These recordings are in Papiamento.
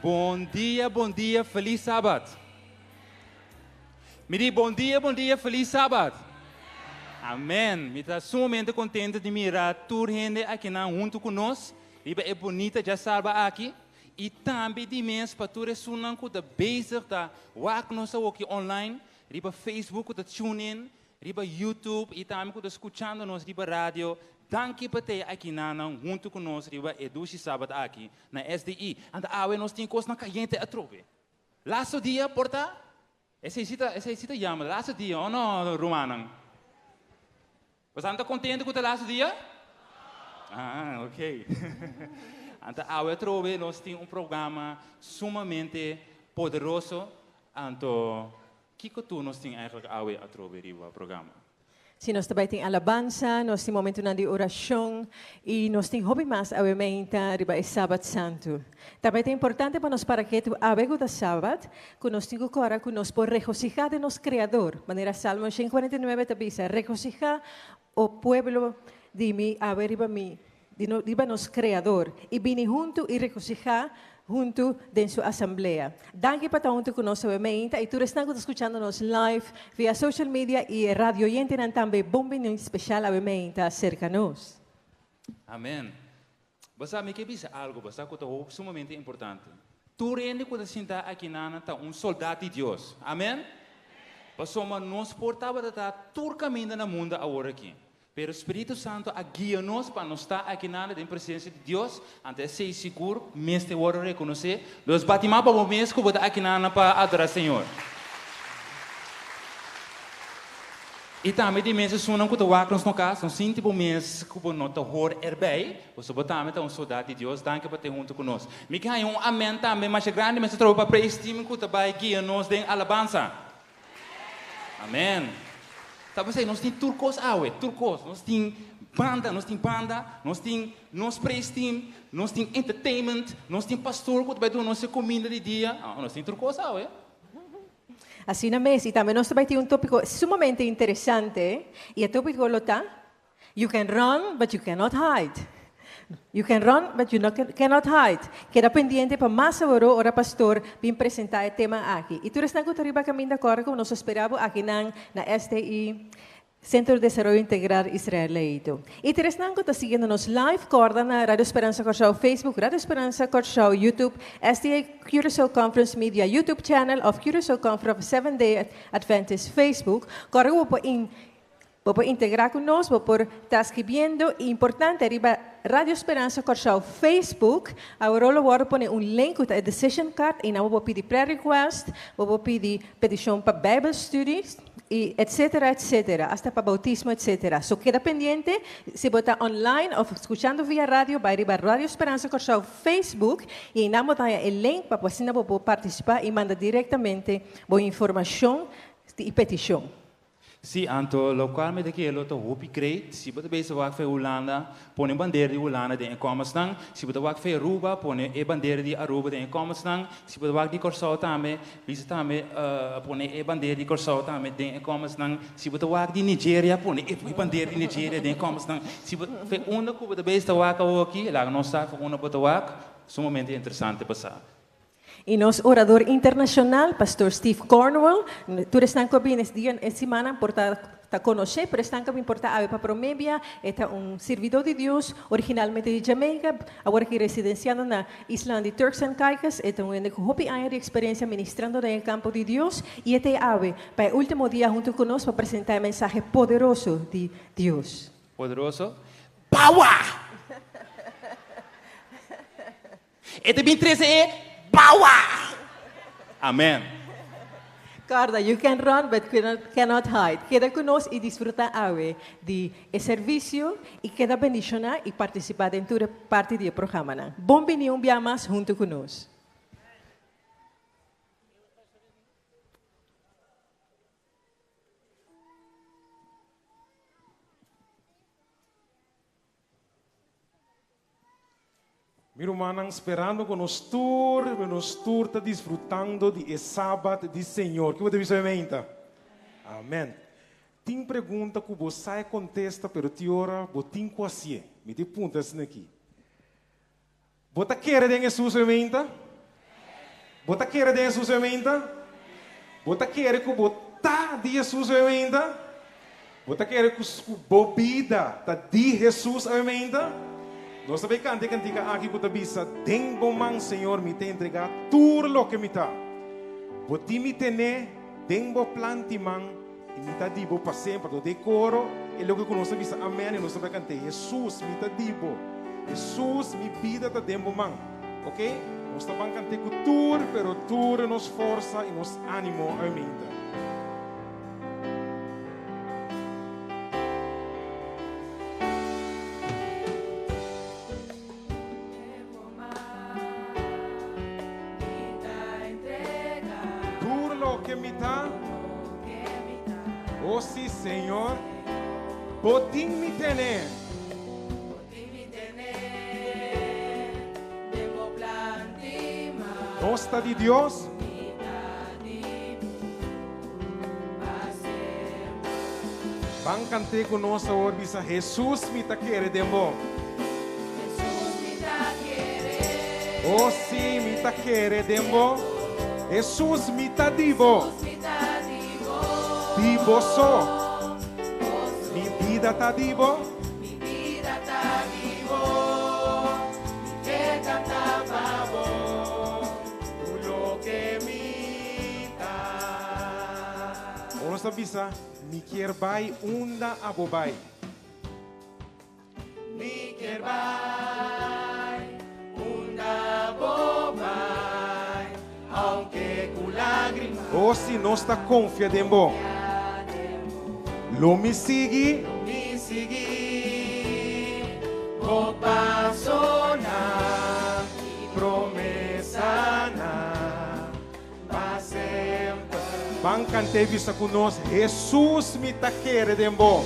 Bon dia, bon dia, felis sabat. Mi di bon dia, bon dia, felis sabat. Amen. Mi ta sumamente contento di mira tur hende akinan hunto cu nos riba e bunita djasabra aki. Y tambe di mes pa tur esunnan cu ta bezig ta wak nos awoki online riba Facebook cu ta tune in riba YouTube y tambe cu ta scuchando nos riba radio, danki pa tei akinanan hunto cu nos riba e dushi sabat aki na SDI. Anta awe nos tin cosnan cayente atrobe. Laatste dia por ta? Esey si ta, esey si ta yama laatste dia, o no rumannan? Boso ta contento cu ta laatste dia? Ah, ok. Anta awe atrobe nos tin un programa sumamente poderoso, anto Kiko tur nos tin eigenlijk awe atrobe riba programa? Si nos ta bai tin alabansa, nos tin momentunan di orashon i nos tin hopi mas awe meinta riba e Sabat Santu. Ta bai ta importante pa nos para ketu awe ku ta Sabat, ku nos tin ku kòrda ku nos por regosihá den nos Kreador, manera Salmo 149 ta bisa, Regosihá, o pueblo di mi, awe riba mi, riba nos Kreador, i bini huntu i regosihá huntu den su asamblea. Danki pa ta huntu ku nos awe meinta i tur esnan ku ta skuchando nos live via social media i e radio oyentenan tambe bon bini speshal awe meinta serka nos. Amen. Bo sa mi ke bisa algo bo sa ku ta hopi sumamente importante. Tur hende ku ta sinta aki nan ta un soldat di Dios. Amen. Pasobra nos por tabata ta tur kaminda na mundo awor aki. Pero Spiritu Santo a guia nos pa nos ta aki nada den presencia di Dios, anto esey sigur mester wordo reconoce. Los bati man pa bo mes cu bo ta aki nana pa adora Señor. Y tambe di mes esunnan cu ta wak nos no cas, no sinti bo mes cu bo no ta hoor erbij, pasobra bo tambe ta un soldat di Dios. Danki pa te hunto cu nos. Mi ke haña un amen tambe masha grandi mester troba pa praise team cu ta bay guia nos den alabansa. Amen. Ta p'esei nos tin tur kos awe, tur kos. Nos tin banda, nos tin banda, nos tin nos praise team, nos tin entertainment, nos tin pastor ku ta bai duna nos e kuminda di dia. Ah, nos tin tur kos awe. Asina mes, i tambe nos ta bai tin un tópiko sumamente interesante, i e tópiko lo ta, You can run, but you cannot hide. You can run, but you cannot hide. Keda pendiente pa mas aworó ora pastor bin presentá e tema aki. I tur esnan ku ta riba kaminda kòrda ku nos ta spera bo akinan na SDI, Sentro di Desaroyo Integral Israel Leito. I tur esnan ku ta siguiendo nos live kòrda na Radio Speransa Kòrsou Facebook, Radio Speransa Kòrsou YouTube, SDI Curaçao Conference Media YouTube channel òf Curaçao Conference of Seventh Day Adventist Facebook. Kòrda ku bo por Bo por integrá ku nos, bo por ta skribiendo i importante riba Radio Speransa Kòrsou Facebook, aworó lo wòrdu pone un link ku ta e decision card i nan bo por pidi prayer request, bo por pidi petishon pa Bijbel studie i etcetera etcetera, asta pa boutismo etcetera. So keda pendiente, si bo ta online òf skuchando via radio bai riba Radio Speransa Kòrsou Facebook i einan bo ta haña e link pa asina bo por partisipá i manda direktamente bo informashon i petishon. Sí, anto locual mi ta kere lo ta hopi great, si bo ta bezig wak fe Hulanda, pone bandera di Hulanda den e commentsnan, si bo ta wak fe Aruba, pone e bandera di Aruba den e commentsnan, si bo ta wak di Corsou tambe, bisa tambe pone e bandera di Corsou tambe den e commentsnan, si bo ta wak di Nigeria, pone e bandera di Nigeria den e commentsnan, si bo fe unda cu bo ta bezig ta wak awoki, laga nos sa fe unda bo ta wak, sumamente interesante pa sa. I nos orador internashonal, Pastor Steve Cornwell, tur esnan ku a bini es dia, e simannan por ta ta konosé, pero esnan ku a bin por ta awe pa promé bia, e ta un sirbidó di Dios, originalmente di Jamaica, awor aki residensiando na islanan di Turks and Caicos. E ta un hende ku hopi aña di eksperensia ministrando den e kampo di Dios, i e ta e awe pa e último dia huntu ku nos pa presentá e mensahe poderoso di Dios. Poderoso? Power! E ta bin trese e power! Amen. Corda, you can run but cannot hide. Keda cu nos y disfruta awe di e servicio y keda bendiciona y participa den tur e parti di e programanan. Bon bini un bia mas hunto cu nos. Mi rumannan, sperando ku nos tur, ku nos tur ta disfrutando di e Sabat di Señor. Ki bo ta bisa mi meinta? Amen. Tin pregunta ku bo sa e kontesta, pero tin ora bo tin ku hasié. Mi tin punta asina aki. Bo ta kere den Hesus mi meinta? Bo ta kere den Hesus ainda? Bo ta kere ku bo ta di Hesus ainda? Bo ta kere ku bo bida ta di Hesus ainda? Nos ta bai kanta e kantika aki ku ta bisa, Den bo man, Señor, mi ta entregá tur loke mi ta. Bo tin mi tené den bo planti man i mi ta di bo pa semper. Anto den koro e loke ku nos ta bisa amèn i nos ta bai kant'é, Hesus, mi ta di bo. Hesus, mi bida ta den bo man. Ok, nos ta ban kant'é ku tur, pero tur nos forsa i nos ánimo ainda. Tur loke mi ta, o si Señor, bo tin mi tene. Nos ta di Dios. Ban kant'é ku nos awor bisa Hesus mi ta kere den bo. Oh si mi ta kere den bo. Hesus mi ta di bo. Di bo so. Mi bida ta di bo. Mi bida ta di bo, mi ke kanta pa bo, tur loke mi ta. Ora nos ta bisa, Mi kier bai unda abo bai. Mi kier bai unda bo bai, aunke ku lagrima. O si nos ta konfia den bo. Lo mi sigui. Lo mi sigui bo pasonan i promesanan pa semper. Ban kant'é bisa ku nos, Hesus mi ta kere den bo.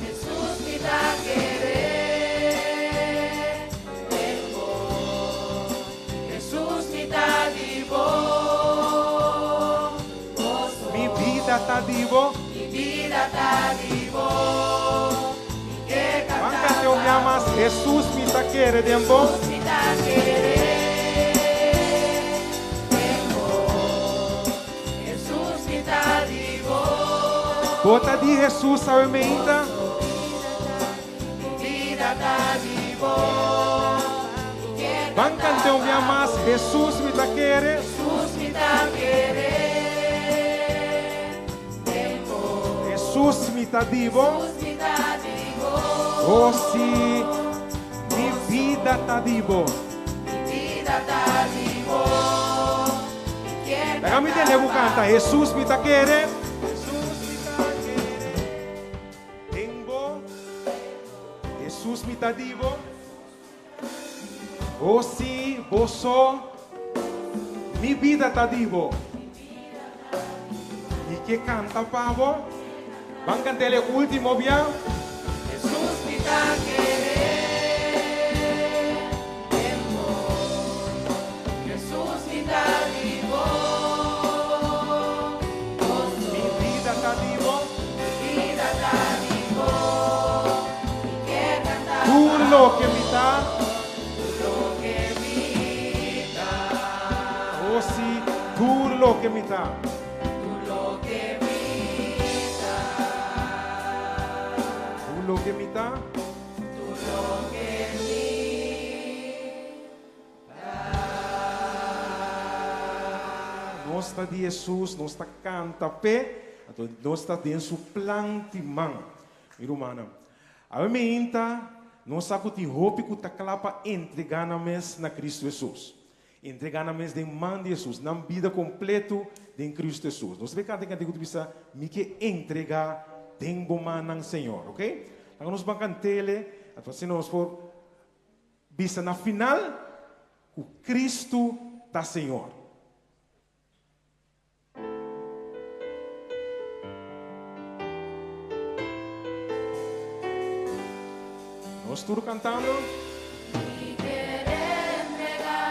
Hesus mi ta kere den bo. Hesus mi ta di bo. Mi bida ta di bo. Mi bida ta di bo. Mi ke kanta Ban kante un bia mas, Hesus mi ta kere den bo. Hesus mi ta kere den bo. Hesus mi ta di bo. Bo ta di Hesus awe meinta? Mi bida ta di bo. Mi ke kanta Ban kante un bia mas, Hesus mi ta kere. Hesus mi ta kere den bo. Hesus mi ta di bo. Hesus mi ta di bo. Oh si, mi bida ta di bo. Mi bida ta di bo. Mi kier Laga mi kanta tende bo pa kanta, bo. Hesus mi ta kere. Hesus mi ta kere den bo. Hesus mi ta di bo. O si, bo so, mi bida ta di bo. Mi ke kanta pa bo. Ban kant'el e ultimo bia. Hesus mi ta kere den bo. Hesus mi ta di bo. Bo so. Mi bida ta di bo. Mi bida ta di bo. Mi ke kanta pa Tur loke mi ta. Tur loke mi ta. Oh si, tur loke mi ta. Tur loke mi ta. Tur loke mi ta. Tur loke mi ta. Nos ta di Hesus, nos ta kanta p'e, anto nos ta den su plan di man. Mi rumannan, awe meinta nos sa ku tin hopi ku ta kla pa entregá nan mes na Kristu Hesus. Entregá nan mes den man di Hesus, nan bida kompletu den Kristu Hesus. Nos ta bay kanta e kantiku ku ta bisa, Mi ke entregá den bo mannan, Señor. Ok? Laga nos ban kant'ele, anto asina nos por bisa na final ku Kristu ta Señor. Nos tur cantando.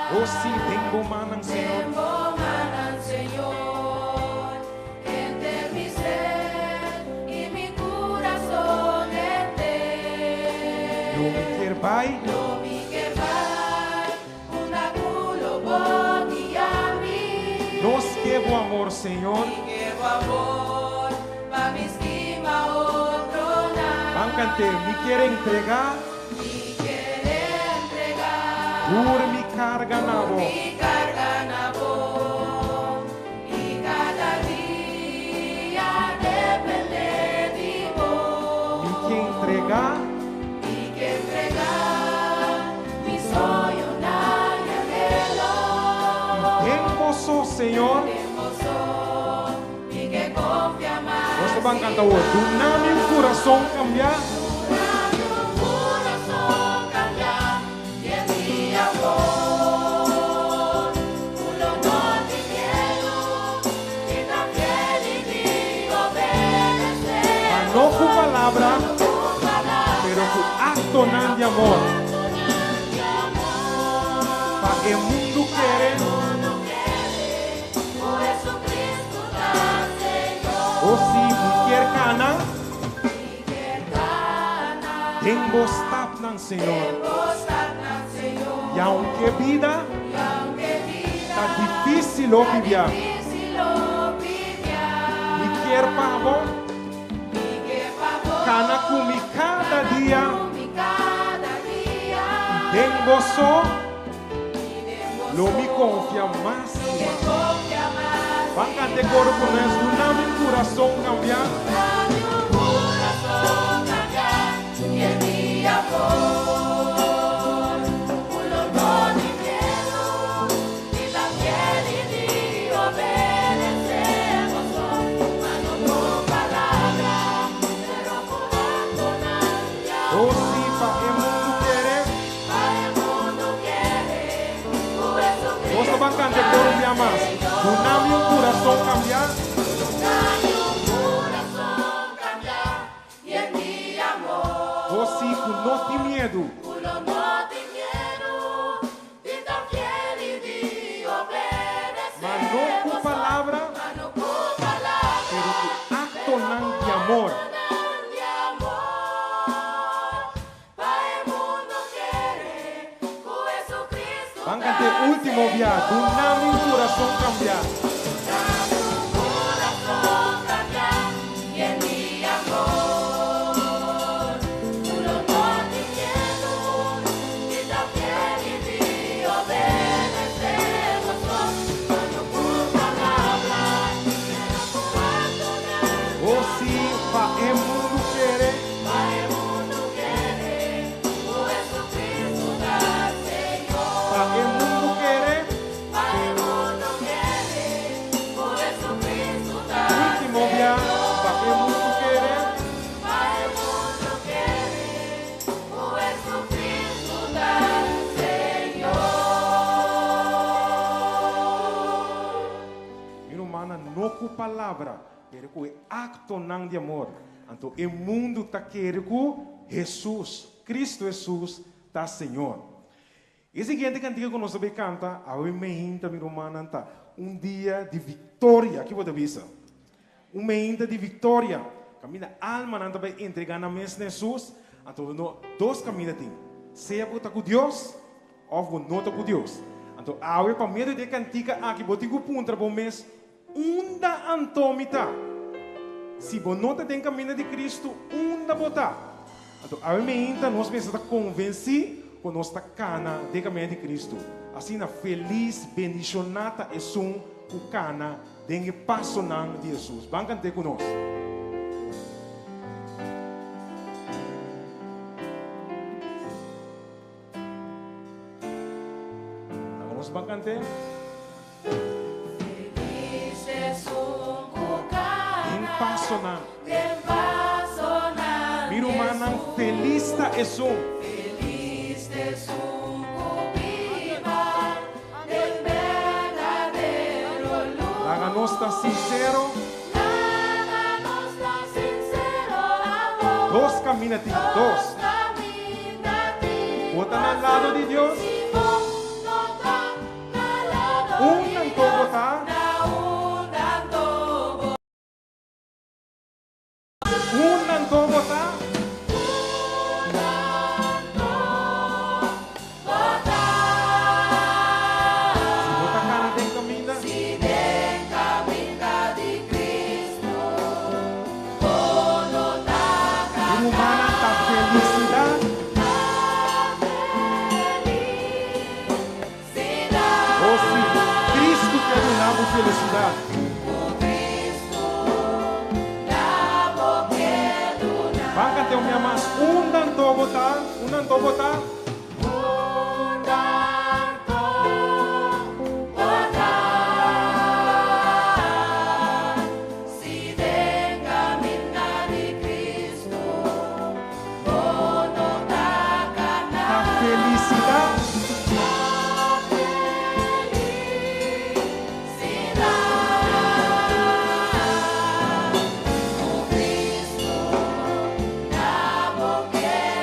Oh sí, den bo mannan, Señor. Den bo mannan, Señor. Enter mi ser y mi corazón enter. Lo mi kier bai. Lo mi kier bai. Unda cu lo bo guia mi. Nos ke bo amor, Señor. Ban kant'é, Mi kier entregá. Tur mi karga na bo. Mi ke entregá. I den boso, Señor. Nos ta ban kanta awor. Duna mi un kurason kambiá. Ma no ku palabra, pero ku aktonan di amor. Pa e mundu kere. O si mi kier kana. Den bo stapnan, Señor. I aunke bida ta difícil hopi bia, mi kier pa bo kana ku mi kada dia. I den bo so lo mi konfia mas i mas. Ban kanta e koro ku nos, Duna mi un kurason kambiá. Oh si, pa e mundu kere. Nos ta ban kanta e koro un bia mas. Duna mi un kurason kambiá. Bo si ku no tin miedu. Ma no ku palabra, pero ku aktonan di amor. Ban kanta e ultimo bia, Duna mi un kurason kambiá. O si pa e mundu kere. Pa e mundu kere. Ultimo bia pa e mundu kere. Mi rumannan, no ku palabra, pero ku e aktonan di amor. Anto e mundu ta kere ku Hesus, Kristu Hesus, ta Señor. E siguiente kantika ku nos ta bay kanta awe meinta, mi rumannan, ta Un Dia di Viktoria. Ki bo ta bisa? Un meinta di viktoria. Kaminda almanan ta bay entregá nan mes na Hesus. Anto no dos kaminda tin, sea bo ta ku Dios òf bo no ta ku Dios. Anto awe pa medio di e kantika aki bo tin ku puntra bo mes, Unda anto mi ta? Si bo no ta den kaminda di Kristu, unda bo ta? Anto awe meinta nos mester ta konvensí ku nos ta kana den kaminda di Kristu. Asina felis, bendishoná ta esun ku kana den e pasonan di Hesus. Ban kant'é ku nos. Laga nos ban kant'é. Den pasonan. Mi rumannan, felis ta esun. Laga nos ta sinsero. Dos kaminda tin, dos. Bo ta na lado di Dios. Unda anto bo ta? Unda anto bo ta? Si bo ta kana den kaminda. felisidat. Ban kant'é un bia mas. Unda anto bo ta? Unda anto bo ta? Ta felisidat.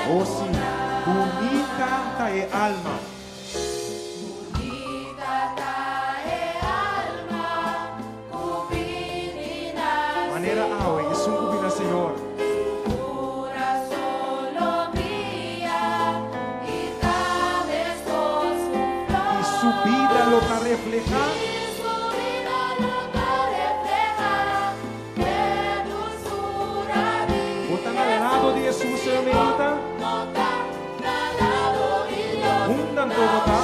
Oh si, bunita ta e alma. Manera awe, esun ku bira Señor. I su bida lo ta reflehá. Bo ta na lado di Hesus, Señor Meita? Unda anto bo ta?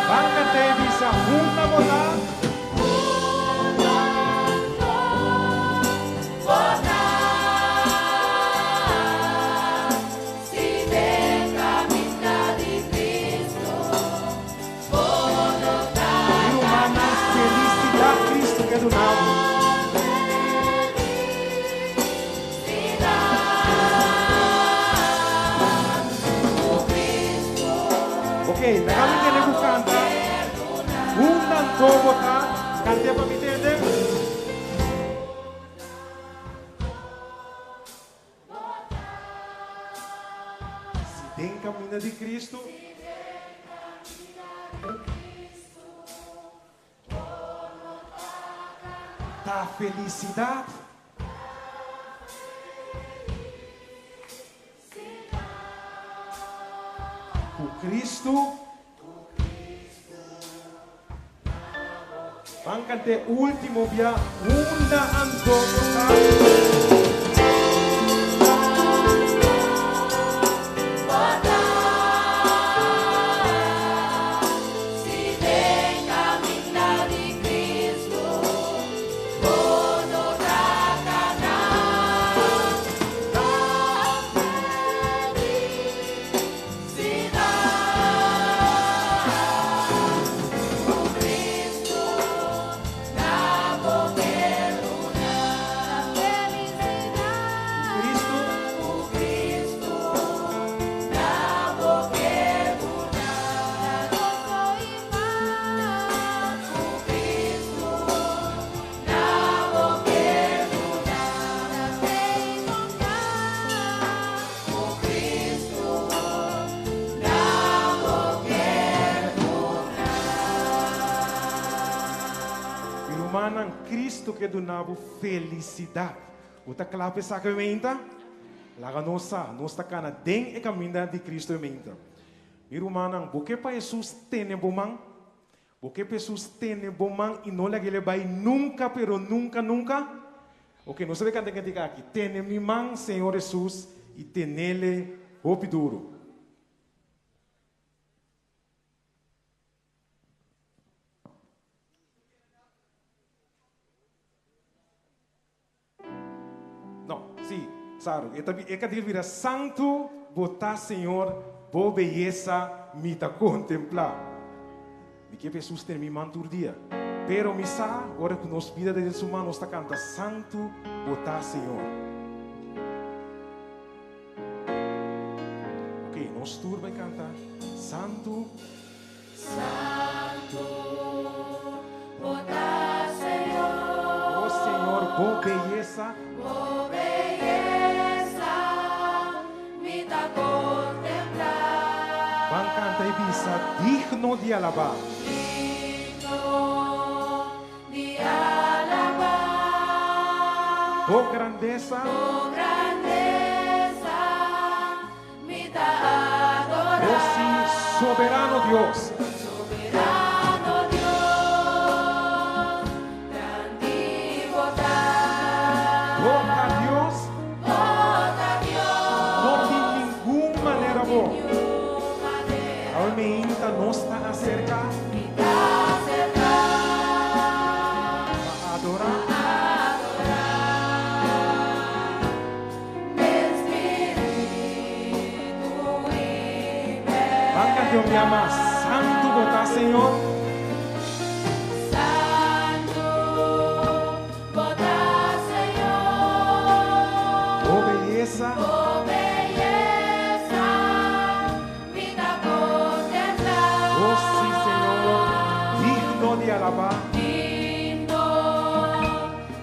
Ban kant'é i bisa, Unda bo ta? Mi rumannan, felisidat Cristo ke duna bo. Ok, laga mi tende ku kanta. Unda anto bo ta? Kant'é pa mi tende. Si den kaminda di Cristo. Ta felisidat. Ku Cristo. Ban kant'é último bia unda anto bo ta. Mi rumannan, Cristo ke duna bo felisidat. Bo ta kla pa esaki meinta? Laga nos sa, nos ta kana den e kaminda di Cristo e meinta. Mi rumannan, bo ke pa Hesus tene bo man? Bo ke pa Hesus tene bo man i no lag'el e bai nunka, pero nunka, nunka? Oke, nos ta bay kanta e kantika aki, Tene mi man, Señor Hesus, i tenele hopi duru. No, si, Saru, e ta e kantika bira Santu bo ta, Señor, bo beyesa mi ta kontemplá. Mi ke pa Hesus tene mi man tur dia. Pero mi sa, ora ku nos bida ta den su man, nos ta kanta, Santu bo ta, Señor. Ok, nos tur bai kanta, Santu. Santu bo ta, Señor. O Señor, bo beyesa. Bo beyesa mi ta kontemplá. Ban kanta i bisa, Digno di alabá. Digno di alabá. Bo grandesa. Bo grandesa mi ta adorá. Bo si, soberano Dios. Soberano Dios, grandi bo ta. Bo ta Dios. Bo ta Dios. No tin ningun manera bo. Niun manera. Awe meinta nos ta aserká. Mi ta. Señor. Santu bo ta Señor. Bo beyesa. Bo beyesa mi ta kontemplá. Oh sí, Señor, digno di alabá. Digno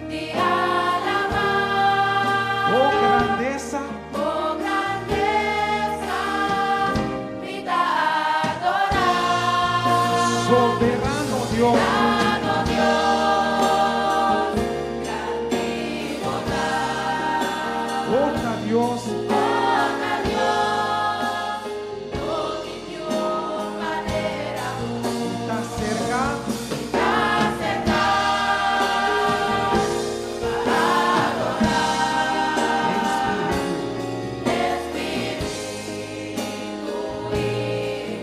di alabá. Bo grandesa. Bo grandesa mi ta adorá. Soberano Dios. Soberano Dios, grandi bo ta. Bo ta Dios. Bo ta Dios, no tin niun manera bo. Ta serka. Ta serka pa adorá. Espíritu. Espíritu i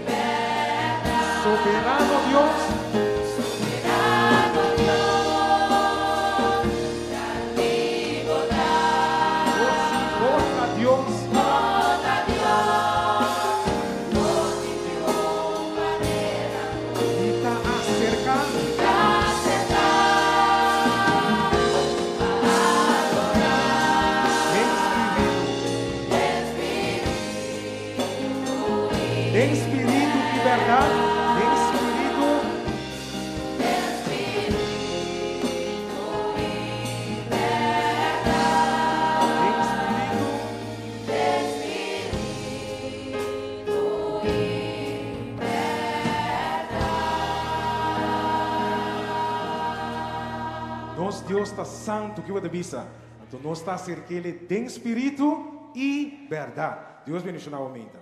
bèrdat. Soberano Dios. Soberano Dios, grandi bo ta. Oh sí, bo ta Dios. Bo ta Dios, no tin niun manera bo. I ta aserká. Ta serka pa adorá. Espíritu. Espíritu i Den spiritu i bèrdat. Den spiritu. Espíritu i bèrdat. Den spiritu. Espíritu i bèrdat. Nos Dios ta santu, kiko bo ta bisa? Anto nos ta aserk'é den spiritu i bèrdat. Dios bendishoná bo mainta.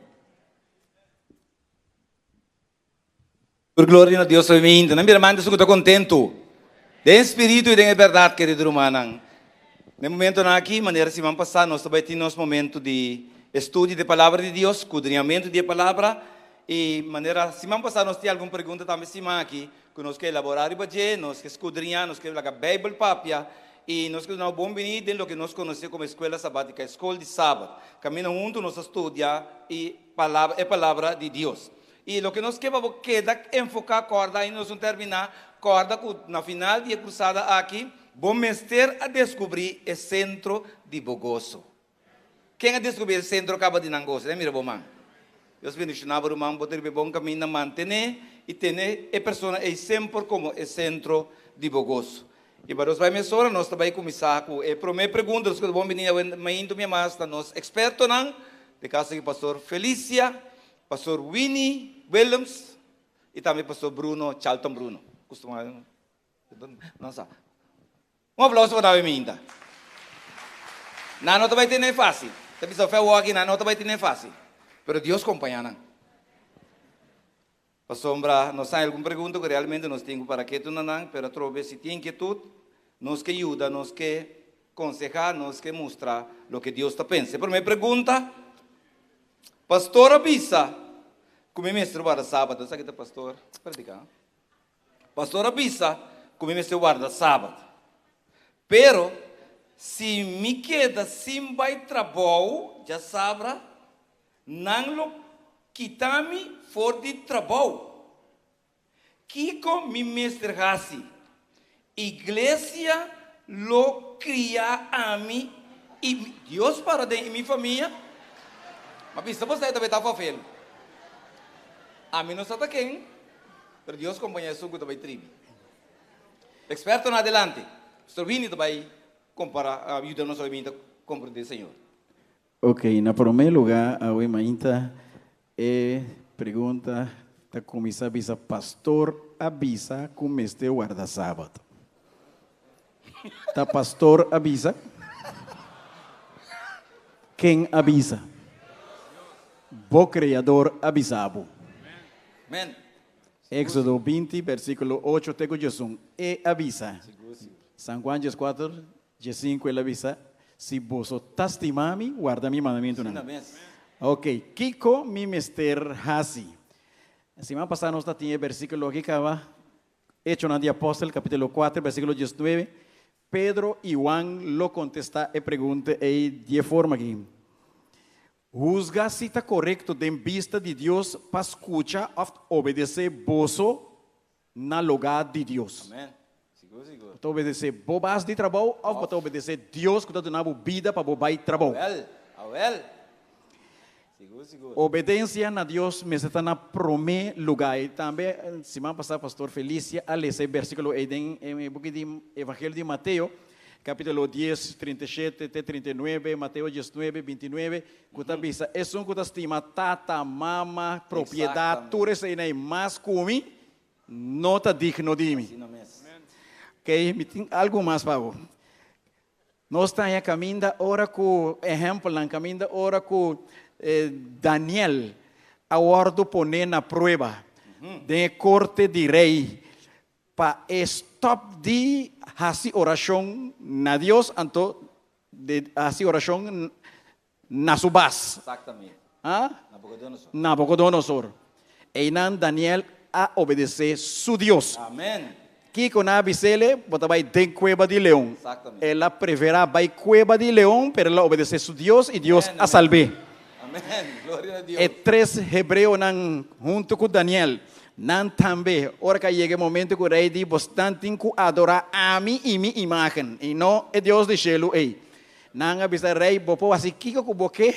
Tur gloria na Dios hoy mainta. Nan bira manda su ku ta kontentu. Den spiritu i den e bèrdat, kerido rumannan. Na e momentonan aki, manera siman pasá, nos ta bai tin nos momento di estudio di e Palabra di Dios, skudriñamentu di e Palabra. I manera siman pasá nos tin algun pregunta tambe siman aki ku nos ke elaborá riba dje, nos ke skudriñá, nos ke laga Beibel papia i nos ke duna bo bon biní den loke nos konosé komo Eskuela Sabátika, e skol di Sabat. Kaminda huntu nos ta studia e Palabra, e Palabra di Dios. I loke nos ke pa bo keda enfoká, kòrda ainda nos no terminá, kòrda ku na final di e krusada aki, bo mester a deskubrí e sentro di bo goso. Ken a deskubrí e sentro kaba di nan goso? Den mira bo man. Dios bendishoná bo ruman, bo ta riba e bon kaminda, mantené i tene e persona ei semper komo e sentro di bo goso. I pa nos bai mesora, nos ta bai kuminsá ku e promé pregunta. Nos ku ta bon bini awe mainta mi mas ta nos ekspertonan, den kaso aki Pastor Felicia, Pastor Winnie Willems i tambe Pastor Bruno, Charlton Bruno. Kustuma nan sa. Un aplauso pa nan minta. Nan no ta bai tene fácil. Ta bisa fe awor aki nan no ta bai tene fácil. Pero Dios kompañá nan. Pasobra nos hay algun pregunta ku realmente nos tin ku para ketu na nan, pero atrobe si tin inkietut, nos ke yuda, nos ke konsehá, nos ke mustra loke Dios ta pensa. E promé pregunta. Pastor a bisa ku mi mester warda sabat. Esaki ta pastor prediká. Pastor a bisa ku mi mester warda sabat. Pero si mi keda sin bai trabou djasabra, nan lo kita mi for di trabou. Kiko mi mester hasi? Iglesia lo kria ami i mi Dios para den i mi famia? Ma bisa bo esei ta bai ta fafel. Ami no sa ta ken, pero Dios kompaña esun ku ta bai tribi. Ekspertonan adelante. Pastor Winnie ta bai kompara, yuda nos hopi ta komprende Señor. Ok, na promé lugá awe mainta e pregunta ta kuminsá bisa pastor a bisa ku mester warda sabat. Ta pastor a bisa? Ken a bisa? Bo Kreador a bisa bo. Amen. Éxodo 20, versíkulo 8 te ku 11, e a bisa. San Juan 14, 15 el a bisa, Si boso ta stima mi, warda mi mandamentunan. Ok, kiko mi mester hasi? Siman pasá nos ta tin e versíkulo aki kaba, Echonan di Apòstel kapítulo 4 versíkulo 19. Pedro i Juan lo kontestá e pregunta ei di e forma aki, Husga si ta korekto den bista di Dios pa skucha òf obedesé boso. na lugá di Dios. Amen. Sigur, sigur. Bo ta obedesé bo bas di trabou òf bo ta obedesé Dios ku ta duna bo bida pa bo bai trabou? Awèl, awèl. Sigur, sigur. Obedensia na Dios mester ta na promé lugá. I tambe siman pasá Pastor Felicia a lesa e bersíkulo ei den e buki di Evangelio di Mateo, kapítulo dies, 37 te 39, Mateo diesnuebe, bintinuebe, ku ta bisa, Esun ku ta stima tata, mama, propiedat, tur eseinan ei mas ku mi, no ta digno di mi. Oké, mi tin algu mas pa bo. Nos ta haña kaminda ora ku, ehèmpelnan, kaminda ora ku Daniel a wòrdu poné na prueba den e korte di rei pa e stòp di hasi orashon na Dios, anto di hasi orashon na su bas. Exactamente. Ha? Nabucodonosor. Nabucodonosor. Einan Daniel a obedecé su Dios. Amen. Kiko nan a bis'ele? Bo ta bai den cueba di leon. Exactamente. El a preferá bai cueba di leon, pero el a obedecé su Dios i Dios Amen, a salb'é. Amen. Gloria na Dios. E tres hebreonan huntu cu Daniel, nan tambe, ora cu a yega e momento cu rey di, Bosnan tin cu adorá ami i mi imagen, i no e Dios di shelu ei. Nan a bisa rei, Bo por hasi kiko ku bo ke,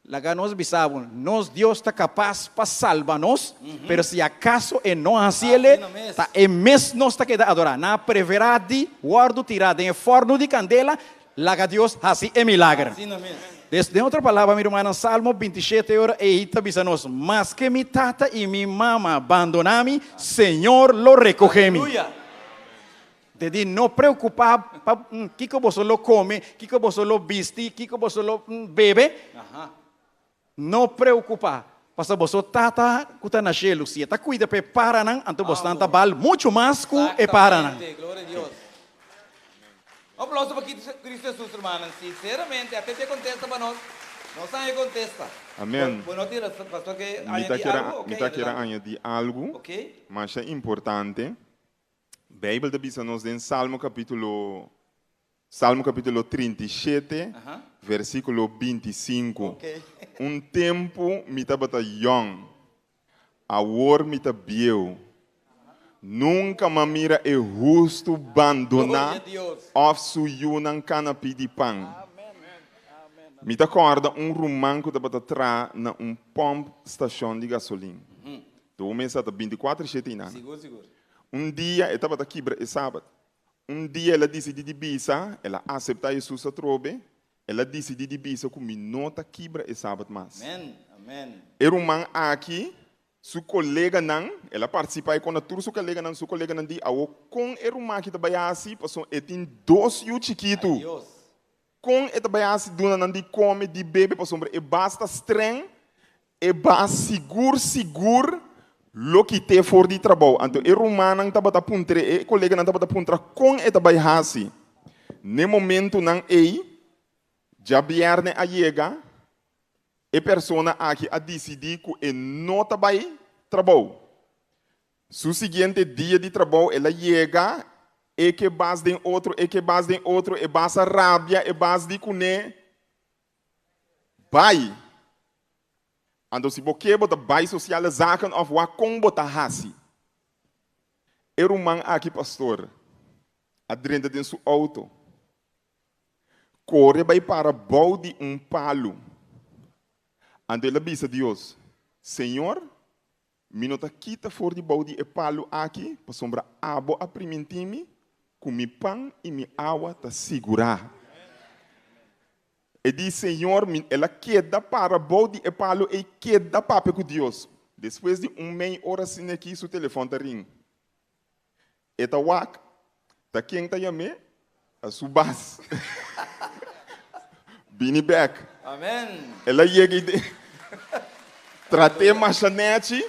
laga nos bisa bo, nos Dios ta kapas pa salba nos, pero si akaso e no hasi el, ta e mes nos ta keda adorá. Nan a preferá di wòrdu tirá den e fòrnu di kandela, laga Dios hasi e milager. Des, den otro palabra, mi rumannan, Salmo 27 ora ei ta bisa nos, Maske mi tata i mi mama bandoná mi, Señor lo rekohé mi. Te di no preokupá pa kiko boso lo kome, kiko boso lo bisti, kiko boso lo bebe. No preokupá, pasobra boso Tata ku ta na shelu, si e ta kuida pa e paranan, anto bosnan ta bal muchu mas ku e paranan. Exactamente, gloria a Dios. Un aplauso pa Cristo Jesus, rumannan. Sinceramente, ate te contesta pa nos. Nos a haña contesta. Amen. Bo no tin pastor ke Mi ta añadi kier algo? mi ta kier a añadi algu Ok. masha importante. Bijbel ta bisa nos den Salmo capítulo Salmo capítulo 37, versículo 25. Un tempu mi tabata yòn, awor mi ta bieu. Nunka m'a mira e hustu bandoná òf su yunan kana pidi pan. Mi ta kòrda un ruman ku tabata traha na un pòmp stashon di gasolin. Tur mes a ta bintikuater shete i nana. Un dia e tabata kibra e sabat. Un dia el a disidí di bisa, el a aseptá Hesus atrobe, el a disidí di bisa ku mi no ta kibra e sabat mas. E ruman aki, su koleganan, el a partisipá e kona tur su koleganan, su koleganan di, Awor kon e ruman aki ta bai hasi pasobra e tin dos yu chikitu? Kon e ta bai hasi duna nan di kome, di bebe, pasobra e bas ta streng, e bas sigur sigur lo kit'é for di trabou. Anto e rumannan tabata puntr'é, e koleganan tabata puntra kon e ta bai hasi. N'e momentunan ei, djabièrnè a yega, e persona aki a disidí ku e no ta bai trabou. Su siguiente dia di trabou el a yega, e ke bas den otro, e ke bas den otro, e bas a rabia, e bas di kuné, Bai! Anto si bo ke bo ta bai sociale zaken of wak kon bo ta hasi. E ruman aki pastor a drenta den su auto, kore bai para bou di un palu. Anto el a bisa Dios, Señor, Mi no ta kita for di bou di e palu aki, pasobra abo a primintí mi ku mi pan i mi awa ta sigurá. E di, Señor, mi, el a keda para bou di e palu ei, keda papia ku Dios. Despues di un mei ora asina aki, su telefòn ta ring. E ta wak, ta ken ta yam'é? Ta su bas. Bini bek. Amen. El a yega i de trat'é masha nèchi,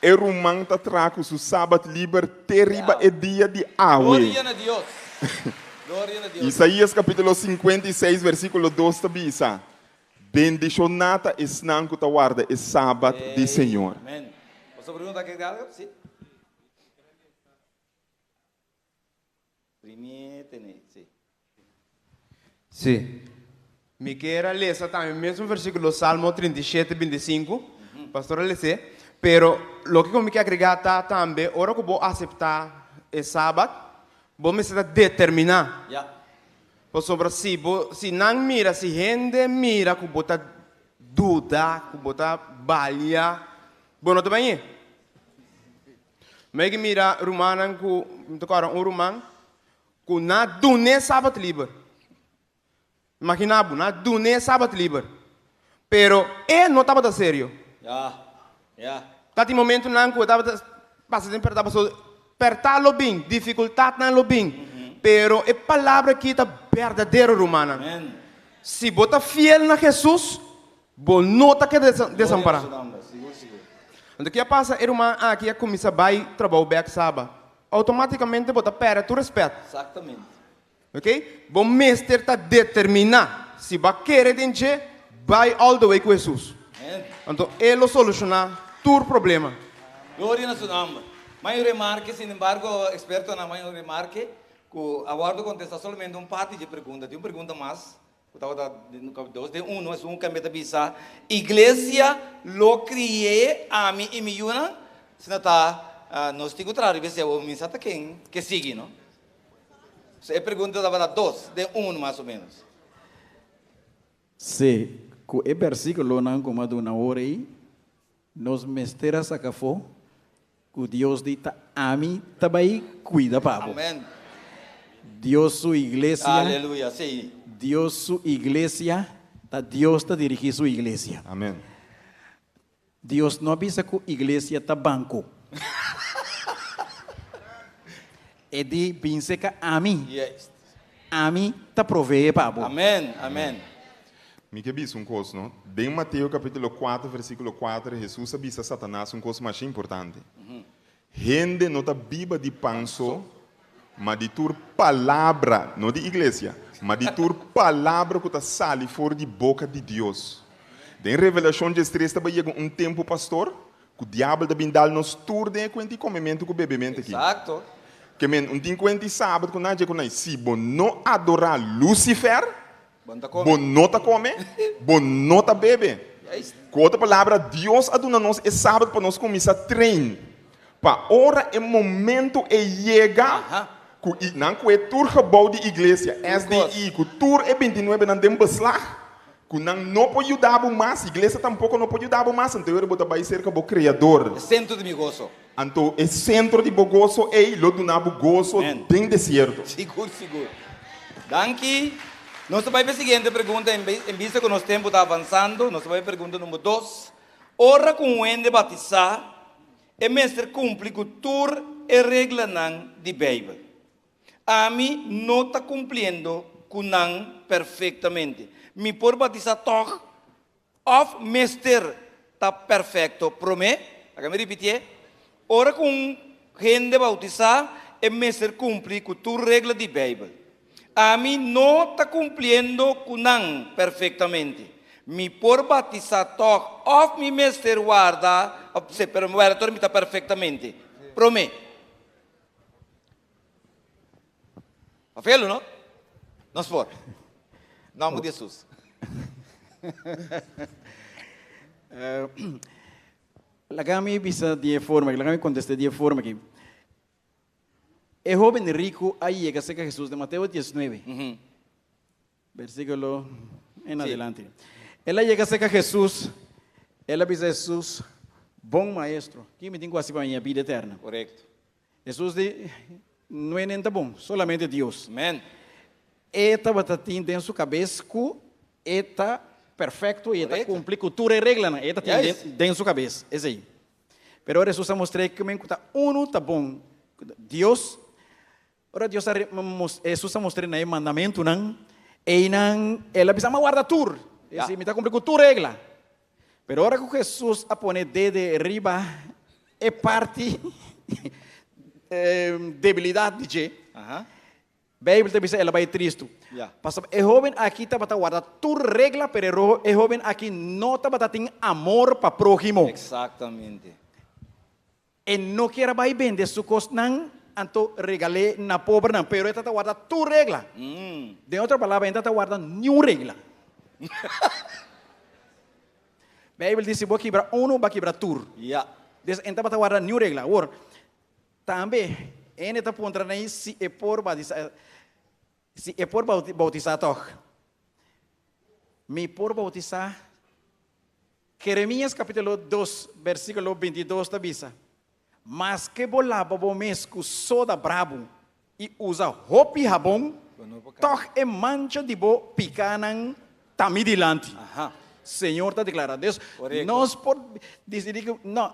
e ruman ta traha ku su sabat liber te riba e dia di awe. Gloria na Dios. Gloria na Dios. Isaías kapítulo 56 versíkulo 2 ta bisa, Bendishoná ta esnan ku ta warda e sabat di Señor. Amen. Boso pregunta ke algo? Si. Sí. Mi kier a lesa tambe e mesun versíkulo, Salmo 37, 25. Pastor a les'é. Pero loke ku mi ke agregá ta tambe ora ku bo aseptá e Sabat, bo mester ta determiná. Ya. Pasobra si bo si nan mira, si hende mira ku bo ta duda, ku bo ta balia, bo no ta bañ'é. Mi a mira rumannan ku, mi ta kòrda un ruman ku nan a dun'é Sabat liber. Imagina bo, nan a dun'é Sabat liber. Pero e no tabata serio. Ya, ya. Tatin momentunan ku e tabata pasa den pèrtá pasobra pèrtá lo bin, difikultatnan lo bin. Pero e palabra aki ta berdadero, rumannan. Amèn. Si bo ta fiel na Hesus, bo no ta keda desampará. Gloria na su nomber. Sigur, sigur. Anto ke a pasa? E ruman aki a kuminsá bai trabou bèk Saba. Outomátikamente bo ta pèrdè tur rèspèt. Eksaktamente. Ok, bo mester ta determiná. Si bo a kere den dje, bai all the way ku Hesus. Anto E lo solushoná tur problema. Gloria na Su nomber. Mai un remarke, sin embargo, expertonan mai un remarke ku a wòrdu kontestá solamente un parti dje pregunta. Tin un pregunta mas ku tabata dos den uno, esun ku kambia ta bisa, Iglesia lo kri'é ami i mi yunan? Asina ta, nos tin ku traha riba esei awor, mi sa ta ken ke sigui, no? So e pregunta tabata dos den un mas o menos. Sí, ku e bèrsikulonan ku mi a duna awor ei, nos mester a saka afó ku Dios di ta ami ta bai kuida pa bo. Amen. Dios su iglesia. Aleluya, sí. Dios su iglesia ta Dios ta dirigí su iglesia. Amen. Dios no a bisa ku iglesia ta banko. E di, Bin seka ami. Ami ta proveé pa bo. Amen, amen. Mi ke bisa un kos, no? Den Mateo kapítulo kuater versíkulo kuater Hesus a bisa Satanas un kos masha importante. Hende no ta biba di pan so, ma di tur palabra, no di iglesia, ma di tur palabra ku ta sali for di boka di Dios. Den Revelashon diestres ta bai yega un tempu, pastor, ku diabel ta bin dal nos tur den e kuenta di komementu ku bebementu aki. Eksakto. Ke men, un tin kuenta di sabat ku nan dje ku nan, si bo no adorá Lucifer, Bo Bo no ta kome, bo no ta bebe. Ku otro palabra, Dios a duna nos e sabat pa nos kuminsá train, pa ora e momento ei yega, ku nan ku e tur gebou di iglesia, SDI, ku tur e bintinuebe nan den beslag, ku nan no por yuda bo mas, iglesia tampoko no por yuda bo mas, anto e ora bo ta bai serka bo Kreador. E sentro di mi goso. Anto e sentro di bo goso ei lo duna bo goso den desierto. Sigur, sigur. Danki. Nos ta bai pa e siguiente pregunta en bista ku nos tempu ta avansando. Nos ta bai pa pregunta number dos. Ora ku un hende batisá, e mester kumpli ku tur e reglanan di Beibel. Ami no ta kumpliendo ku nan perfektamente. Mi por batisá tòg? Òf mester ta perfekto promé? Laga mi ripitié, Ora ku un hende boutisá, e mester kumpli ku tur regla di Beibel. Ami no ta kumpliendo ku nan perfektamente. Mi por batisá tòg òf mi mester warda, pero mi warda tur mi ta perfektamente promé? Pafelu, no? Nos por. Nomber di Hesus. Laga mi bisa di e forma aki, laga mi kontest'é di e forma aki. E hóben riku a yega serka Hesus den Mateo diesnuebe, versíkulo en adelante. El a yega serka Hesus, el a bisa Hesus, Bon Maestro, ki mi tin ku hasi pa mi haña bida eterno? Korekto. Hesus di, No e nen ta bon, solamente Dios. Amen. E tabata tin den su kabes ku e ta perfekto i e ta kumpli ku tur e reglanan. E ta tin den su kabes esei. Pero ora Hesus a mustr'é ku men ku ta unu ta bon, Dios, ora Dios a Hesus a mustr'é na e mandamentunan, einan el a bisa, Mi a warda tur. Es mi ta kumpli ku tur regla. Pero ora ku Hesus a pone dede riba e parti debilidat di dje, Beibel ta bisa el a bai tristu. Pasobra e hóben aki tabata warda tur regla, pero e hóben aki no tabata tin amor pa próhimo. Eksaktamente. E no kier a bai bende su kosnan anto regal'é na pobernan, pero e ta ta warda tur regla. Den otro palabra, e no ta ta warda niun regla. Beibel di si bo kibra unu, bo a kibra tur. Ya. Dus e n' tabata warda niun regla. Awor, tambe hende ta puntra nei si e por batisá, si e por bautisá tòg. Mi por bautisá? Jeremías capítulo dos, versículo bintidos ta bisa, Maske bo laba bo mes ku soda brabu i usa hopi habon, tòg e mancha di bo pikánan ta mi dilanti. Señor ta deklará. Dus, nos por disidí ku, no,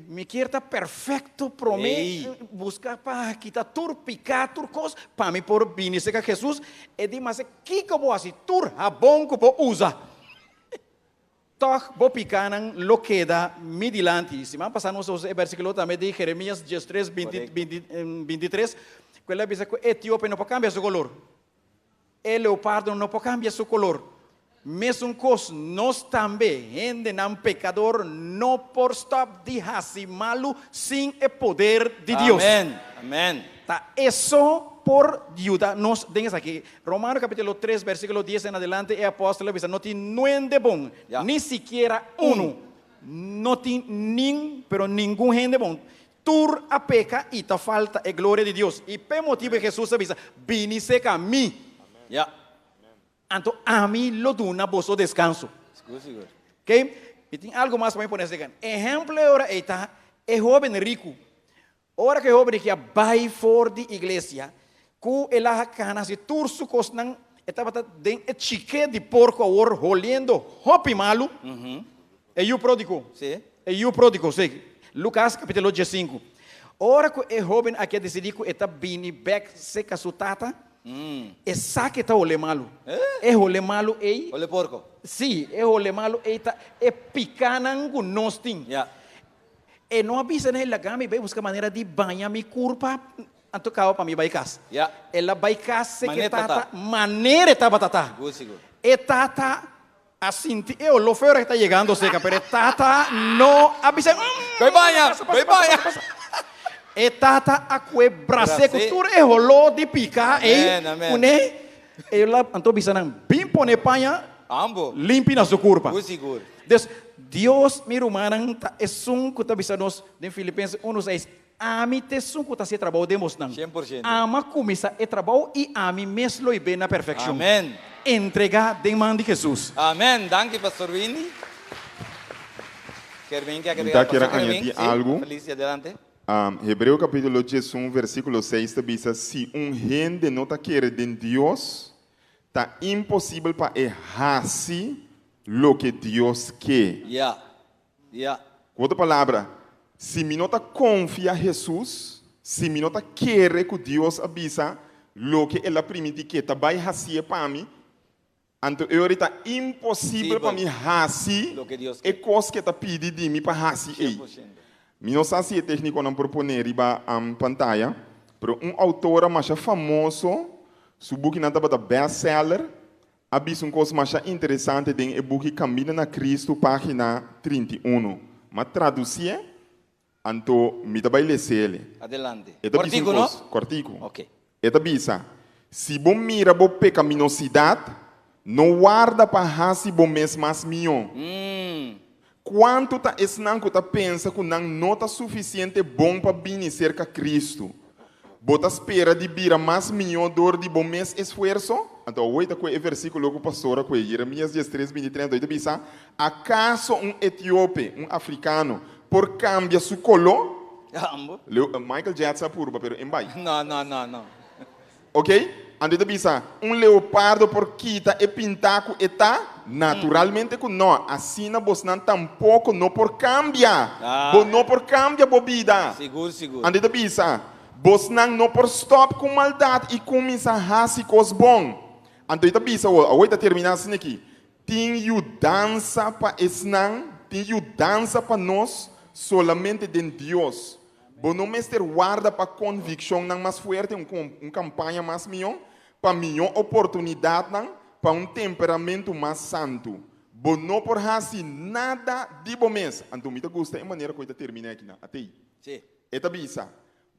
mi kier ta perfekto promé, buska pa kita tur piká, tur kos, pa mi por bini serka Hesus. E di, Maske kiko bo hasi, tur habon ku bo usa, Tòg bo pikánan lo keda mi dilanti. Siman pasá nos a usa e bèrsikulo tambe di Jeremías diestres, binti, binti, bintitres, ku el a bisa ku e etiope no por kambia su kolor. E leopardo no por kambia su kolor. Mesun kos, nos tambe, hendenan pekador, no por stòp di hasi malu sin e poder di Dios. Amèn. Amèn. Ta eso por yuda nos den esaki. Romano capítulo 3 versículo 10 en adelante e apóstol a bisa no tin nuende bon, ni sikiera unu. No tin nin, pero ningun hende bon. Tur a peca y ta falta e gloria di Dios. Y p'e motibo e Jesús a bisa, Bini seca mi. Anto ami lo duna boso descanso. Sigur, sigur. Ok, mi tin algo mas pa mi pone acerca. Ehemplo e ora ei ta e hoben ricu. Ora ku e hoben a bai for di iglesia, ku el a kana hasi tur su kosnan, e tabata den e chike di porko awor holiendo hopi malu. E yu pródigo. E yu pródigo, sí. Lukas kapitulo diesinku. Ora ku e hoben aki a disidí ku e ta bini bèk serka su tata, e sa ku e ta hole malu. E hole malu ei. Hole porko. Sí, e hole malu ei ta e pikánan ku nos tin. E no a bisa na e laga mi bai buska manera di baña mi kurpa anto kaba pa mi bai kas. Ya. El a bai kas se ke Manera tata ta. manera e tabata ta. Sigur, sigur. E tata a sinti e olor feo ora ke ta yegando seka pero e tata no a bisa mm Bai baña, pasa, pasa, bai pasa, baña. pasa, pasa. E tata a kue bras'é ku Bras'é. tur e olor di pika ei Amen, amen. kuné. El a anto bisa nan bin pone paña Ambo. limpi na su kurpa. Sigur, sigur. Dus, Dios, mi rumannan, ta esun ku ta bisa nos den Filipenses unu seis, Ami ta esun ku ta hasi e trabou den bosnan. Shen por shento. Ama kuminsá e trabou i ami mes lo hib'é na perfekshon. Amen. Entregá den man di Hesus. Amen. Danki Pastor Windy. Kervin ke Mi agregá? ta kier Pastor Kervin, añadí sí, algu. Felicia, adelante. Hebreo kapítulo diesun versíkulo seis ta bisa, Si un hende no ta kere den Dios, ta imposibel pa e hasi loke Dios ke. Ya, ya. Ku otro palabra, si mi no ta konfia Hesus, si mi no ta kere ku Dios a bisa loke el a primintí ke ta bai hasié pa mi, anto e ora ta imposibel pa mi hasi e kos ke ta pidi di mi pa hasi ei. Mi no sa si e técniconan por pone riba pantaya, pero un autora masha famoso, su bukinan tabata bestseller, a bisa un kos masha interesante den e buki Camino na Cristo, página 31. M'a traducié, anto mi ta bai les'ele. Adelante. E ta bisa un Kòrtiku, no? kos, kòrtiku. Ok. E ta bisa, Si bo mira bo pekaminosidat, no warda pa hasi bo mes mas mihó. Kuantu ta esnan ku ta pensa ku nan no ta sufisiente bon pa bini serka Kristu? Bo ta spera di bira mas mihó dor di bo mes esfuerso? Anto awor ta kue e versíkulo ku pastor a kue, Jeremías diestres, bintitres, anto e ta bisa, Akaso un etiope, un afrikano, por kambia su koló? Michael Jackson a purba, pero en bai. No, no, no, no. Ok? Anto e ta bisa, un leopardo por kita e pintá ku e ta? Naturalmente ku no. Asina bosnan tampoko no por kambia. Bo no por kambia bo bida. Sigur, sigur. Anto e ta bisa, bosnan no por stòp ku maldat i kuminsá hasi kos bon. Anto e ta bisa awor, awor e ta terminá asina aki, Tin yudansa pa esnan, tin yudansa pa nos solamente den Dios. Bo no mester warda pa konvikshonnan mas fuerte, un un kampaña mas mihó, pa mihó oportunidatnan, pa un temperamentu mas santu. Bo no por hasi nada di bo mes. Anto mi ta gusta e manera ku e ta terminá akinan. Atei. Sí. E ta bisa,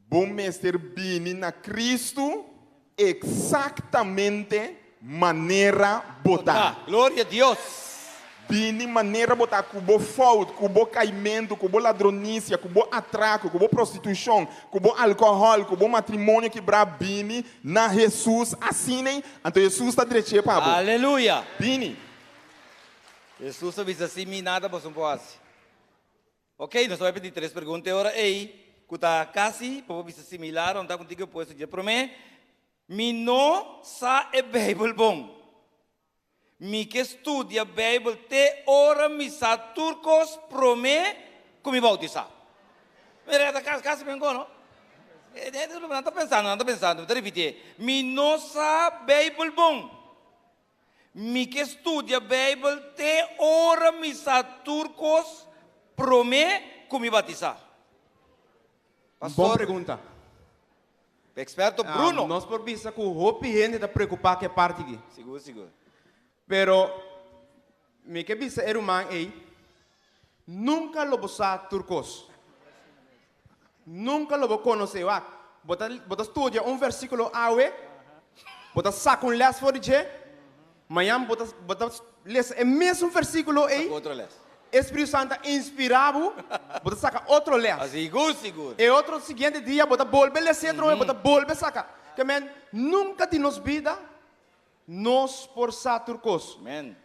Bo mester bini na Kristu eksaktamente manera bo ta. Gloria Dios! Bini manera bo ta ku bo fout, ku bo kaimentu, ku bo ladronisia, ku bo atrako, ku bo prostitushon, ku bo alkohòl, ku bo matrimonio kibrá, bini na Hesus asina, anto Hesus ta drech'é pa bo. Aleluya! Bini. Hesus a bisa, Sin mi nada boso no por hasi. Ok, nos ta bai pidi tres pregunta e ora ei, ku ta kasi, bo por bisa similar, no ta ku tin opuesto dje promé. Mi no sa e Beibel bon. Mi ke studia Beibel te ora mi sa tur kos promé ku mi boutisá. Mira, e ta kasi kasi ben kon, no? Nan ta pensando, nan ta pensando, mi ta ripitié. Mi no sa Beibel bon. Mi ke studia Beibel te ora mi sa tur kos promé ku mi batisá. Bon Pastor, pregunta. Experto Bruno. Nos por bisa ku hopi hende ta preokupá ku e parti aki. Sigur, sigur. Pero mi ke bisa e ruman ei, nunka lo bo sa tur kos. Nunka lo bo konosé. Wak, bo ta bo ta studia un versíkulo awe, bo ta saka un lès for di dje, mañan bo ta bo ta lesa e mesun versíkulo ei, Saka otro lès. E Spiritu Santu ta inspirá bo, bo ta saka otro lès. Sigur, sigur. E otro siguiente dia bo ta bolbe les'é atrobe, bo ta bolbe saka. Ke men, nunka di nos bida nos por sa tur kos. Amen.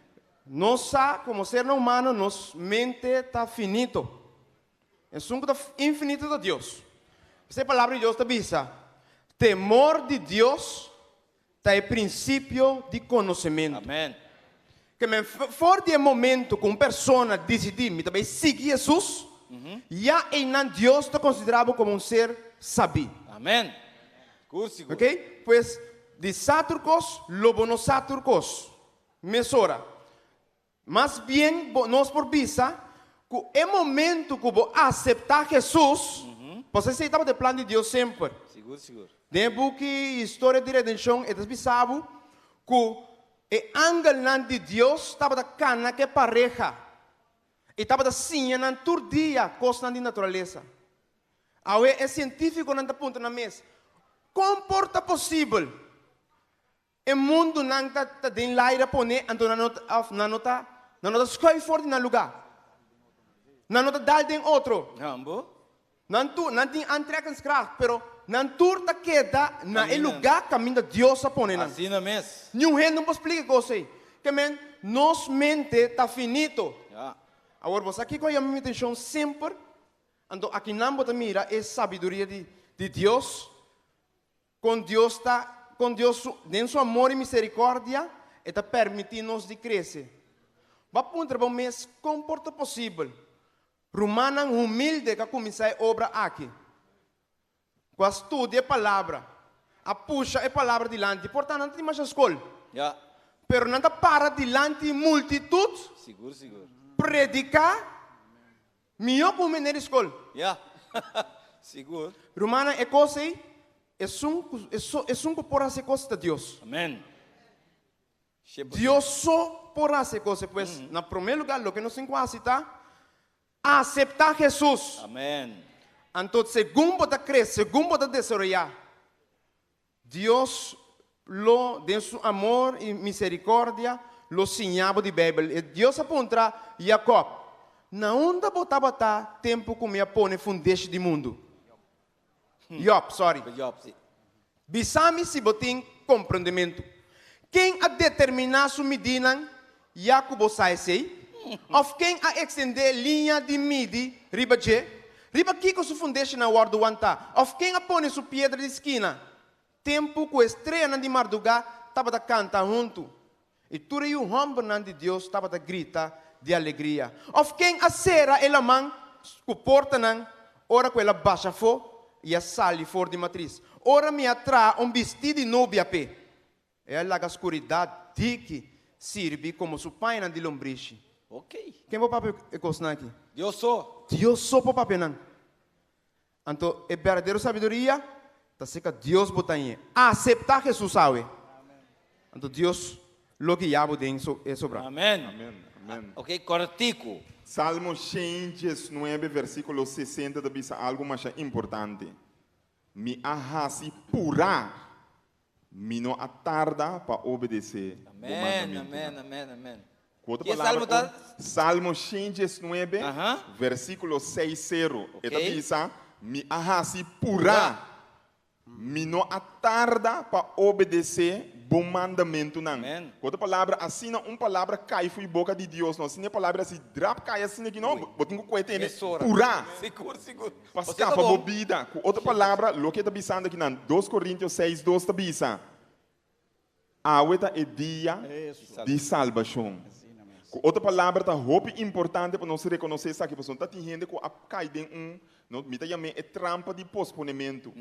Nos sa komo sernan humano nos mente ta finito. Esun ku ta infinito ta Dios. P'esei e Palabra di Dios ta bisa, Temor di Dios ta e prinsipio di konosementu. Amen. Ke men for di e momento ku un persona disidí mi ta bai sigui Hesus, ya einan Dios ta konsiderá bo komo un ser sabí. Amen. Sigur, sigur. Ok? Pues, di sa tur kos, lo bo no sa tur kos mesora. Mas bien bo nos por bisa ku e momento ku bo aseptá Hesus, pasobra esei tabata e plan di Dios semper. Sigur, sigur. Den e buki Historia di Redenshon e ta bisa bo ku e angelnan di Dios tabata kana ku e pareha i tabata siña nan tur dia kosnan di naturalesa. Awe e sientífikonan ta puntra nan mes, Kon por ta posibel E mundunan ta ta den laira pone, anto nan no ta, of nan no ta, nan no ta schuif for di nan lugá. Nan no ta dal den otro. Hambo. Nan tur, nan tin aantrekkingskracht, pero nan tur ta keda na e lugá kaminda Dios a pone nan. Asina mes. Niun hende no por splika e kos ei. Ke men, nos mente ta finito. Ja. Awor, bo sa kiko a yama mi atenshon semper? Anto akinan bo ta mira e sabiduria di, di Dios. Kon Dios ta, kon Dios su, den su amor i miserikòrdia, E ta permití nos di krese. Bo a puntra bo mes kon por ta posibel rumannan humilde ku a kuminsá e obra aki, ku a studia e Palabra, a pusha e Palabra dilanti, por ta nan ta tin masha skol, Ya. pero nan ta para dilanti multitut, Sigur, sigur. prediká mihó ku un meneer di skol. Ya. Sigur. Rumannan, e kos ei Esun ku esun ku por hasi e kos ta Dios. Amen. Dios so por hasi e kos. Pues, na promé lugá, loke nos tin ku hasi ta aseptá Hesus. Amen. Anto, segun bo ta krese, segun bo ta desaroyá, Dios lo, den su amor i miserikòrdia, lo siña bo di Beibel. Dios a puntra Jakòb, Na unda bo tabata tempu ku mi a pone fundeshi di mundu? Job, sorry. Job, si. Bisa mi si bo tin komprendementu. Ken a determiná su midínan ya ku bo sa esei? Òf ken a ekstendé liña di midi riba dje? Riba kiko su fundeshinan wòrdu wantá? Òf ken a pone su piedra di skina? Tempu ku e streanan di mardugá tabata kanta huntu, i tur e yu hòmbernan di Dios tabata grita di alegria. Òf ken a sera e laman ku portanan ora ku el a basha afó i a sali for di matris? Ora mi a traha un bistí di nubia p'e, e a laga skuridat diki sirbi komo su pañanan di lombrishi. Ken por papia e kosnan aki? Dios so. Dios so por papia nan. Anto e berdadero sabiduria ta serka Dios bo ta ñe. Aseptá Hesus awe. Anto Dios lo guia bo den e sobrá. Amen. Amen. Amen. Ok, kortiku. Salmo 119 versíkulo 60 ta bisa algu masha importante, Mi a hasi purá, mi no a tarda pa obedesé bo Amen, mandamentunan. amen, amen, amen. Ku otro Ki palabra, salmo ta? Salmo 119, versíkulo 6 sero. E ta bisa, Mi a hasi purá. Mi no a tarda pa obedesé bo mandamentunan. Ku otro palabra, asina un palabra kai fo'i boka di Dios, no asina e palabra asi drap kai asina aki no, bo tin ku kohe tene purá pa skapa bo bida. Ku otro palabra, loke e ta bisando akinan, Dos Korintio seis dos ta bisa, Awe ta e dia di salbashon. Ku otro palabra, ta hopi importante pa nos rekonosé esaki, pasobra ta tin hende ku a kai den un, no, mi ta yam'é e trampa di posponementu.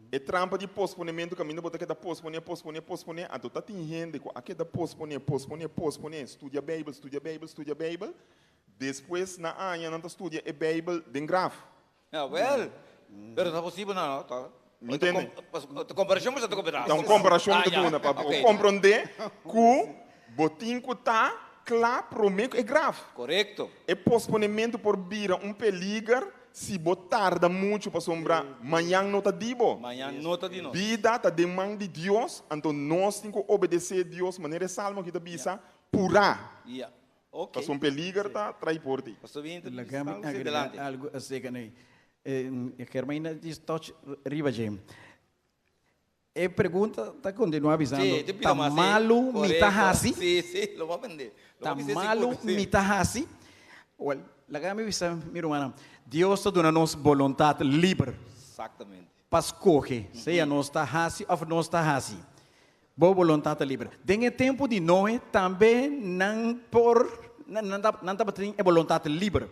E trampa di posponementu kaminda bo ta keda posponé, posponé, posponé, anto ta tin hende ku a keda posponé, posponé, posponé, studia Beibel, studia Beibel, studia Beibel, despues nan a haña nan ta studia e Beibel den graf. Awel, pero ta posibel no, no. Mi ntende. Ta komparashon bo sa ta kompará. Ta un komparashon mi ta duna pa bo komprondé ku bo tin ku ta kla promé ku e graf. Korekto. E posponementu por bira un peliger si bo tarda muchu pasobra mañan no ta di bo. Mañan no ta di nos. Bida ta den man di Dios, anto nos tin ku obedesé Dios manera e salmo aki ta bisa, purá. Ya. Ok. Pasobra un peliger ta trai por ti. Pastor Vinny ta Laga mi bisa algo agrega adelante. algu acerca nei. Germaina djis touch riba dje. E pregunta ta continua bisando, Sí, te pido ta mas, sí. malu mi ta Correcto. haci? Sí, sí, lo bo aprende. Lo Ta bo bisa malu sigur, sí. mi ta haci? Well, laga mi bisa mi rumannan, Dios ta duna nos boluntad liber. Exactamente. Pa scoge, sea nos ta haci of nos ta haci. Bo boluntat ta liber. Den e tempu di Noe tambe nan por, nan nan tabatin e boluntat liber.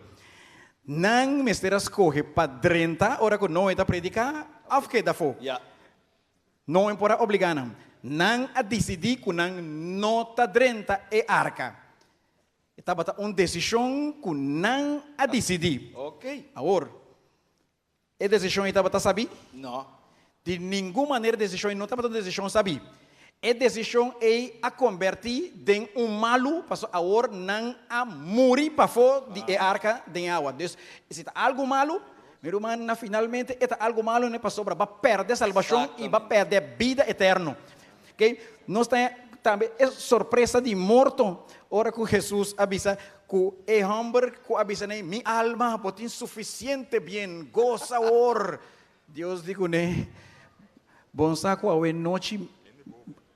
Nan mester a skohe pa drenta ora ku Noe ta prediká òf keda afó. Noe por a obligá nan. Nan a disidí ku nan no ta drenta e arka. E tabata un desishon ku nan a disidí. Awor, E desishon ei tabata sabí? No. Di ningun manera e desishon ei no tabata un desishon sabí. E desishon ei a kombertí den un malu pasobra awor nan a muri pafó di e arka den e awa. Dus, si ta algu malu, mi ruman, na finalmente e ta algu malu ne pasobra bo a pèrdè salbashon i bo a pèrdè bida eterno. Oké, nos ta tambe e sorpresa di morto ora ku Hesus a bisa ku e hòmber ku a bisa n'e, Mi alma, bo tin sufisiente bien, gosa awor. Dios di kuné, Bon sa ku awe nochi,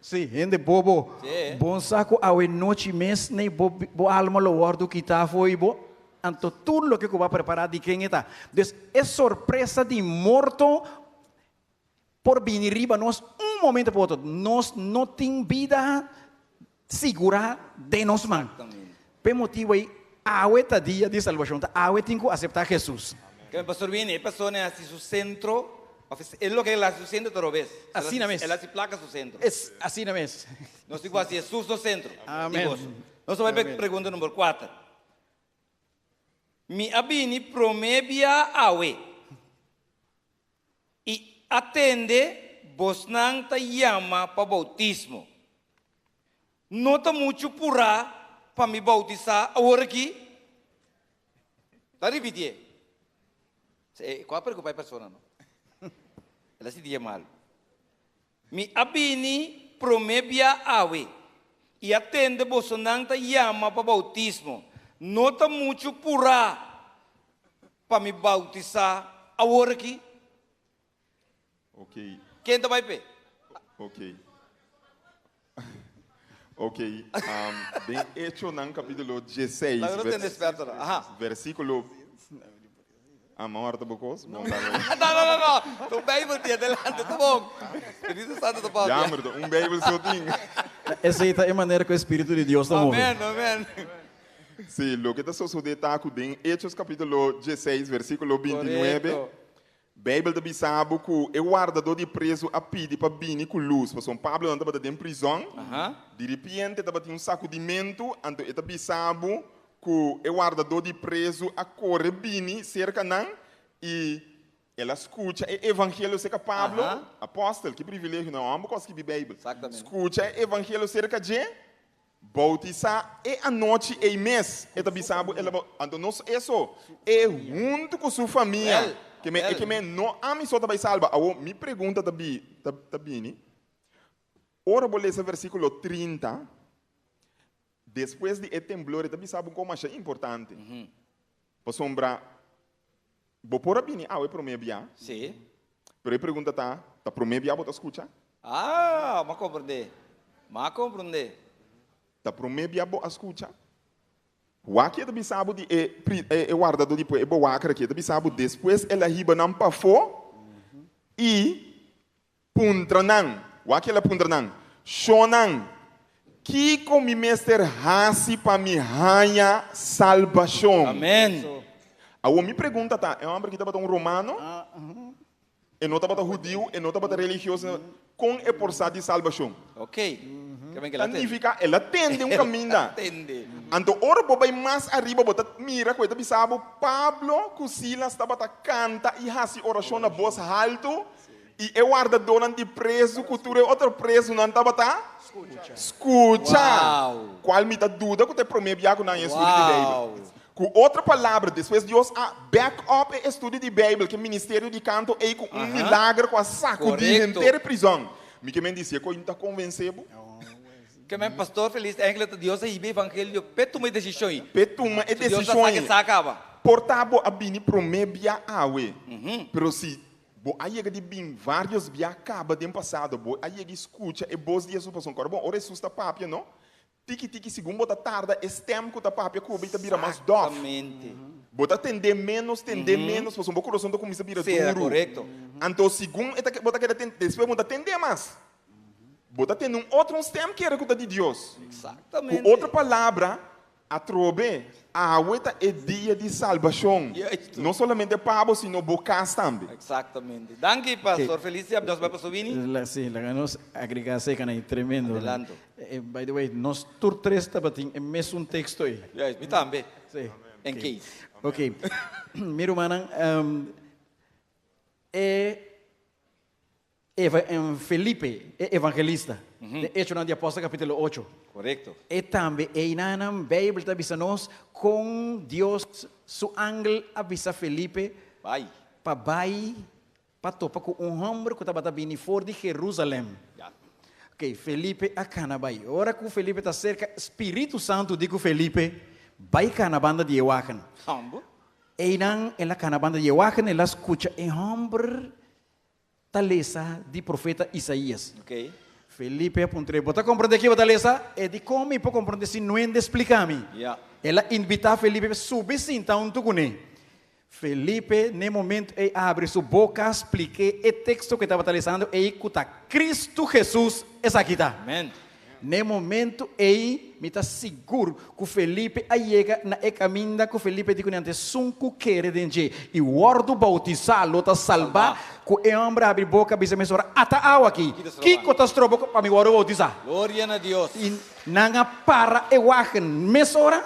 sí, hende bobo, bon sa ku awe nochi mes n'e bo bo alma lo wòrdu kitá fo'i bo, anto tur loke ku bo a prepará di ken e ta? Dus e sorpresa di morto Por bini riba nos un momento pa otro. Nos no tin bida sigurá den nos man. P'e motibu ei, awe ta dia di salbashon. Ta awe tin ku aseptá Hesus. Kende pastor bini, e persona e hasi su sentro, òf e loke el hasi su sentro ta robes. Asina mes. El hasi plaka su sentro. Es asina mes. Nos tin ku hasi Hesus nos sentro. Amen. Di goso. Nos ta bai pa e pregunta number kuater. Mi a bini promé bia awe. I atende bosnan ta yama pa boutismo. No ta muchu purá pa mi boutisá awor aki? Ta ripitié. E ku a preokupá e persona no. El a sintié malu. Mi a bini promé bia awe, i a tende bosonan ta yama pa boutismo. No ta muchu purá pa mi boutisá awor aki? Ok. Ken ta bai p'e? Ok. Ok. Um, den Echonan capítulo 16, Laga nos tende expertonan. Aha. versículo... Ah, ma warda bo kos? Bon, dale. No, no, no, no. Tu Bijbel tin adelante, ta bon. Spiritu Santo ta papia. Jammer, ta un Bijbel so tin. Esei ta e manera ku e Spiritu di Dios ta move. Amen, amen. Sí, loke ta sosodé ta ku den Hechos capítulo 16, versículo 29, Korekto. Bijbel ta bisa bo ku e wardadó di prezu a pidi pa bini ku lus, pasobra Pablo nan tabata den prizòn. Di ripiente tabatin un sakudimentu, anto e ta bisa bo ku e wardadó di prezu a kore bini serka nan i el a skucha e evangelio serka Pablo, apòstel, ki privilegio, no hòmber ku a skibi Beibel, skucha e evangelio serka dje, boutisá e anochi ei mes, e ta bisa bo, el a anto no eso, e huntu ku su famia, ke men, e ke men no ami so ta bai salba. Awor mi pregunta ta bi, ta bini, ora bo lesa versíkulo 30. Despues di e temblor e ta bisa bo un kos masha importante. Pasobra bo por a bini awe promé bia. Sí. Pero e pregunta ta, ta promé bia bo ta skucha? Ah, m'a komprendé. M'a komprendé. Ta promé bia bo a skucha? Wak e ta bisa bo di e e wardadó di pue, e bowaker aki, e ta bisa bo despues el a hiba nan pafó i Puntra nan, wak el a puntra nan, Shonnan, kiko mi mester hasi pa mi haña salbashon? Amen. Awor mi pregunta ta, e hòmber aki tabata un romano? E no tabata hudiu, e no tabata religioso, kon e por sa di salbashon? Ok. Ke men ke Ta el a tende? nifiká el a tende un kaminda. El a tende. Anto ora bo bai mas ariba bo ta mira ku e ta bisa bo, Pablo ku Silas tabata kanta i hasi orashon na bos haltu, I e wardadónan di prezu ku tur e otro prezunan tabata skucha, kual mi ta duda ku ta e promé bia ku nan a estudio di Beibel. Ku otro palabra, despues Dios a back up e estudio di Beibel ku e ministerio di kanto ei ku un milager ku a sakudí henter e prizòn. Mi ke men di si e koin ta konvensé bo? Ke men pastor Feliz Engler ta Dios a hiba e evangelio p'e tuma e desishon ei. P'e tuma e So Dios a desishon sa ke ei. sa kaba. Por ta bo a bini promé bia awe, pero si Bo a yega di bin varios bia kaba den pasado, bo a yega i skucha e bos di Hesus pasobra kòrda bon, ora Hesus ta papia no, tiki tiki segun bo ta tarda e stèm ku ta papia ku bo ta bira mas dòf. Exactamente. Bo ta tendé ménos, tendé ménos pasobra bo kurason ta kuminsá bira Sera, duru. korekto. Anto segun e ta bo ta keda tende, despues bo no ta tendé mas. Bo ta tende un otro un stèm kere ku ta di Dios. Ku Exactamente. otro palabra, Atrobe, awe ta e dia di salbashon, no solamente pa bo, sino bo kas tambe. Exactamente. Danki, Pastor Felicia. Nos bai Pastor Winnie. La, sí, laga nos agrega seca na tremendo. Adelanto. By the way, nos tur tres tabatin e mesun texto ei. Juist, mi tambe. Sí. In case. Ok. Mi rumannan, e Eva, Felipe, e evangelista, den Echonan di Apòstel kapítulo ocho. Korekto. E tambe einanan Beibel ta bisa nos kon Dios su angel a bisa Felipe Bai. pa bai pa topa ku un hòmber ku tabata bini for di Jerusalèm. Ya. Ok, Felipe a kana bai. Ora ku Felipe ta serka, Spiritu Santu di ku Felipe, Bai kana banda di e wagen. Hòmber. Einan el a kana banda di e wagen, el a skucha e hòmber Ta lesa di profeta Isaías. Ok. Felipe a puntr'é, Bo ta komprondé ke bo ta lesa? E di, Kon mi por komprondé si nuende splika mi? Ya. El a invitá Felipe pa subi sinta huntu kuné. Felipe n'e momento ei a habri su boka splik'é e teksto ku e tabata lesando ei ku ta Kristu Hesus esaki ta. Amèn. N'e momento ei mi ta sigur ku Felipe a yega na e kaminda ku Felipe di ku nan ta esun ku kere den dje i wòrdu boutisá lo ta salbá, ku e hòmber a habri boka a bisa mesora, Ata awa aki, kiko ta stroba ku pa mi wòrdu boutisá? Gloria na Dios! I nan a para e wagen mesora,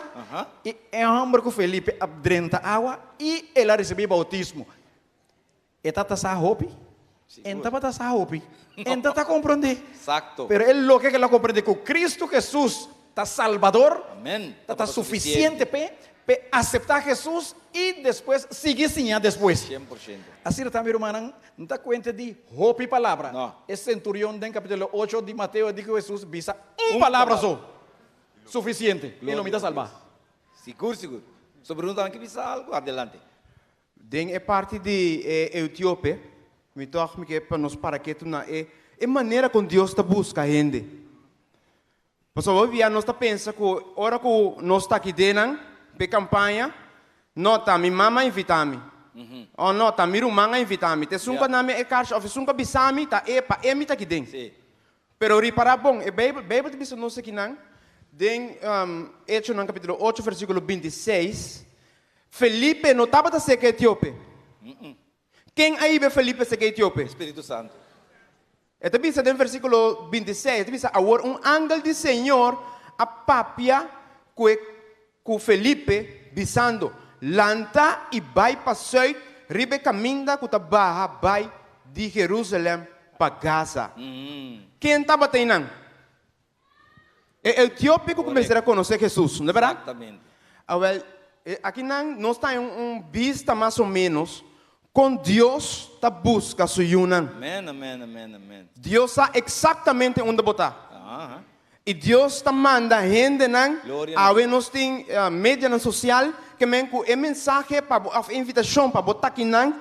i e hòmber ku Felipe a drenta awa i el a risibí boutismo. E ta ta sa hopi? En tabata sa hopi. En ta ta komprondé. Exacto. Pero e loke ke el a komprendé ku Kristu Hesus ta Salbador, Amen. ta ta sufisiente p'e, p'e aseptá Hesus i despues sigui siña despues. 100%. Asina ta, mi rumannan, no ta kuenta di hopi palabra. No. E senturion den kapítulo ocho di Mateo a di ku Hesus bisa un palabra so, sufisiente, i lo mi ta salbá. Sigur, sigur. Sobre un tambe ke bisa algu, adelante. Den e parti di e Eutiope, mi tòg mi ke pa nos para ketu na e e manera kon Dios ta buska hende. Pasobra hopi bia nos ta pensa ku ora ku nos ta aki den nan p'e kampaña, no ta mi mama a invitá mi, o no ta mi ruman a invitá mi, ta esun ku a na mi e karchi òf esun ku a bisa mi ta e pa e mi ta aki den. Pero ripará bon, e Beibel Beibel ta bisa nos akinan den Echonan kapítulo ocho versíkulo 26, Felipe no tabata seka etiope. Ken a hiba Felipe seka etiope? Spiritu Santu. E ta bisa den versíkulo 26, e ta bisa, Awor un angel di Señor a papia ku e ku Felipe, bisando, Lanta i bai pa sùit riba e kaminda ku ta baha bai di Jerusalèm pa Gaza. Ken tabata einan? E etiope ku mester a konosé Hesus, no ta bèrdat? Awèl, akinan nos ta haña un bista mas o ménos kon Dios ta buska su yunan. Dios sa eksaktamente unda bo ta. I Dios ta manda hendenan, Gloria na awe nos tin medianan sosial, ke men ku e mensahe pa bo òf e invitashon pa bo ta akinan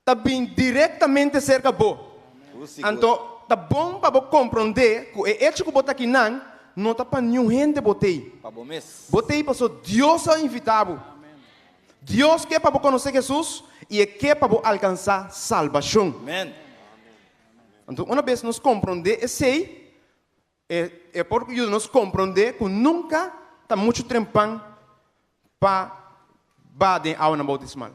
ta bin direktamente serka bo. Anto ta bon pa bo komprondé ku e echo ku bo ta akinan no ta pa niun hende bo t'ei. Pa bo mes. Bo t'ei paso Dios a invitá bo. Dios ke pa bo konosé Hesus i e ke pa bo alkansá salbashon. Amen. Anto una bes nos komprondé esei, E e por yuda nos komprondé ku nunka ta muchu trempan pa ba den awanan boutismal.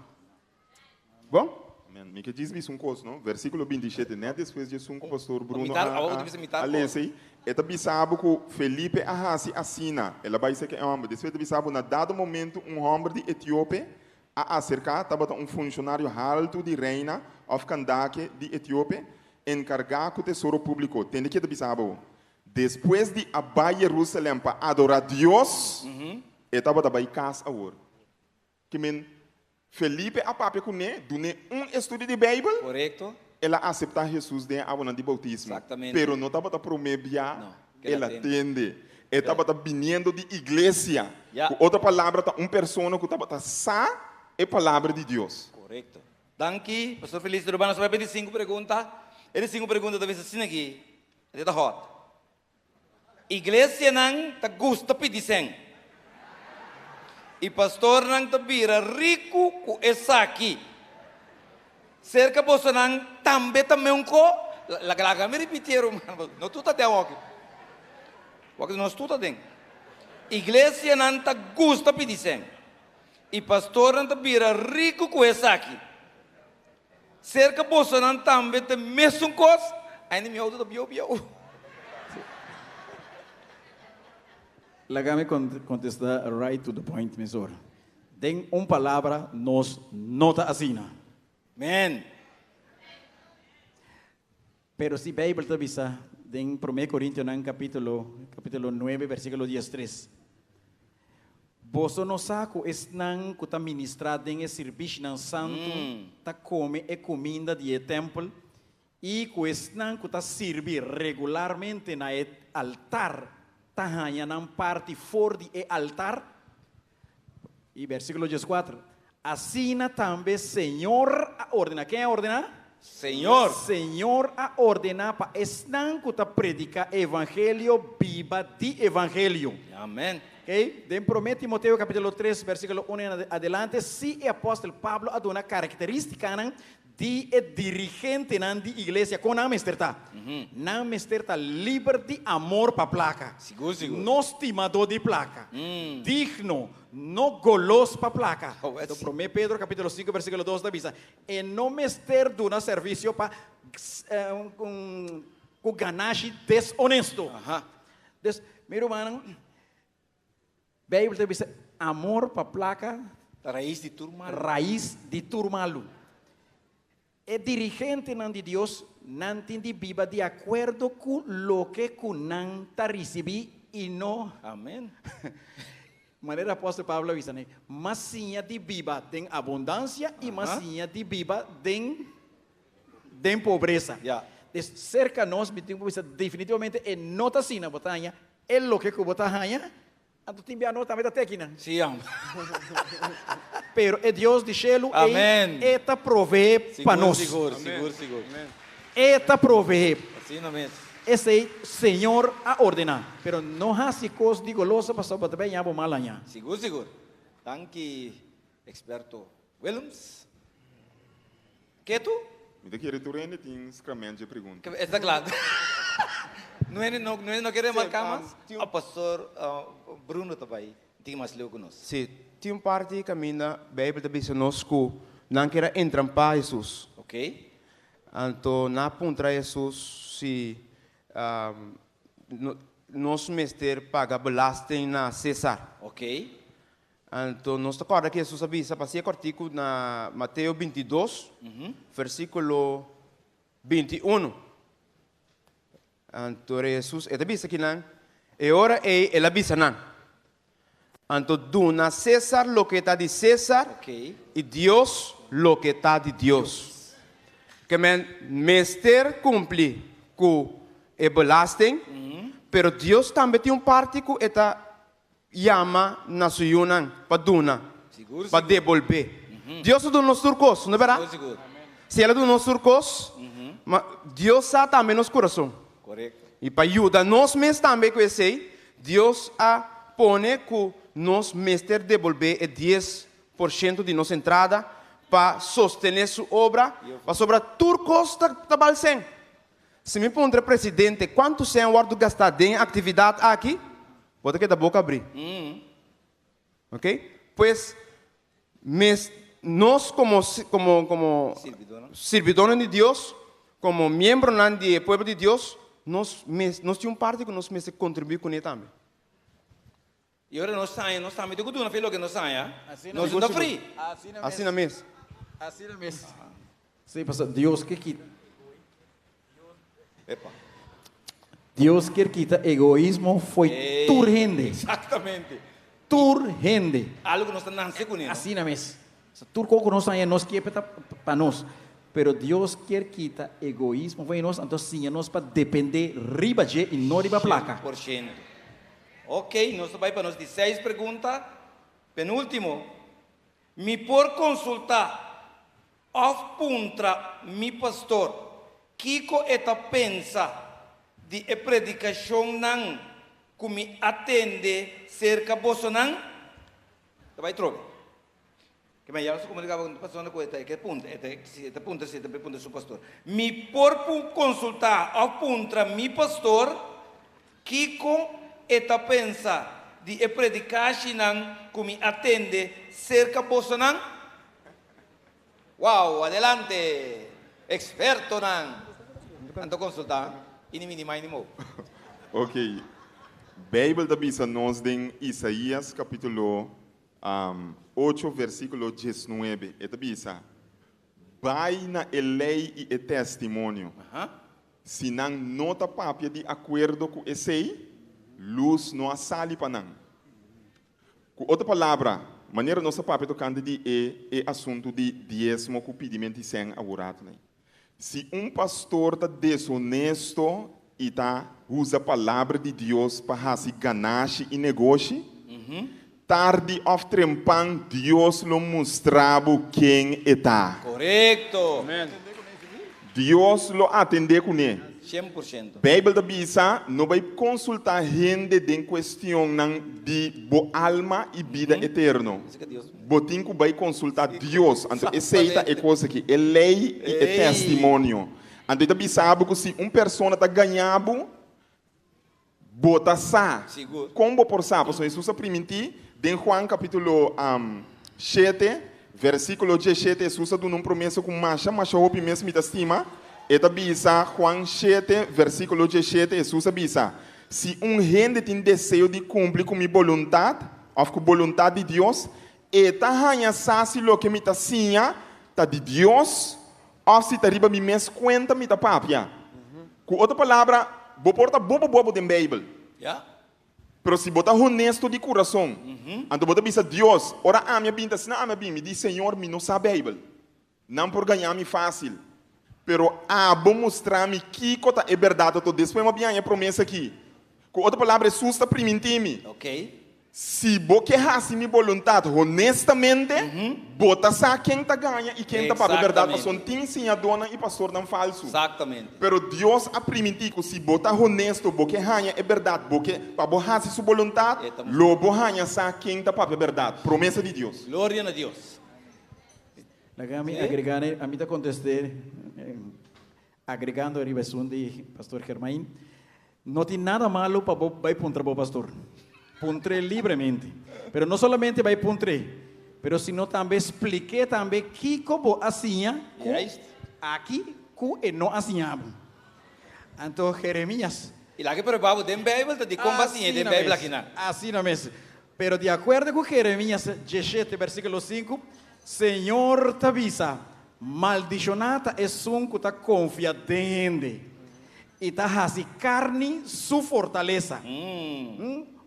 Bon? Amen. Mi ke djis bisa un kos, no? Versíkulo 27, nèt despues di esun ku Pastor Bruno Mitar, a awor ku ta bisa mitar a kos. lesa ei, e ta bisa bo ku Felipe a hasi asina, el a bai serka e hòmber. Despues e ta bisa bo, na dado momentu un hòmber di Etiope a aserká, tabata un funshonario haltu di reina òf Kandake di Etiope, Enkargá ku tesoro públiko, tende ke ta bisa bo, Despues di a bai Jerusalèm pa adorá Dios, e tabata bai kas awor. Ke men, Felipe a papia kuné, dun'é un estudio di Beibel, Korekto. el a aseptá Hesus den e awanan di boutismo. Exactamente. Pero no tabata promé bia No, ke el el a a tende. tende. E tabata biniendo di iglesia. Ya. Ku otro palabra, ta un persona ku tabata sa e Palabra di Dios. Korekto. Danki, Pastor Felice Urbano. Nos ta bai pa e di sinku pregunta. E di sinku pregunta ta bisa asina aki, e ta hot. Iglesianan ta gusta pidi sèn. I pastornan ta bira riku ku esaki. Serka bosonan tambe ta meunko? Laga mi ripitié, ruman. No tur ta den awor aki. Wak nos tur ta den. Iglesianan ta gusta pidi sèn. I pastornan ta bira riku ku esaki. Serka bosonan tambe ta e mesun kos. Ainda mi outo ta bieu bieu. Laga mi kontestá right to the point mesora. Den un palabra, nos no ta asina. Men. Pero si Beibel ta bisa den Promé Korintionan kapítulo kapítulo nuebe versíkulo diestres, Boso no sa ku esnan ku ta ministrá den e sirbishinan santu ta kome e kuminda di e tèmpel, i ku esnan ku ta sirbi regularmente na e altar ta haña nan parti for di e altar? I versíkulo dieskuater, Asina tambe Señor a ordená. Ken a ordená? Señor. Señor a ordená pa esnan ku ta prediká evangelio biba di evangelio. Amèn. Oké, den Promé Timoteo kapítulo tres versíkulo unu en adelante, sí e apòstel Pablo a duna karakterístikanan Di e dirigentenan di iglesia kon nan mester ta? Nan mester ta liber di amor pa plaka, Sigur, sigur. no stimadó di plaka, digno, no golos pa plaka. Oh, Enton Promé Pedro kapítulo sinku versíkulo dos ta bisa, E no mester duna servisio pa ku ganashi deshonesto. Dus, mi rumannan, Beibel ta bisa amor pa plaka Ta rais di tur malu. Rais di tur malu. E dirigentenan di Dios nan tin di biba di akuerdo ku loke ku nan ta risibí i no. Amen. Manera apòstel Pablo a bisa ne, Mas siña di biba den abundansia i mas siña di biba den den pobresa. Ya. Des serka nos mi tin ku bisa definitivamente e no ta asina bo ta haña e loke ku bo ta haña, anto tin bia nos tambe ta tekinan. Sí, am. Pero e Dios di shelu ei Amen. e ta proveé pa Sigur, nos. sigur, sigur, sigur. E ta proveé. Asina mes. Esei Señor a ordená. Pero no hasi kos di goloso pasobra bo ta bay haña bo mal hañá. Sigur, sigur. Danki, experto Willems. Ketu? Mi ta kere tur hende tin skramen dje pregunta. Esta kla. No hende no, no hende no kere remarká mas? tin- Oh, pastor Bruno ta bai tin mas leu ku nos. Sí, tin un parti kaminda Beibel ta bisa nos ku nan kier a entrampá Hesus. Ok. Anto nan a puntra Hesus si nos mester paga belasting na Cesar. Ok. Anto nos ta kòrda ku Hesus a bisa pa hasi e kòrtiku na Mateo bintidos, versíkulo 21. Anto Hesus e ta bisa kinan, E ora ei el a bisa nan, Anto duna César loke ta di César i Dios loke ta di Dios. Ke men mester kumpli ku e belasting. Pero Dios tambe tin un parti ku e ta yama na su yunan pa duna, pa debolbé. Dios a duna nos tur kos, no bèrdat? Si El a duna nos tur kos, ma Dios sa tambe nos kurason. I pa yuda nos mes tambe ku esei, Dios a pone ku nos mester debolbé e 10% di nos entrada pa sostené su obra, pasobra tur kos ta bal sèn. Si mi puntra e presidente kuantu sèn wòrdu gastá den e aktividat aki, bo ta keda boka abrí. Ok? Pues, mes, nos komo, komo, komo sirbidónan di Dios, komo miembronan di e pueblo di Dios, nos mes, nos tin un parti ku nos mester kontribuí kuné tambe. I ora nos haña, nos tambe tin ku duna fe loke nos haña. Nos no ta fri. Asina mes. Asina mes. Sí, pasobra Dios ke kita Epa. Dios kier kita egoismo fo'i tur hende. Exactamente. Tur hende. Algo ku nos ta nase kuné, no? Asina mes. Tur kos ku nos haña nos kier ta pa nos. Pero Dios kier kita egoismo fo'i nos, anto siña nos pa dependé riba dje i no riba plaka. 100%. Ok, nos ta bai pa nos di seis pregunta. Penúltimo, Mi por konsultá òf puntra mi pastor kiko e ta pensa di e predikashonnan ku mi a tende serka bosonan? Ta bai trobe. Ke men ya su komunikaba ku persona ku e ta ke puntra, e ta e ta puntra si e ta bai puntra su pastor. Mi por konsultá òf puntra mi pastor Kiko e ta pensa di e predikashinan ku mi a tende serka bosonan? Wow, adelante, ekspertonan! Nan ta konsultá ini mini maini mou. Ok, Beibel ta bisa nos den Isaías kapítulo ocho versíkulo diesnuebe, e ta bisa, Bai na e lei i e testimonio. Si nan no ta papia di akuerdo ku esei, lus no a sali pa nan. Ku otro palabra, manera nos a papia tokante di e e asuntu di diesmo ku pidimenti sèn aworato nei. Si un pastor ta deshonesto i ta usa palabra di Dios pa hasi ganashi i negoshi, tardi òf trempan Dios lo mustra bo ken e ta. Korekto! Dios lo atendé kuné. 100%. Beibel ta bisa, No bai konsultá hende den kuestionnan di bo alma i bida eterno. Bo tin ku bai konsultá Dios. Anto esei ta e kos aki, e lei i e testimonio. Anto e ta bisa bo ku si un persona ta gaña bo, Bo ta sa. Kon bo por sa? Pasobra Hesus a primintí den Juan kapítulo shete, versíkulo diesshete, Hesus a duna un promesa ku masha, masha hopi mes mi ta stima. E ta bisa, Juan shete, versíkulo diesshete, Hesus a bisa, Si un hende tin deseo di kumpli ku mi boluntat, òf ku boluntat di Dios, e ta haña sa si loke mi ta siña ta di Dios òf si ta riba mi mes kuenta mi ta papia. Ku otro palabra, bo por ta bobo bobo den Beibel, pero si bo ta honesto di kurason, anto bo ta bisa Dios, ora ami a bin ta asina ami a bin, mi di, Señor, mi no sa Beibel. Nan por gaña mi fásil. Pero abo mustra mi kiko ta e bèrdat anto despues mi a bin haña e promesa aki. Ku otro palabra, Hesus ta primintí mi, Si bo ke hasi mi boluntat honestamente, bo ta sa ken ta gaña i ken ta papia bèrdat, pasobra tin siñadónan i pastornan falsu. Pero Dios a primintí ku si bo ta honesto, bo ke haña e bèrdat, bo ke pa bo hasi su boluntat, lo bo haña sa ken ta papia bèrdat. Promesa di Dios. Gloria na Dios. Laga mi agregá, ami ta kontest'é agregando riba esun di Pastor Germain. No tin nada malo pa bo bai puntra bo pastor. Puntr'é libremente. Pero no solamente bai puntr'é, pero sino tambe splik'é tambe kiko bo a siña ku aki ku e no a siña bo. Anto Jeremias. I laga e prueba bo den Bijbel ta di kon bo a siña den Bijbel akinan. Asina mes. Pero di akuerdo ku Jeremias diesshete bersíkulo sinku, Señor ta bisa, Maldishoná ta esun ku ta konfia den hende i ta hasi karni su fortalesa.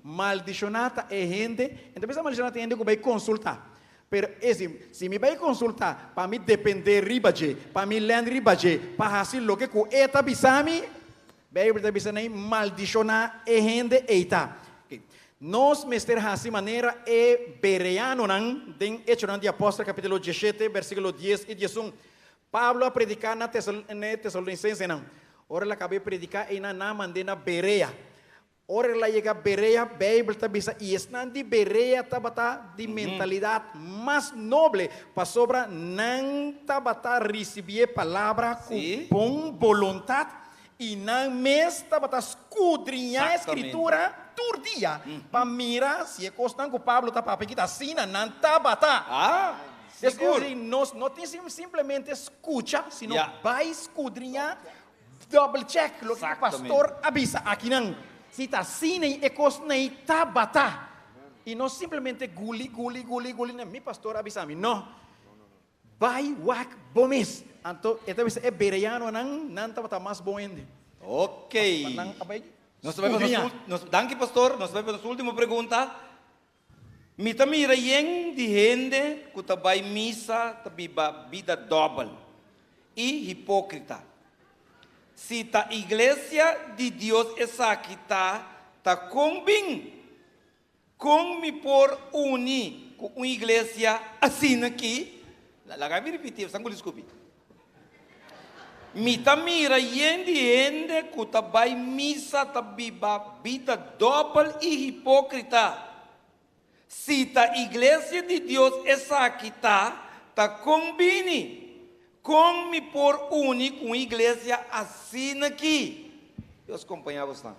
Maldishoná ta e hende, e ta bisa maldishoná ta e hende ku bai konsultá. Pero e si, si mi bai konsultá pa mi dependé riba dje, pa mi lèn riba dje, pa hasi loke ku e ta bisa mi. Beibel ta bisa nei, Maldishoná e hende ei ta. Nos mester hasi manera e bereanonan den Echonan di Apòstel kapítulo diesshete, versíkulo dies i diesun. Pablo a prediká na e tesalonisensenan. Ora el a kaba e prediká einan, nan a mand'é na Berea. Ora el a yega Berea, Beibel ta bisa, i esnan di Berea tabata di mentalidat mas noble, pasobra nan tabata risibí e palabra ku bon boluntat i nan mes tabata skudriñá e Skritura tur dia pa mira si e kosnan ku Pablo ta papia aki ta asina nan tabata. Es decir, nos no tin simplemente skucha, sino bai skudriñá Double check loke e pastor a bisa akinan, si ta asina i e kosnan ei tabata. I no simplemente guli, guli, guli, guli, na mi pastor a bisa mi. No. Bai wak bo mes. Anto e ta bisa e bereanonan, nan tabata mas bon hende. Ok. Pasobra nan a bai Nos ta bai pa nos nos danki pastor, nos ta bai pa nos ultimo pregunta. Mi ta mira yen di hende ku ta bai misa ta biba bida dòbel i hipókrita. Si ta iglesia di Dios esaki ta, ta kon bin? Kon mi por uni ku un iglesia asina ki? Laga mi ripití, esnan ku diskupi. Mi ta mira yen di hende ku ta bai misa ta biba bida dòbel i hipókrita. Si ta iglesia di Dios esaki ta, ta kon bini? Kon mi por uni ku un iglesia asina ki? Dios kompañá bosnan.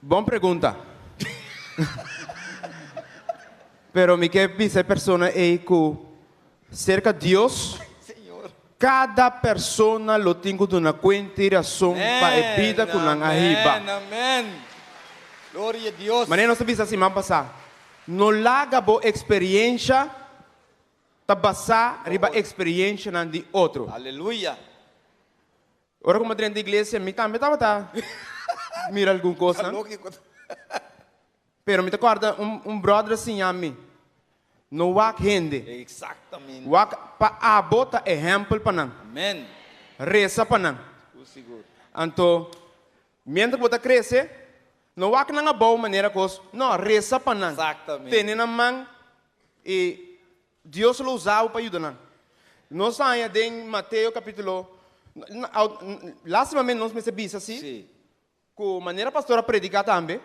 Bon pregunta. Pero mi ke bisa e persona ei ku serka Dios kada persona lo tin ku duna kuenta i rason pa e bida ku nan a hiba. Manera nos a bisa siman pasá, no laga bo eksperiensha ta basá riba eksperienshanan di otro. Ora ku mi a drenta iglesia mi tambe tabata mira algun kosnan. Pero mi ta kòrda un un bròder a siña mi, No wak hende. Exactamente. Wak pa abo ta ehèmpel pa nan. Amen. Resa pa nan. Sigur sigur. Anto, miéntras ku bo ta krese, no wak nan abou manera kos, no, resa pa nan. Exactamente. Tene nan man i Dios lo usa bo pa yuda nan. Nos haña den Mateo kapítulo, lastimamente nos mester bisa si, Sí. Ku manera pastor a prediká tambe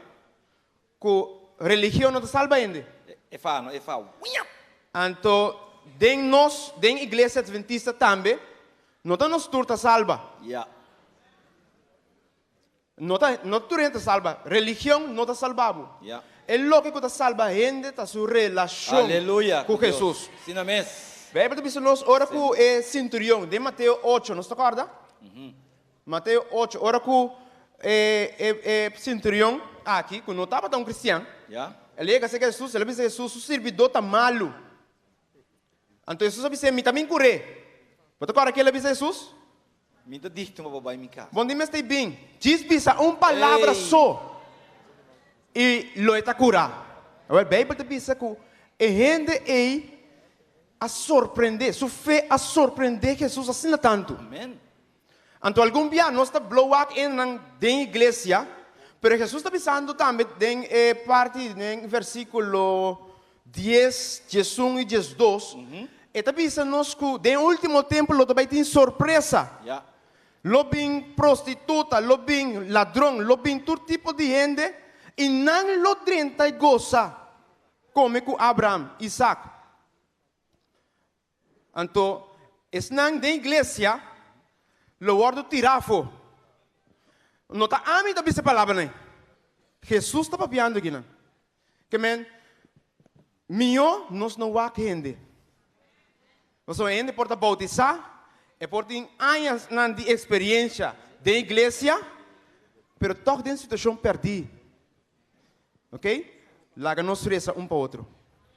ku religion no ta salba hende. E fa no, e fa wiap! Anto den nos, den iglesia adventista tambe, no ta nos tur ta salba. Ya. No ta, no tur hende ta salba. Religion no ta salba bo. Ya. E loke ku ta salba hende ta su relashon Aleluya ku ku Dios. Jesus. Asina mes. Beibel ta bisa nos ora ku e sinturion den Mateo ocho, nos ta kòrda? Mateo ocho, ora ku e e sinturion aki, ku no tabata un kristian, el a yega serka Hesus, el a bisa Hesus, su sirbidó ta malu. Anto Hesus a bis'é, Mi ta bin kur'é. Bo ta kòrda ke el a bisa Hesus? Mi ta digno pa bo bai mi kas. Bon di mester bin. Djis bisa un palabra so i lo e ta kurá. Awor, Beibel ta bisa ku e hende ei a sorprendé, su fe a sorprendé Hesus asina tantu. Amen. Anto algun bia nos ta blow wak enan den iglesia, pero Hesus ta bisando tambe den e parti den versikulo dies, diesun i diesdos, e ta bisa nos ku den ultimo tempu lo ta bai tin sorpresa. Lo bin prostituta, lo bin ladron, lo bin tur tipo di hende i nan lo drenta i gosa kome ku Abraham, Isak. Anto esnan den iglesia lo wòrdu tirá afó. No ta ami ta bisa e palabranan ei. Hesus ta papiando akinan. Ke men, mihó nos no wak hende. Pasobra hende por ta boutisá, e por tin añanan di eksperiensha den iglesia, pero tòg den situashon pèrdí. Ok? Laga nos resa un pa otro.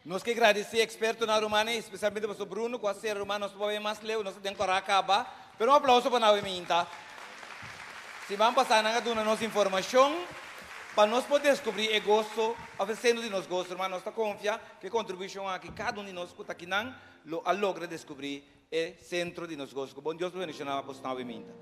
Nos ke gradisí ekspertonan rumannan i spesialmente Pastor Bruno ku a sera ruman nos pa bai mas leu, nos ta den kòrá kaba. Pero un aplauso pa nan minta. Siman pasá nan a duna nos informashon pa nos por deskubrí e goso òf e seno di nos goso. Ruman, nos ta konfia ku e kontribushon aki kada un di nos ku ta akinan lo a logra deskubrí. e sentro di nos goso. Ku bon Dios lo bendishoná boso awe minta.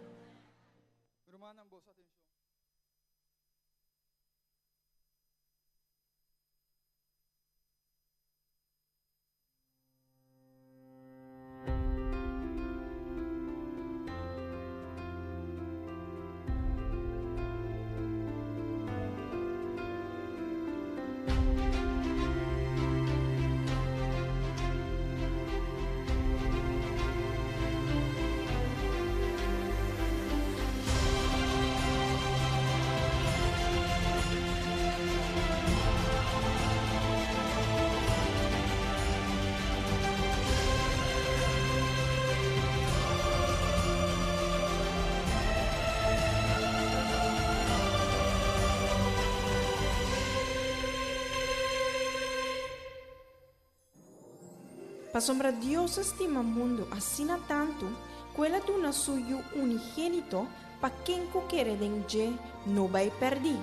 Pasobra Dios a stima mundu asina tantu, ku el a duna su Yu unigénito pa ken ku kere den dje no bai pèrdí,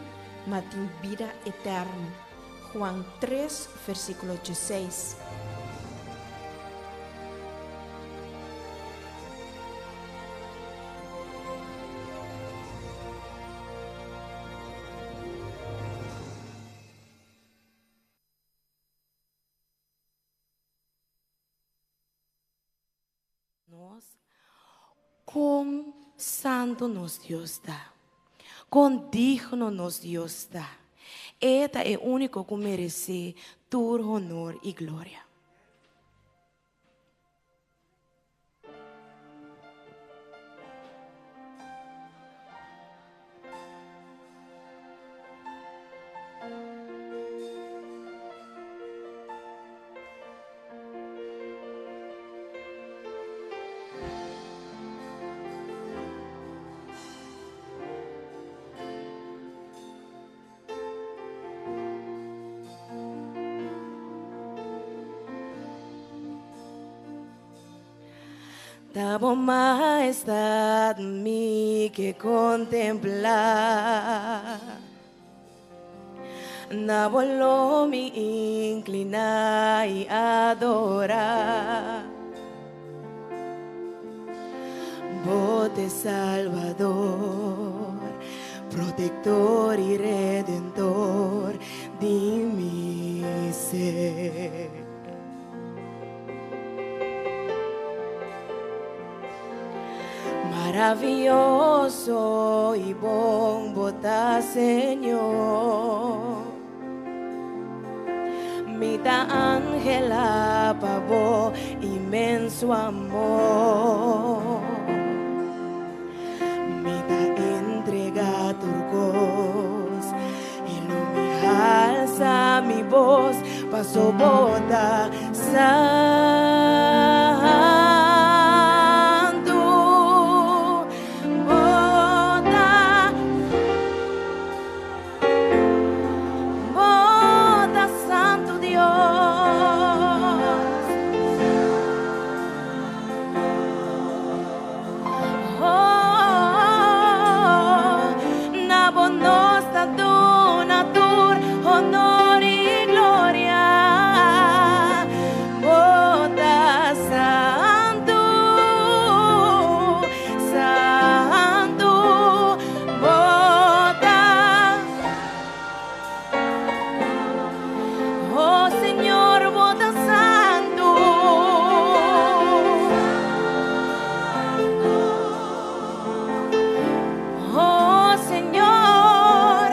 ma tin bida eterno. Juan tres, versíkulo dieseis. Nos, kon santu nos Dios ta, kon digno nos Dios ta. E ta e úniko ku meresé tur honor i gloria. Ta bo majestad mi ke kontemplá. Na bo lo mi inkliná i adorá. Bo t'e Salbador, Protektor i Redentor di mi ser. Maravioso i bon bo ta Señor. Mi ta anhelá pa bo inmenso amor. Mi ta entregá tur kos i lo mi halsa mi bos paso bo ta santu. Bo ta Bo ta santu Dios. Oh, na bo nos ta duna tur honor i gloria. Bo ta santu, santu, bo ta. Oh Señor, bo ta santu. Oh Señor,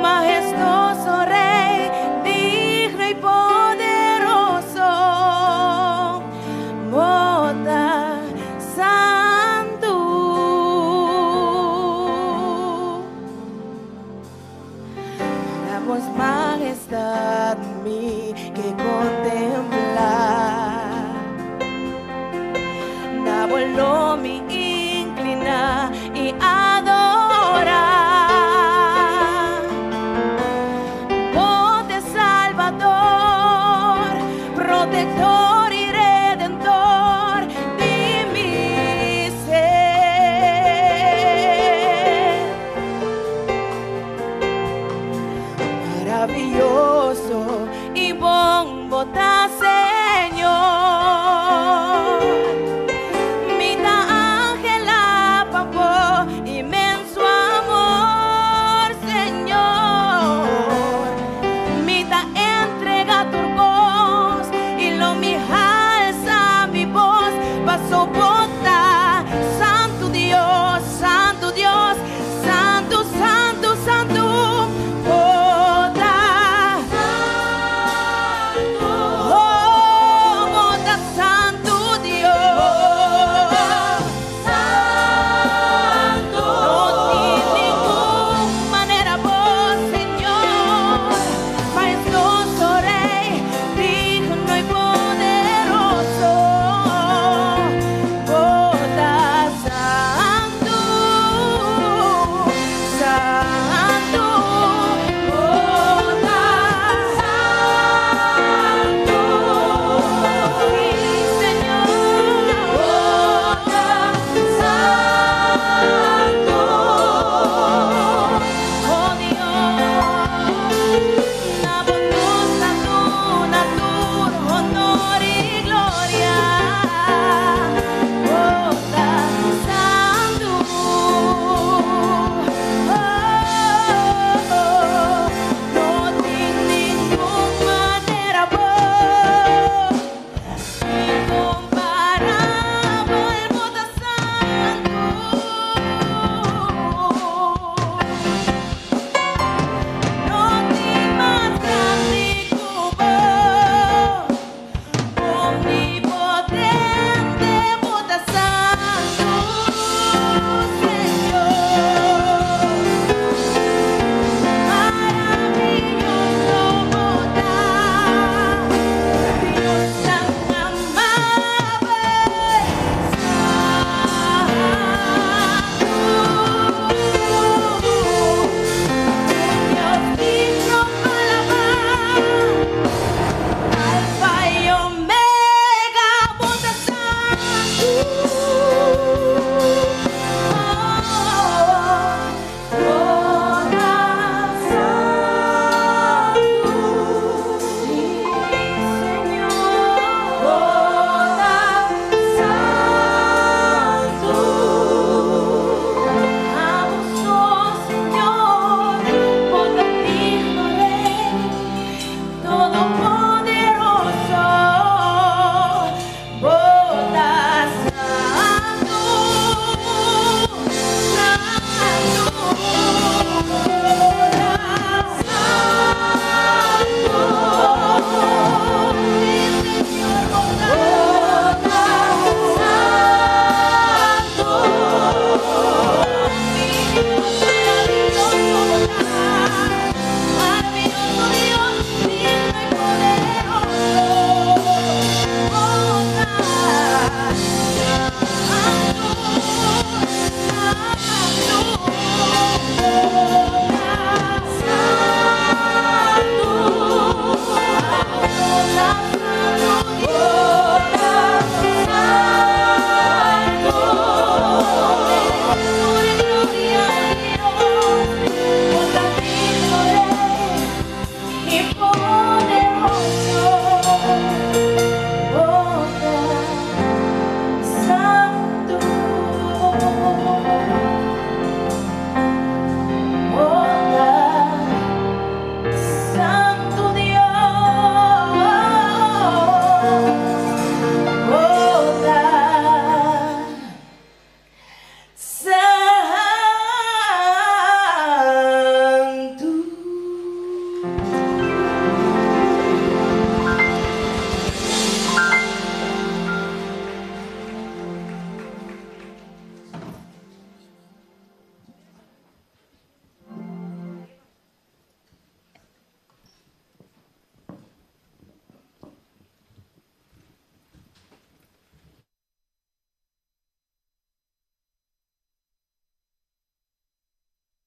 majestuoso Rey, digno y poderoso, bo ta santu. Para vos majestad mi que contemplar. Na bo lo mi inclina y adorar. Bo t'e Salvador, protector y redentor di mi ser. Maravilloso y bon bo ta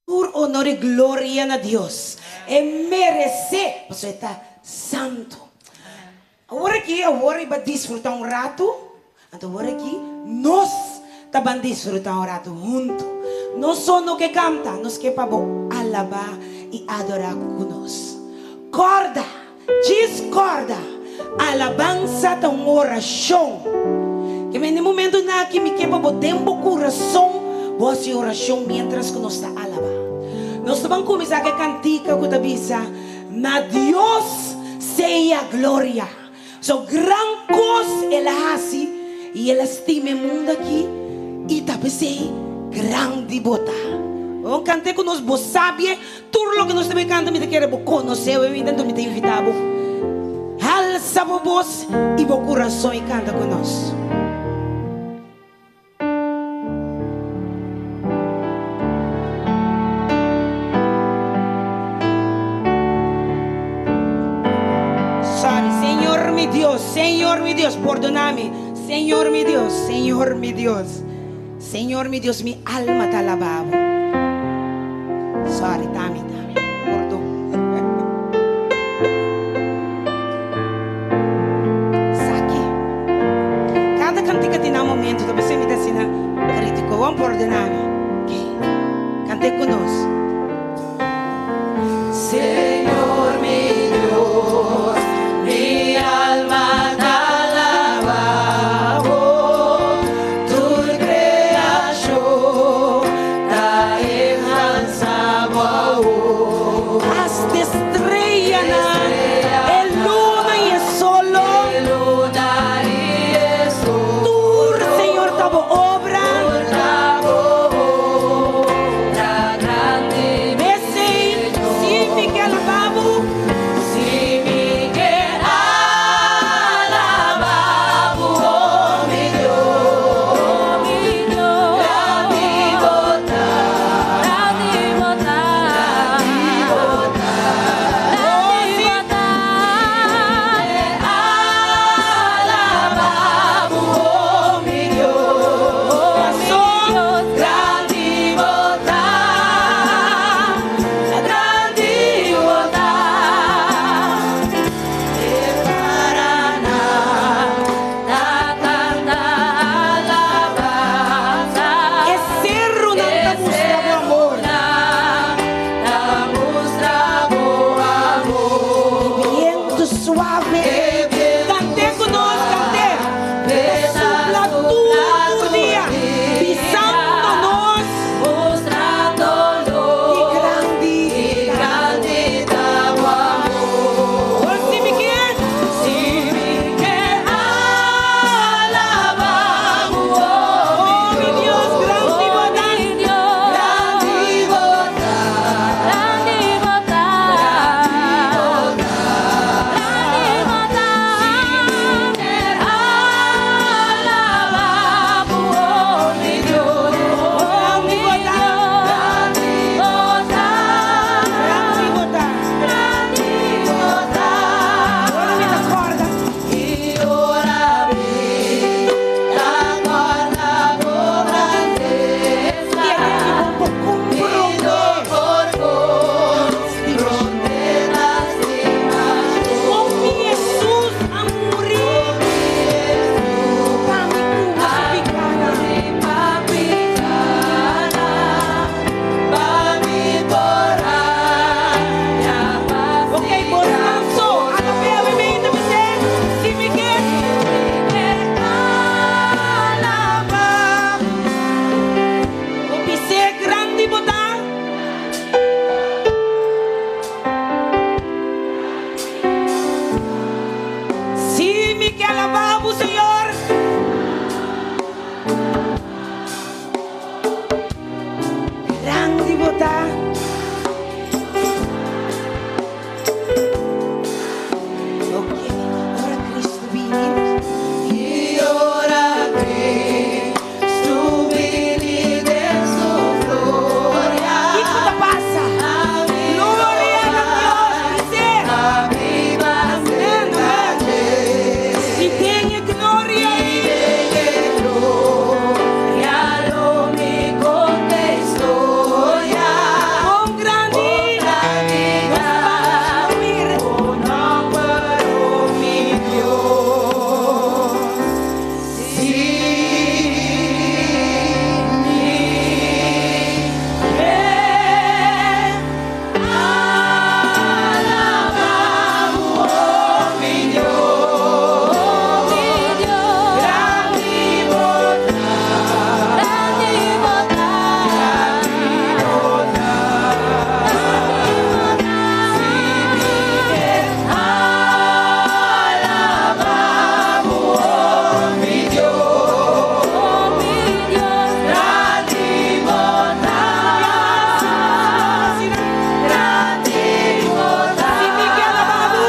Tur honor i gloria na Dios. E meresé, pasobra e ta santu. Awor aki, awor i ba disfrutá un ratu, anto awor aki nos ta ban disfrutá un ratu huntu. No so no ke kanta, nos ke pa bo alabá i adorá ku nos. Kòrda, djis kòrda, alabansa ta un orashon. Ke men e momentunan aki mi ke pa bo den bo kurason bo hasi orashon miéntras ku nos ta alabá. Nos ta ban kuminsá ku e kantika ku ta bisa, Na Dios sea gloria. So gran kos el a hasi i el a stima e mundu aki i ta p'esei grandi bo ta. Bon kant'é ku nos, bo sabie tur loke nos ta bay kanta, mi ta kere bo konosé awe mi tanto mi ta invitá bo halsa bo bos i bo kurason i kanta ku nos. Sorry, Señor mi Dios, Señor mi Dios, pordona mi. Señor mi Dios, Señor mi Dios. Señor mi Dios, mi alma ta alabá bo. Sorry, tami, tami. Pordon. Saki. Kada kantika tin nan momento, ta p'esei mi ta asina kritiko. Bon pordona mi. Oké. Kant'é ku nos. Señor mi Dios, mi alma ta alabá bo, tur kreashon ta enhansá bo awor. Hasta estrellanan, e luna i e solo. Tur, Señor, ta bo obra. P'esei, si mi ke alabá. Grandi bo ta. Ok, ora Cristo bini. I ora Cristo bini den su gloria. Kiko ta pasa? Gloria na Dios, bis'é. Amen, amen. I den e gloria ei. Gloria lo mi konta historia. Kon grandi. Nos ta ban Mi Dios. Si mi ke alabá bo, mi Dios, grandi bo ta, grandi bo ta, grandi bo ta. Si mi ke alabá bo, mi Dios, grandi bo ta, grandi bo ta. Si mi ke alabá bo.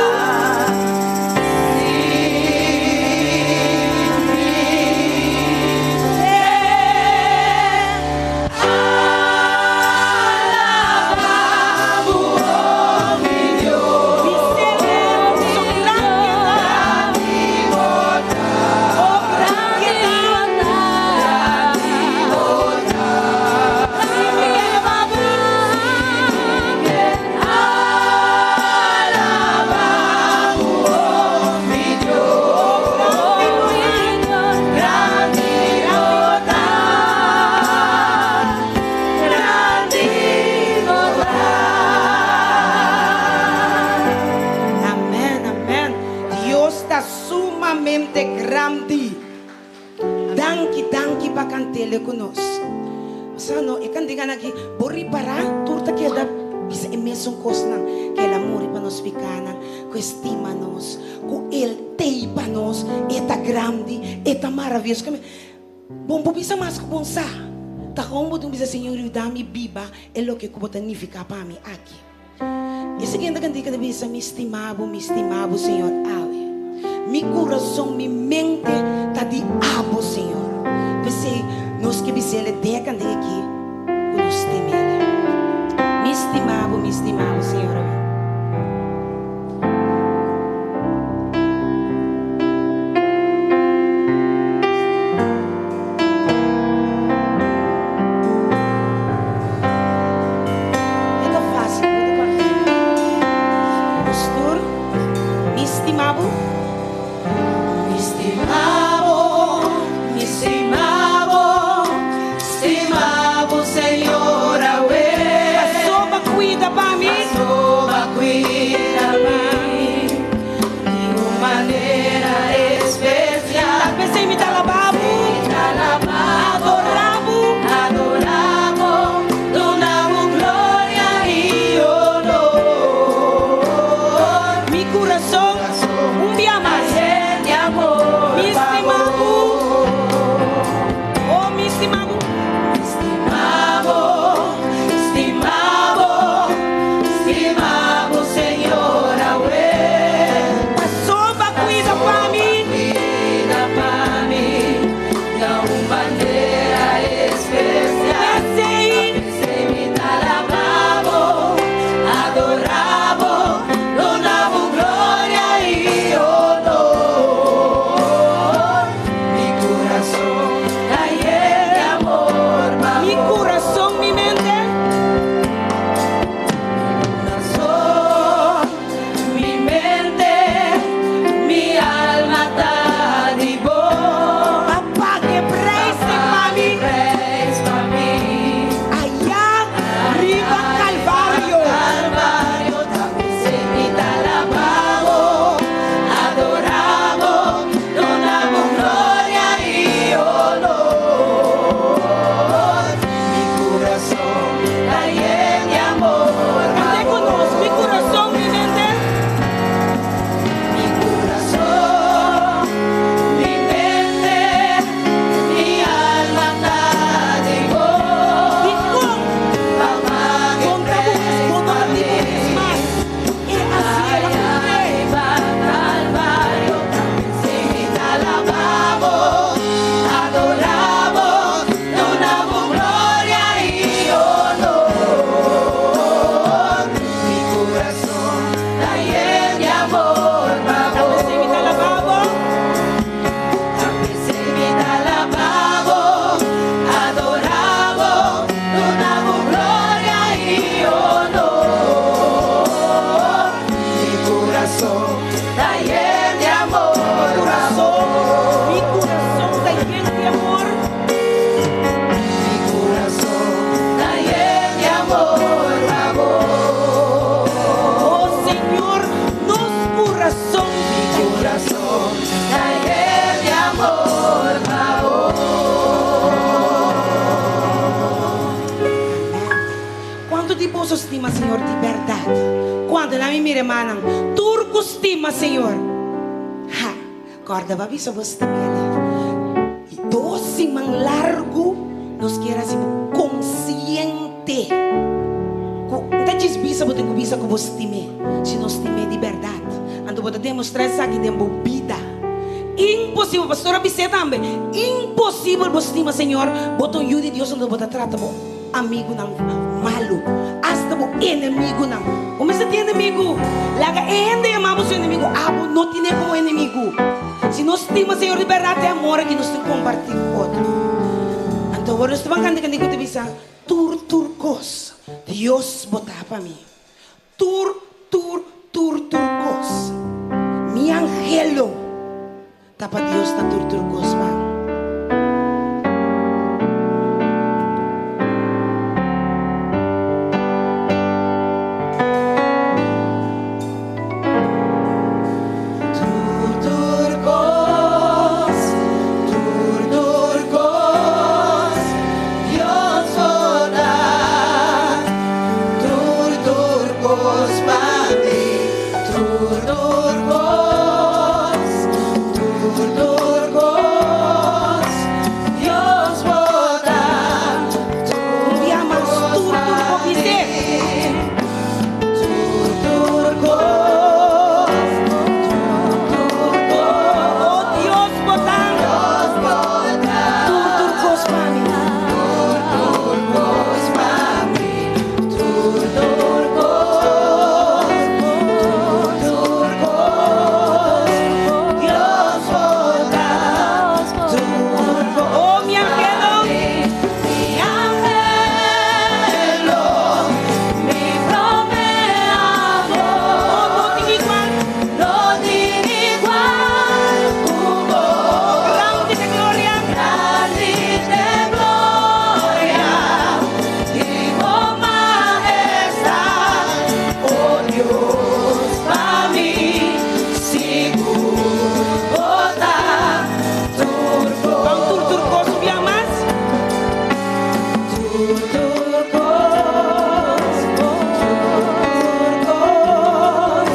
Si mi ke alabá bo, mi Dios, grandi bo ta, Grandi grandi bo ta. Si mi ke alabá bo. Alabá bo, mi Dios, grandi bo ta, grandi bo ta. Amen, amen. Dios ta sumamente grandi. Danki, danki pa kant'é ku nos. Sa no, e kantika aki, bo ripará, tur ta keda bisa e mesun kosnan, ku el a muri pa nos pikánan, ku e stima nos, ku el t'ei pa nos, e ta grandi, e ta maravioso. Bon, bo bisa mas ku bon sa. Ta kon bo bisa Señor, yuda mi biba e loke ku bo ta nifiká pa mi aki. E siguiente kantika ta bisa, mi stima bo, mi stima bo, Señor, awe. Mi kurason, mi mente ta di abo, Señor. P'esei, nos ke bis'é den e kantika aki, ku nos stim'é. Mi stima bo, mi stima bo, Señor, awe. Ta fásil, bo ta kòrda. Pastor, mi stima bo. Mi stima bo, mi stima bo, stima boso stima Señor di bèrdat? Kuantu? Laat mi mira e mannan. Tur ku stima Señor. Ha! Kòrda bo a bisa bo stim'El. I dos siman largu nos kier hasi bo konsiente ku N ta djis bisa bo tin ku bisa ku bo stim'E, si no stim'E di bèrdat. Anto bo ta demostrá esaki den bo bida. Imposibel, pastor a bis'é tambe, imposibel bo stima Señor, bo ta un yu di Dios anto bo ta trata bo amigunan malu, asta bo enemigunan. Bo mester tin enemigu. Laga e hende yama bo su enemigu, abo no tin'é komo enemigu. Si nos stima Señor di bèrdat, e amor aki nos tin kompartí ku otro. Anto awor nos ta ban kanta kende ku ta bisa, Tur tur kos Dios bo ta pa mi. Tur tur tur tur kos. Mi angelo ta pa Dios ta tur tur kos pa. Tur tur kos, tur tur kos, Dios bo ta. Tur tur kos pa mi, tur tur kos, tur tur kos, Dios bo ta, tur tur kos tur pa kos mi, tur tur kos, tur tur kos, Oh Dios bo ta, Dios bo ta, tur tur kos pa mi. Tur tur kos pa mi, tur tur kos, tur tur kos, Dios bo ta, tur kos Oh mi pa angelo, mi, mi angelo, mi promé oh amor, no tin igual. no tin igual ku bo. Grandi te gloria. Grandi te gloria di bo majestad, oh Dios, pa mi sigur bo ta tur Ban tur tur kos un bia mas. Tur tur kos, tur tur kos,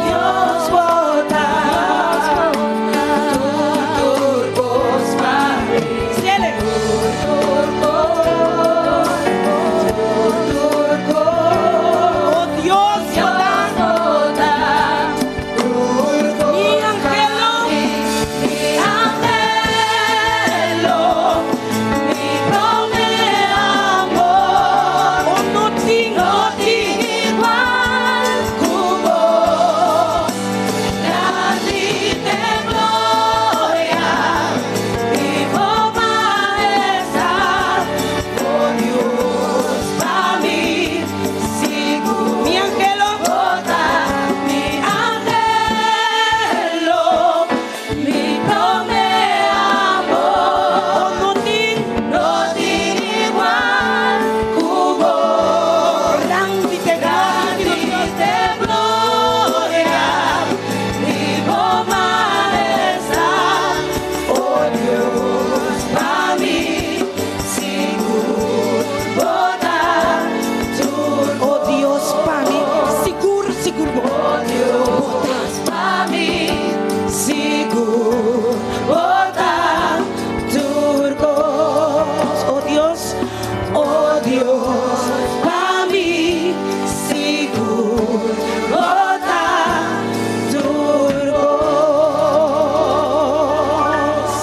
Dios bo ta, tur tur kos pa mi. Ciele. Tur tur kos, tur tur kos, Oh Dios bo ta, Dios bo ta, tur mi kos pa angelo. mi, mi angelo, mi promé amor. Oh no tin, No no tin. tin igual ku bo, grandi te gloria di bo majestad, oh Dios, pa mi sigur Mi angelo. bo ta, mi angelo, mi promé amor. Oh no tin. No tin igual ku bo. Grandi te gloria. Grandi te gloria di bo majestad, oh Dios, pa mi sigur bo ta tur Oh Dios pa mi, sigur sigur bo. Oh Dios, pa mi sigur bo ta tur kos. Oh Dios, Oh Dios, pa mi sigur bo ta tur kos.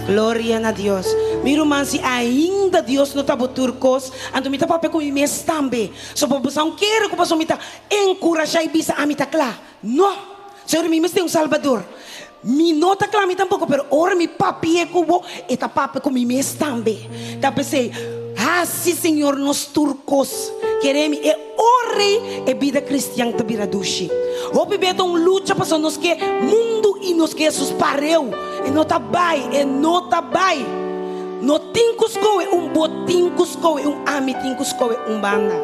Gloria na Dios. Mi ruman, si ainda Dios no ta bo tur kos, anto mi ta papia ku mi mes tambe. So pa boso no kere ku paso mi ta enkurashá i bisa ami ta kla. No! Señor, mi mester un Salbador. Mi no ta kla mi tampoko, pero ora mi papia ku bo, e ta papia ku mi mes tambe. Ta p'esei, hasi Señor nos tur kos. Kere mi e ora e bida kristian ta bira dushi. Hopi bia ta un lucha pasobra nos ke mundu i nos ke Hesus pareu. E no ta bai, e no ta bai. No tin ku skohe un bo tin ku skohe un ami tin ku skohe un banda.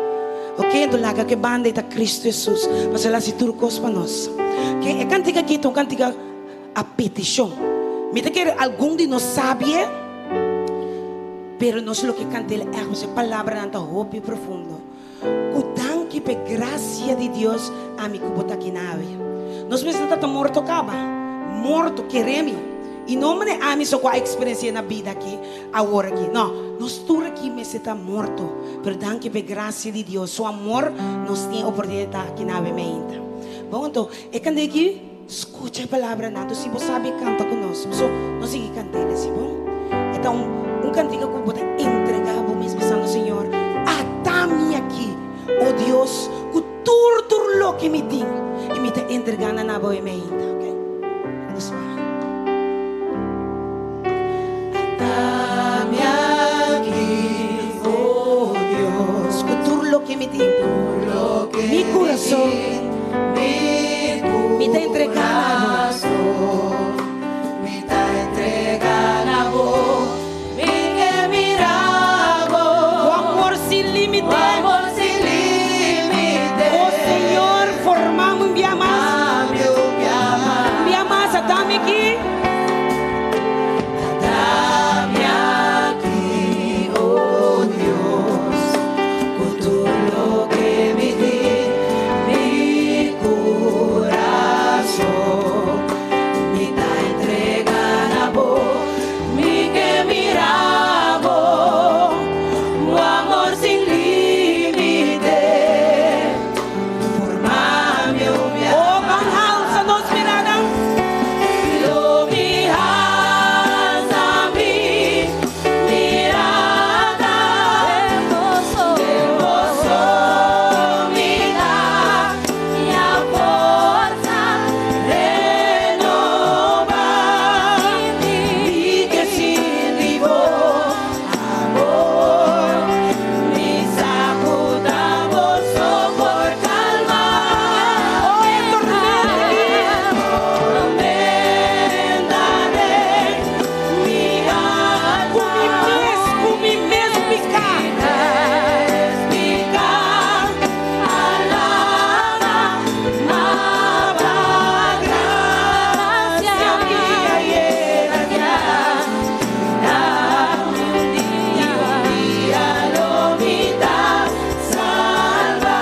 Ok, anto laga ku e banda ei ta Kristu Hesus, pasobra el hasi tur kos pa nos. Ok, e kantika aki ta un kantika a petishon. Mi ta kere algun di nos sabie, pero nos lo ke kant'el ègt, pasobra e palabranan ta hopi profundo. Ku danki p'e grasia di Dios ami ku bo ta aki na awe. Nos mester ta ta morto kaba, morto, kere mi. I no mane ami so ku a eksperensi'é na bida aki, awor aki. No, nos tur aki mester ta morto. Pero danki p'e grasia di Dios, su amor, nos tin e oportunidat di ta aki na awe meinta. Bon, anto, e kand'é aki, skucha e palabranan. Anto si bo sabi kanta ku nos, so nos sigui kant'el asi, bon? E ta un un kantika ku bo ta entregá bo mes bisando, Señor, ata mi aki, o Dios, ku tur tur loke mi tin, i mi ta entregá nan na bo e meinta. Ok? Nos bai. Ata mi aki, o Dios, ku tur loke mi tin, mi kurason, mi ta entregá na bo. Bo amor sin límite. O Señor, formami un bia mas. Un bia mas, ata mi aki. Oh, ban halsa nos mirada. Lo mi halsa mi mirada. Den boso mi ta ya forsa renoba. Mi ke sinti bo amor. Mi sa ku ta bo so por kalma. Oh, e tormenta aki. Tormenta den mi alma. Ku mi mes, ku mi mes piká. Piká alaba ma pa grasia mi a yega ya. I un dia lo mi ta salba.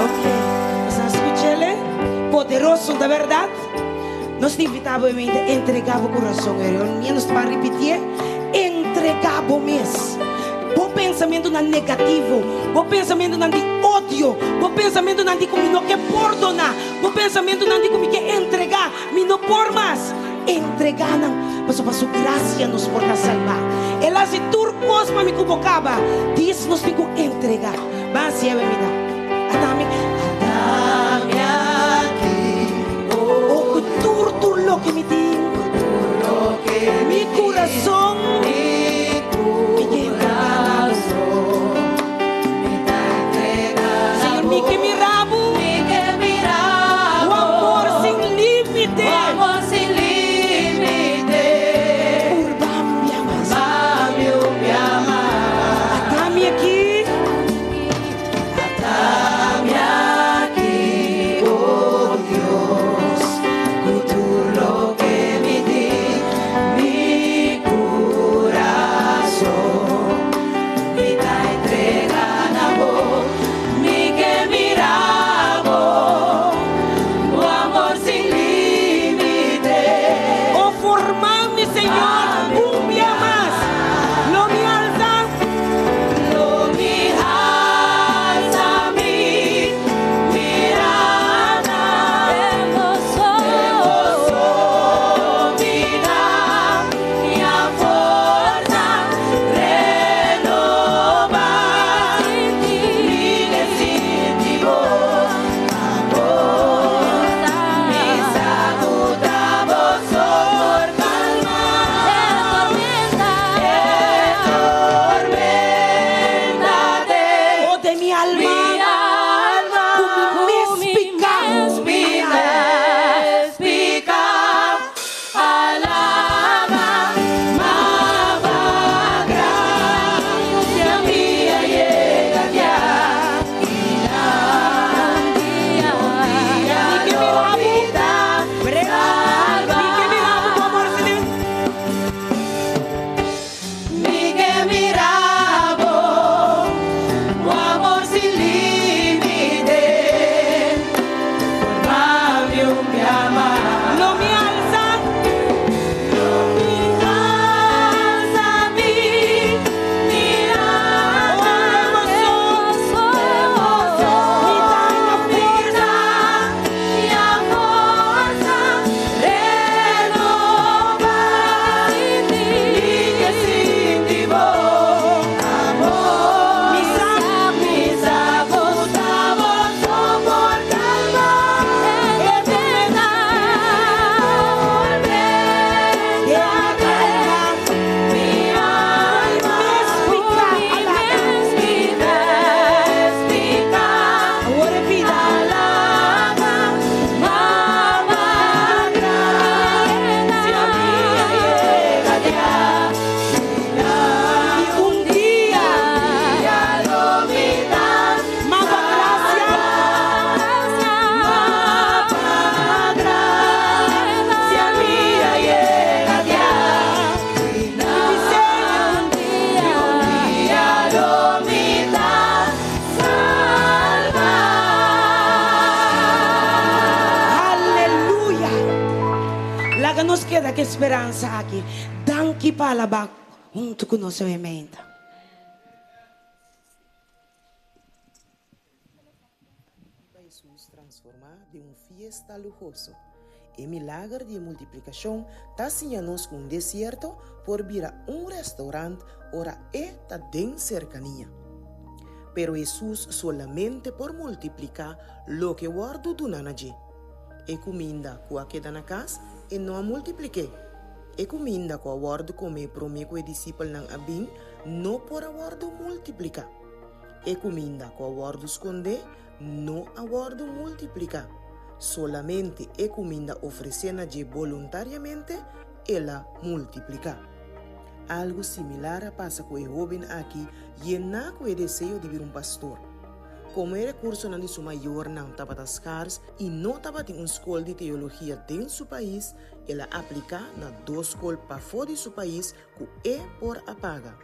Ok, nos a skuch'el, poderoso, ta bèrdat? Nos ta invitá bo mente entregá bo kurason e Reunion nos ta ban ripitié, entregá bo mes. Bo pensamentunan negativo, bo pensamentunan di odio, bo pensamentunan di ku mi no ke pordoná, bo pensamentunan di ku mi ke entregá, mi no por mas. Entregá nan, pasobra pa su grasia nos por ta salbá. El a hasi tur kos pa mi ku bo kaba. Dis nos tin ku entregá. Ban hasié awe mi ta. Ata mi, ata mi aki, oh, ku tur tur loke mi tin, mi kurason, mi ke entregá na bo. Señor, mi ke mira bo. Bo amor sin límite. Purba mi un bia mas. Ata mi aki. ku e speransa aki. Danki pa alabá huntu ku nos awe meinta. Pa Hesus transformá den un fiesta luhoso. E milager di e multiplikashon ta siña nos ku un desierto por bira un restaurant ora e ta den serkania. Pero Hesus solamente por multipliká loke wòrdu duná na dje. E kuminda ku a keda na kas, e no a multiplik'é. E kuminda ku a wòrdu komé promé ku e disipelnan a bin no por a wòrdu multipliká. E kuminda ku a wòrdu skondé no a wòrdu multipliká. Solamente e kuminda ofresé na dje boluntariamente el a multipliká. Algu similar a pasa ku e hóben aki yená ku e deseo di bira un pastor. Komo e rekursonan di su mayornan tabata skars i no tabatin un skol di teologia den su pais, el a apliká na dos skol pafó di su pais ku e por a paga.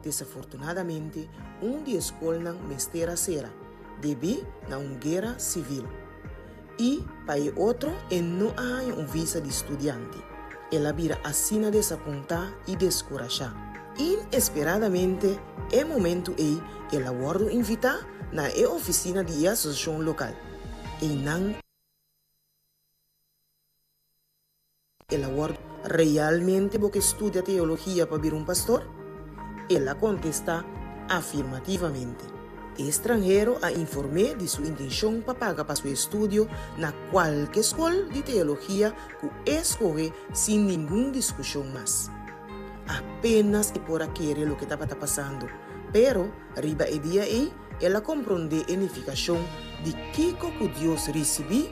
Desafortunadamente, un di e skolnan mester a sera, debí na un guera sivil. I pa e otro e no a haña un visa di studiante. El a bira asina desapuntá i deskurashá. Inesperadamente, e momentu ei el a wòrdu invitá na e ofisina di e asosiashon lokal. Einan. El a wòrdu. Realmente bo ke studia teologia pa bira un pastor? El a kontestá afirmativamente. E stranhero a inform'é di su intenshon pa paga pa su estudio na kualke skol di teologia ku e skohe sin ningun diskushon mas. Apenas e por a kere loke tabata pasando, pero riba e dia ei el a komprondé e nifikashon di kiko ku Dios risibí,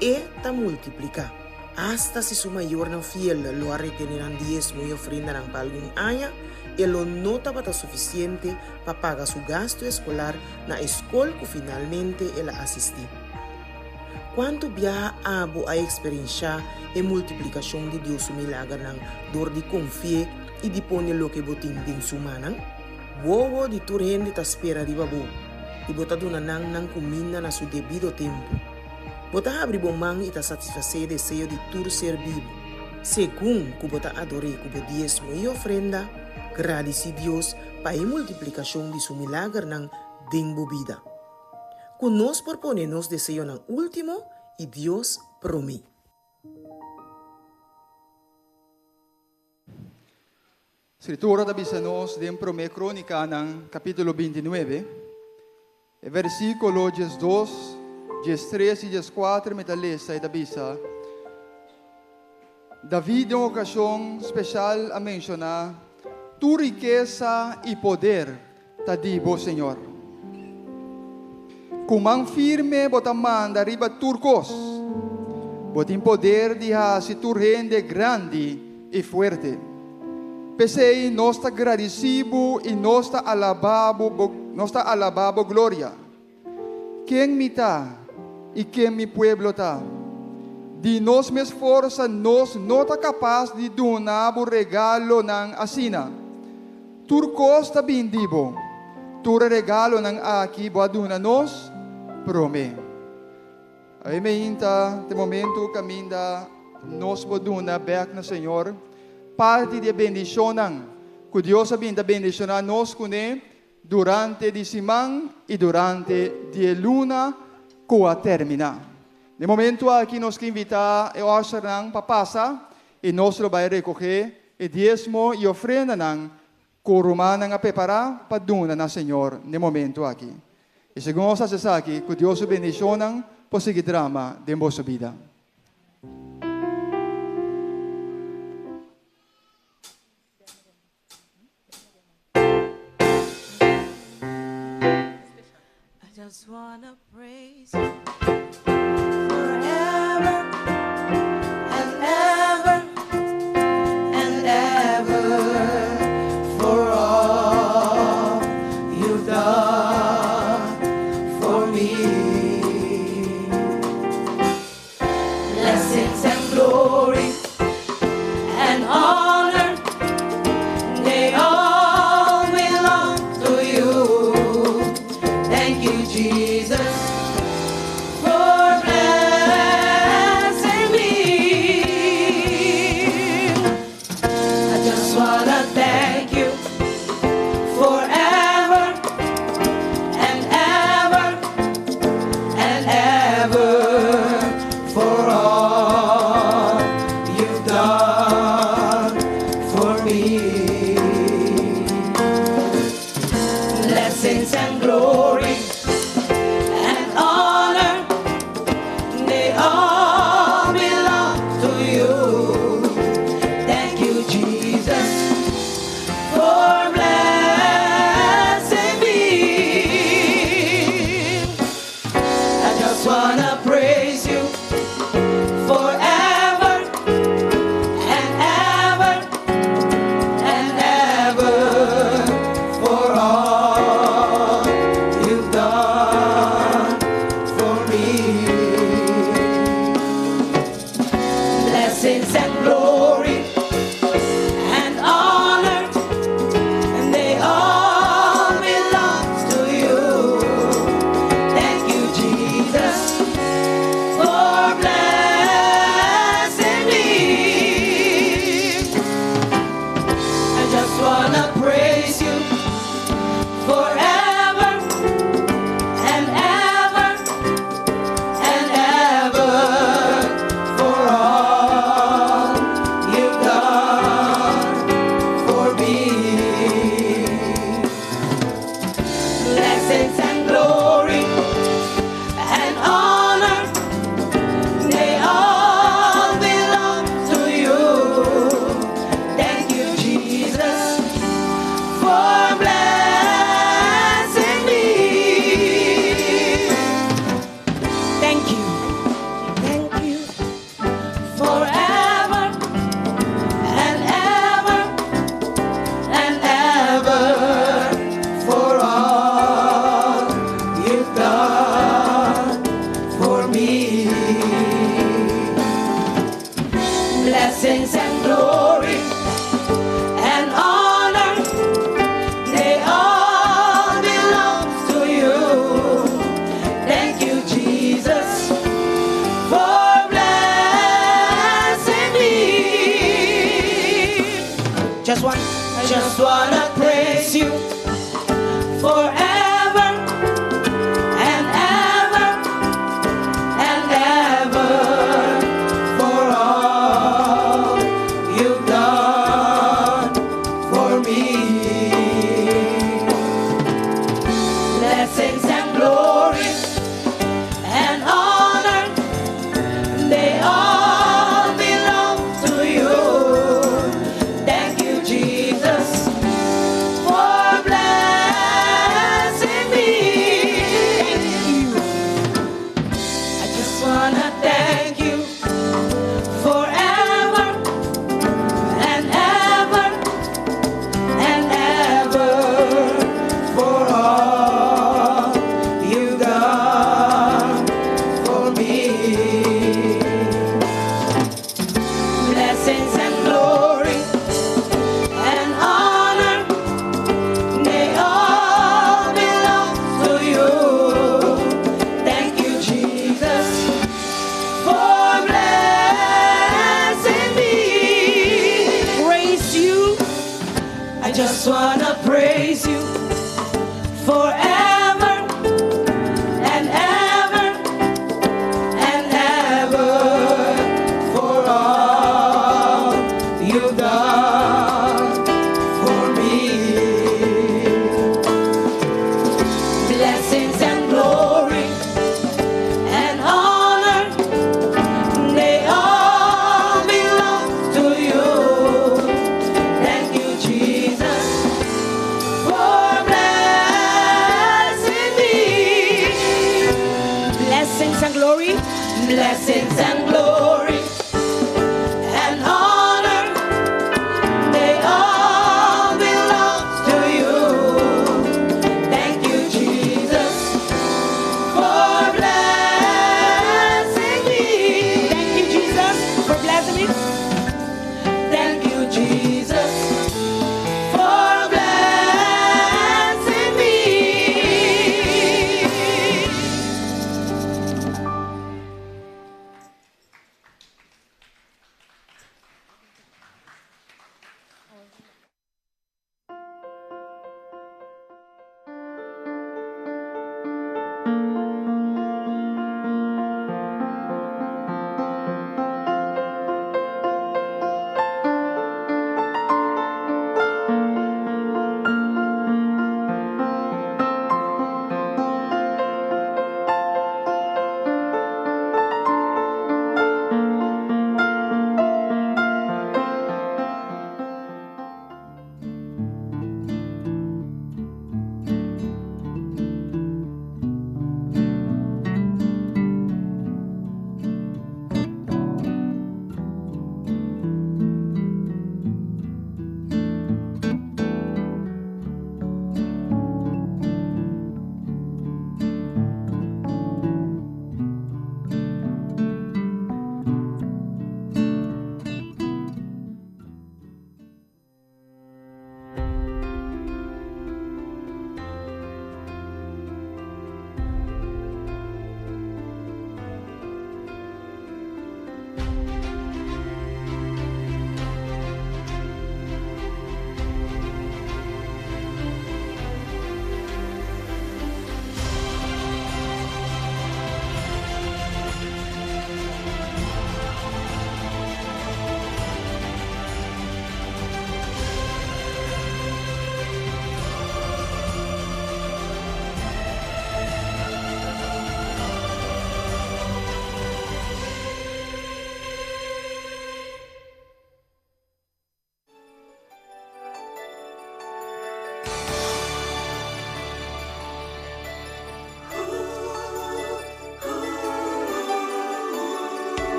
e ta multipliká. Asta si su mayornan fiel lo a retené nan diesmo i ofrendanan pa algun aña, e lo no tabata sufisiente pa paga su gastu eskolar na e skol ku finalmente el a asistí. Kuantu biaha abo a eksperenshá e multiplikashon di Dios su milagernan dor di konfi'é i di pone loke bo tin den su mannan? Wowo di tur hende ta spera riba bo, i bo ta duna nan nan kuminda na su debido tempu. Bo ta habri bo man i ta satisfasé e deseo di tur ser bibu. Segun ku bo ta ador'é ku bo diesmo i ofrenda, gradisí Dios pa e multiplikashon di su milagernan den bo bida. Ku nos por pone nos deseonan último i Dios promé. Skritura ta bisa nos den Promé Krónikanan kapítulo bintinuebe, e versíkulo diesdos, diestres i dieskuater mi ta lesa i ta bisa, David den un okashon speshal a menshoná, Tur rikesa i poder ta di bo, Señor. Ku man firme bo ta manda riba tur kos. Bo tin poder di hasi tur hende grandi i fuerte. P'esei nos ta gradisí bo i nos ta alabá bo, nos ta alabá bo gloria. Ken mi ta i ken mi pueblo ta? Di nos mes forsa nos no ta kapas di duna bo regalonan asina. Tur kos ta bin di bo. Tur e regalonan aki bo a duna nos promé. Awe meinta ta e momentu kaminda nos por duna bèk na Señor parti di e bendishonnan ku Dios a bin ta bendishoná nos kuné Durante di siman i durante di e luna ku a terminá. Den momentu aki nos ke invitá e òshernan pa pasa i nos lo bai rekogé e diesmo i ofrendanan ku rumannan a prepará pa duna na Señor den momentu aki. I segun nos hasi esaki, ku Dios su bendishonnan por sigui drama den boso bida. I just wanna praise you forever and ever and ever for all you've done for me. Blessings and glory and honor, they all belong to you. Thank you, Jesus, for blessing me. Blessings and glory and honor, they all belong to you. Thank you, Jesus, for blessing me. I just wanna praise you forever and ever and ever for all you've done for me. Blessings and glory and honor, and they all belong to you. Thank you, Jesus, for blessing me. I just wanna praise you forever and ever and ever for all you've done for me. Blessings and glory and honor, they all belong to you. Thank you, Jesus, for blessing me. Thank you, thank you, forever and ever and ever for all you've done for me. Blessings and glory and honor, they all belong to you. Thank you, Jesus, for blessing me. Just wanna praise you forever and ever and ever for all you've done for me. Blessings and glory and honor, they all belong to you. Thank you, Jesus, for blessing me. Thank you. I just wanna thank you forever and ever and ever for all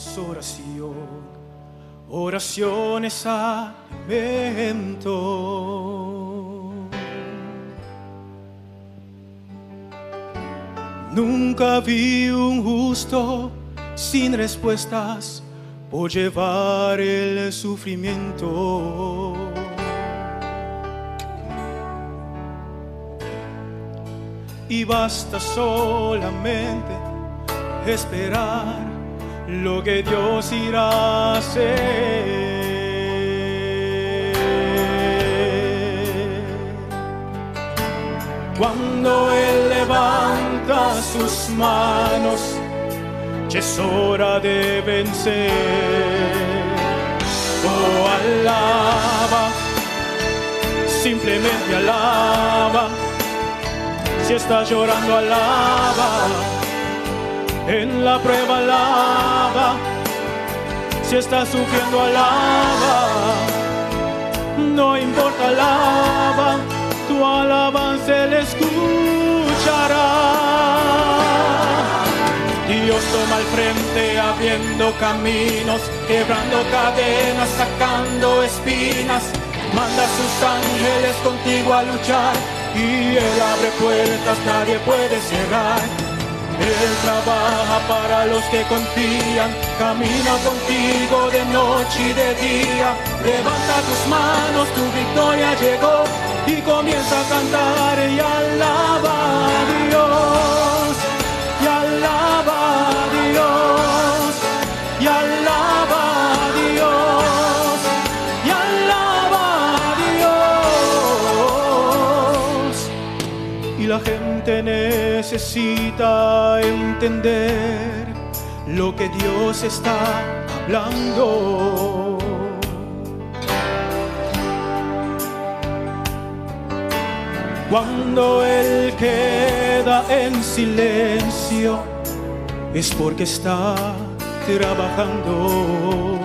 Oración, oración es alimento. Nunca vi un justo sin respuestas por llevar el sufrimiento. Y basta solamente esperar lo que Dios irá a hacer. Cuando Él levanta sus manos, ya es hora de vencer. Oh, alaba, simplemente alaba. Si estás llorando, alaba. En la prueba, alaba. Si estás sufriendo, alaba. No importa, alaba. Tu alabanza Él escuchará. Dios toma al frente abriendo caminos, quebrando cadenas, sacando espinas. Manda a sus ángeles contigo a luchar y Él abre puertas, nadie puede cerrar. Él trabaja para los que confían, camina contigo de noche y de día. Levanta tus manos, tu victoria llegó y comienza a cantar y alaba a Dios, y alaba a Dios, y alaba a Dios, y alaba a Dios. Y la gente necesita entender lo que Dios está hablando. Cuando Él queda en silencio, es porque está trabajando.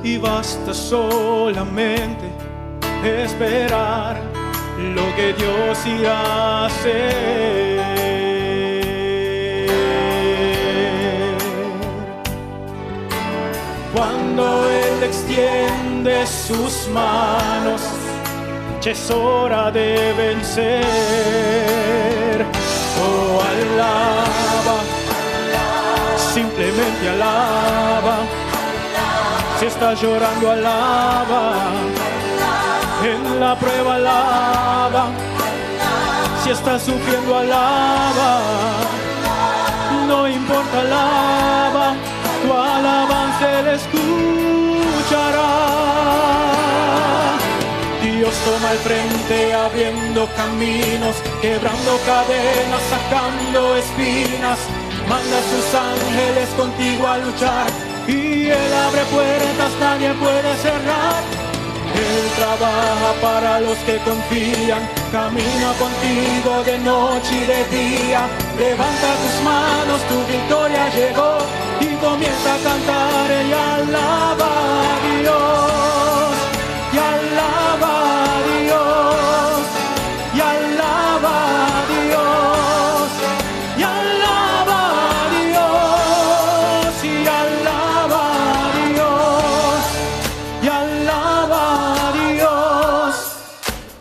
Y basta solamente esperar lo que Dios irá a hacer. Cuando Él extiende sus manos, ya es hora de vencer. Oh, alaba, simplemente alaba. Si estás llorando, alaba. En la prueba, alaba. Si estás sufriendo, alaba. No importa, alaba. Tu alabanza Él escuchará. Dios toma el frente abriendo caminos, quebrando cadenas, sacando espinas. Manda a sus ángeles contigo a luchar y Él abre puertas, nadie puede cerrar. Él trabaja para los que confían, camina contigo de noche y de día. Levanta tus manos, tu victoria llegó y comienza a cantar y alaba a Dios, y alaba a Dios, y alaba a Dios, y alaba a Dios, y alaba a Dios, y alaba a Dios,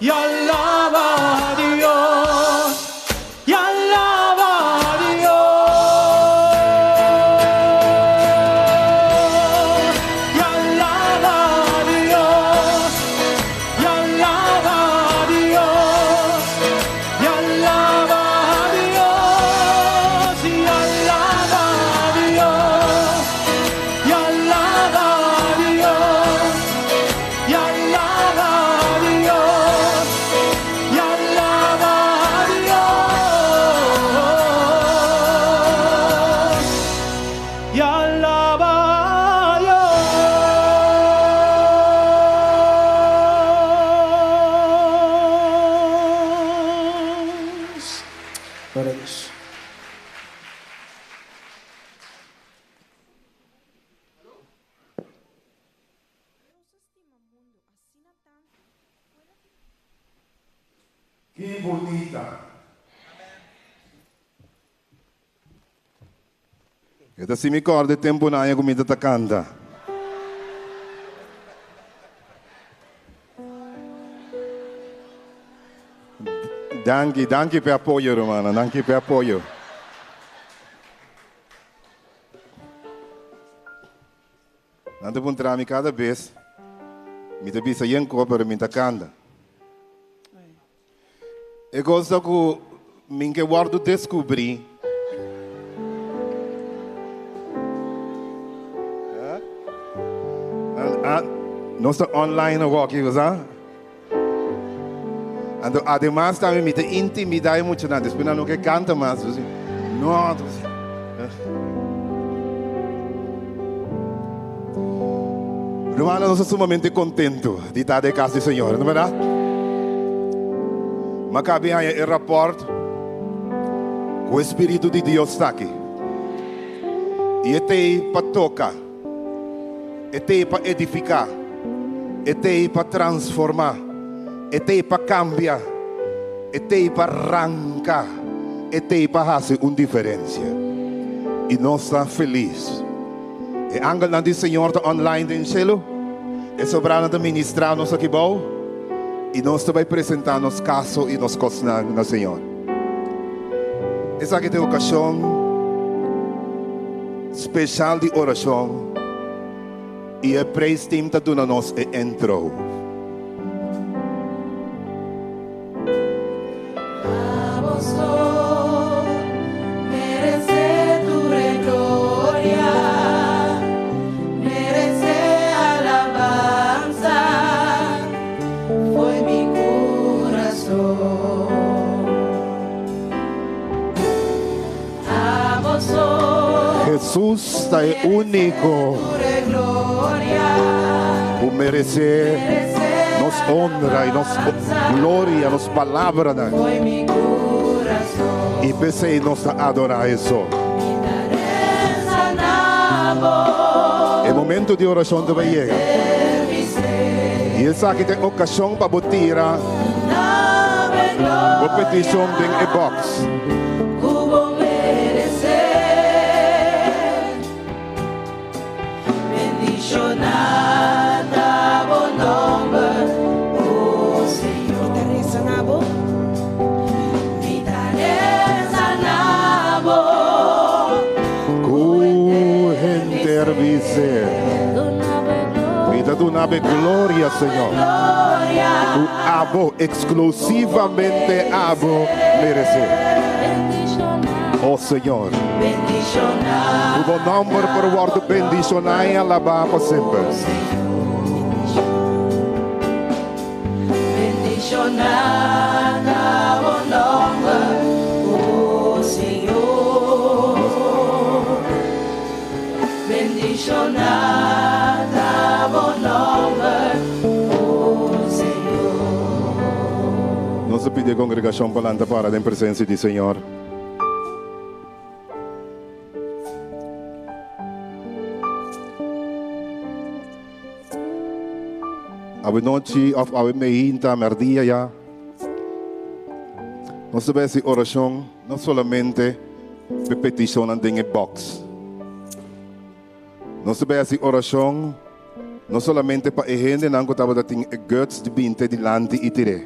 y alaba a Dios, y alaba a Dios, y alaba a Dios, y alaba a Dios, y alaba a Dios, y alaba a Dios, y alaba a Dios, y alaba a Dios, y alaba a Dios, y alaba a Dios. Gloria a Dios. Qué bonita. E ta si mi kòrda e tempunan aña ku mi ta ta kanta. Danki, danki p'e apoyo rumannan, danki p'e apoyo. Nan ta puntra mi kada bes, mi ta bisa yen ko pero mi ta kanta. E kos ta ku mi ke wòrdu deskubrí. Nos ta online awor aki, bo sa? Anto ademas tambe mi ta intimidá e muchanan, despues nan no ke kanta mas. No. Rumannan, nos ta sumamente kontentu di ta den kas di Señor, no bèrdat? Mi a kabi haña e rapòrt ku e Spiritu di Dios ta aki. I e t'ei pa toka, e t'ei pa edifiká, e t'ei pa transformá, e t'ei pa kambia, e t'ei pa ranka, e t'ei pa hasi un diferensia. I nos ta felis. E angelnan di Señor ta online den shelu, e sobranan ta ministrá nos aki bou, i nos ta bai presentá nos kaso i nos kosnan na Señor. Esaki ta e okashon speshal di orashon, i e praise team ta duna nos e intro. Hesus ta e úniko ku meresé nos honra i nos gloria, nos palabranan. I p'esei nos ta adorá Hesus. E momento di orashon ta bai yega. I esaki ta e okashon pa bo tira bo petishon den e bòks. Ku henter bis'é. Mi ta duna bo e gloria, Señor, ku abo, eksklusivamente abo, meresé. O Señor, ku bo nòmber por wòrdu bendishoná i alabá pa semper. Nos ta pidi e kongregashon pa lanta para den presensia di Señor. Awe nochi of awe meinta, merdia ya, nos ta bai hasi orashon no solamente p'e petishonnan den e box. Nos ta bai hasi orashon no solamente pa e hendenan ku tabata tin e guts di bin te dilanti i tir'é,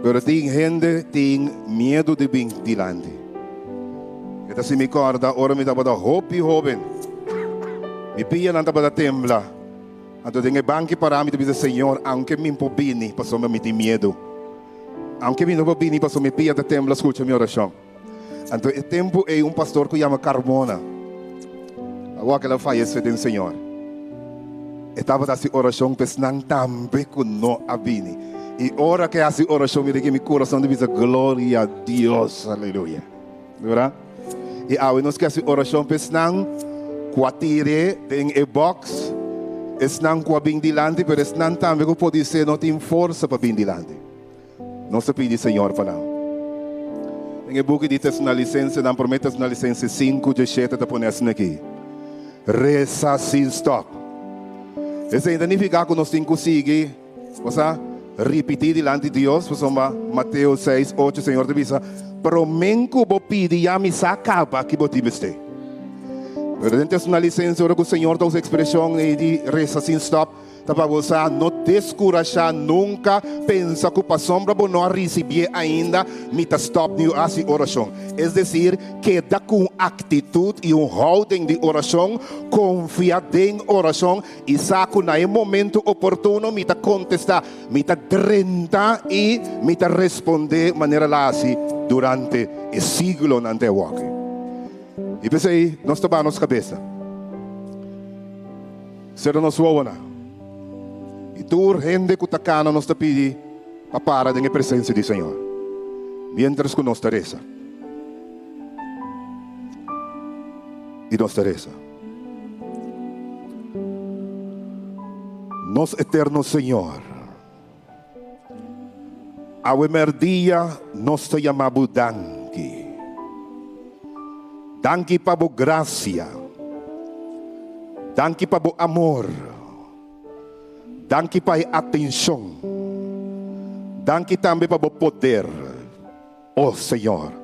pero tin hende tin miedu di bin dilanti. E ta hasi mi kòrda ora mi tabata hopi hóben. Mi pianan tabata tembla. Anto den e banki pará mi ta bisa, Señor, aunke mi por bini pasobra mi tin miedu. Aunke mi no por bini pasobra mi pia ta tembla, skucha mi orashon. Anto e tempu ei un pastor ku yama Carmona, awor ku el a fayesé den Señor, e tabata hasi orashon pa esnan tambe ku no a bini. I ora ku e hasi orashon mi ta mi kurason ta bisa, Gloria a Dios, aleluya. Berdad? I awe nos ke hasi orashon pa esnan ku a tir'é den e bòks, esnan ku a bin dilanti, pero esnan tambe ku podisé no tin forsa pa bin dilanti. Nos ta pidi Señor pa nan. Den e buki di Tesnalisensenan, Promé Tesnalisense 5, 17 ta pone asina aki, Resa sin stòp. Esei ta nifiká ku nos tin ku sigui, bo sa, ripití dilanti Dios, pasobra Mateo 6, 8 Señor ta bisa, Promé ku bo pidi ya mi sa kaba ki bo tin mester. Pero den una lisensia, ora ku Señor ta usa ekspreshon ei di resa sin stòp, ta pa bo sa no deskurashá nunka, pensa ku pasobra bo no a risibié ainda, mi ta stòp di hasi orashon. Es desir, keda ku un aktitut i un houding di orashon, konfia den orashon i sa ku na e momentu oportuno mi ta kontestá, mi ta drenta i mi ta respondé manera el a hasi durante e siglonan te awoki. I p'esei nos ta baha nos kabesa, sera nos wowonan, i tur hende ku ta kana nos ta pidi pa para den e presensia di Señor, miéntras ku nos ta resa. I nos ta resa. Nos eterno Señor, awe mèrdia nos ta yama Bo danki. Danki pa Bo grasia. Danki pa Bo amor. Danki pa e atenshon. Danki tambe pa Bo poder. O Señor,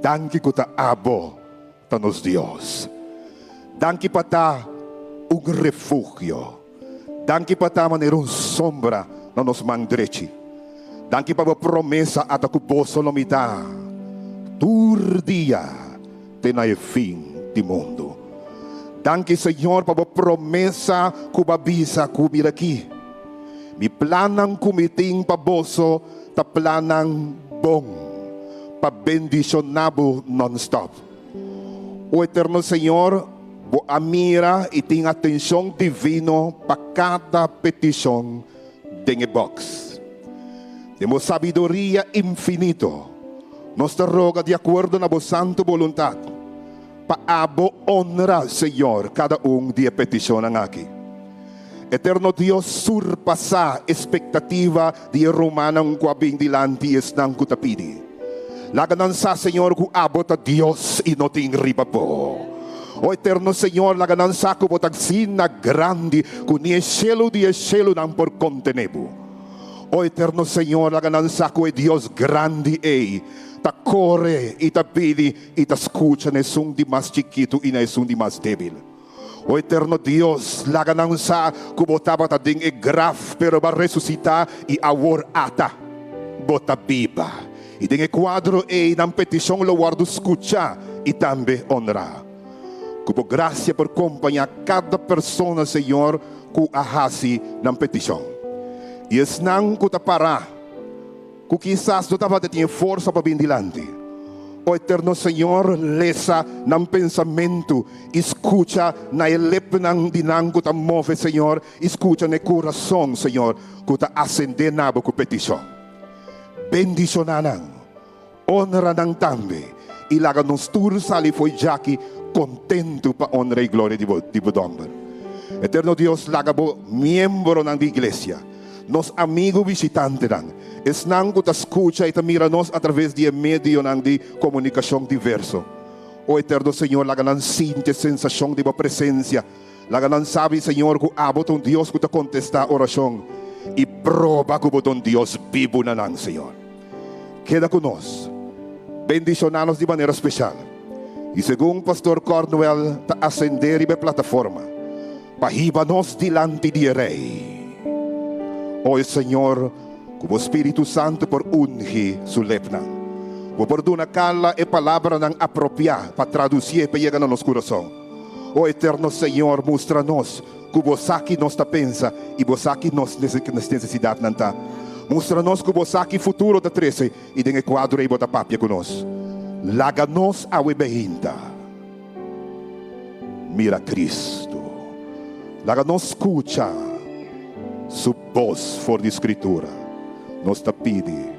danki ku ta Abo ta nos Dios. Danki pa ta un refugio. Danki pa ta manera un sombra na nos man drechi. Danki pa bo promesa ata ku boso lo mi ta tur dia te na e fin di mundu. Danki Señor pa bo promesa ku bo a bisa ku mira aki, mi plannan ku mi tin pa boso ta plannan bon pa bendishoná bo nònstòp. O Eterno Señor, bo a mira i tin atenshon divino pa kada petishon den e bòks. Den bo sabiduria infinito, nos ta roga di akuerdo na bo santu boluntat, pa abo onra, Señor, kada un di e petishonnan aki. Eterno Dios, surpasá espektativa di e rumannan ku a bin dilanti i esnan ku ta pidi. Laga nan sa, Señor, ku abo ta Dios i no tin riba bo. O Eterno Señor, laga nan sa ku bo ta asina grandi ku ni e shelu di e shelunan por kontené bo. O Eterno Señor, laga nan sa ku e Dios grandi ei ta kore i ta bini i ta skucha na esun di mas chikitu i na esun di mas débil. O Eterno Dios, laga nan sa ku bo tabata den e graf, pero bo a resusitá i awor ata bo ta biba. I den e kuadro ei nan petishon lo wòrdu skuchá i tambe onrá. Ku bo grasia por kompañá kada persona, Señor, ku a hasi nan petishon. I esnan ku ta pará. Ku kisas no tabata tin e forsa pa bin dilanti. O Eterno Señor, lesa nan pensamentu i skucha na e lepnan di nan ku ta move, Señor, i skucha na e kurason, Señor, ku ta asendé na Bo ku petishon. Bendishoná nan, onra nan tambe, i laga nos tur sali fo'i djaki kontentu pa onra i gloria di Bo, di Bo nòmber. Eterno Dios, laga Bo miembronan di iglesia, Nos amigu bishitantenan, esnan ku ta skucha i ta mira nos atraves di e medionan di komunikashon diverso. O Eterno Señor, laga nan sinti e sensashon di Bo presensia. Laga nan sabi, Señor, ku Abo ta un Dios ku ta kontestá orashon i proba ku Bo ta un Dios bibu na nan, Señor. Keda ku nos. Bendishoná nos di manera speshal. I segun Pastor Cornwell ta asendé riba e plataforma, Pa hiba nos dilanti di e Rei. O e Señor, ku bo Spiritu Santu por ungi su lepnan. Bo por duna Carla e palabranan apropiá pa tradusié pa yega na nos kurason. O Eterno Señor, mustra nos ku bo sa ki nos ta pensa i bo sa ki nos nesesidatnan ta. Mustra nos ku bo sa ki futuro ta trese i den e kuadro ei bo ta papia ku nos. Laga nos awe behinta. Mira Cristo. Laga nos scucha Su bos for di Scritura. Nos ta pidi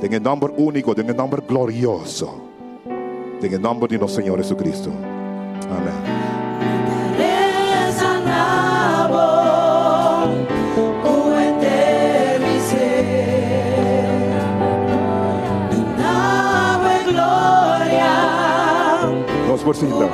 den e nomber unico, den e nomber glorioso, den e nomber di nos Señor Jesucristo. Amen. Nos por sinta.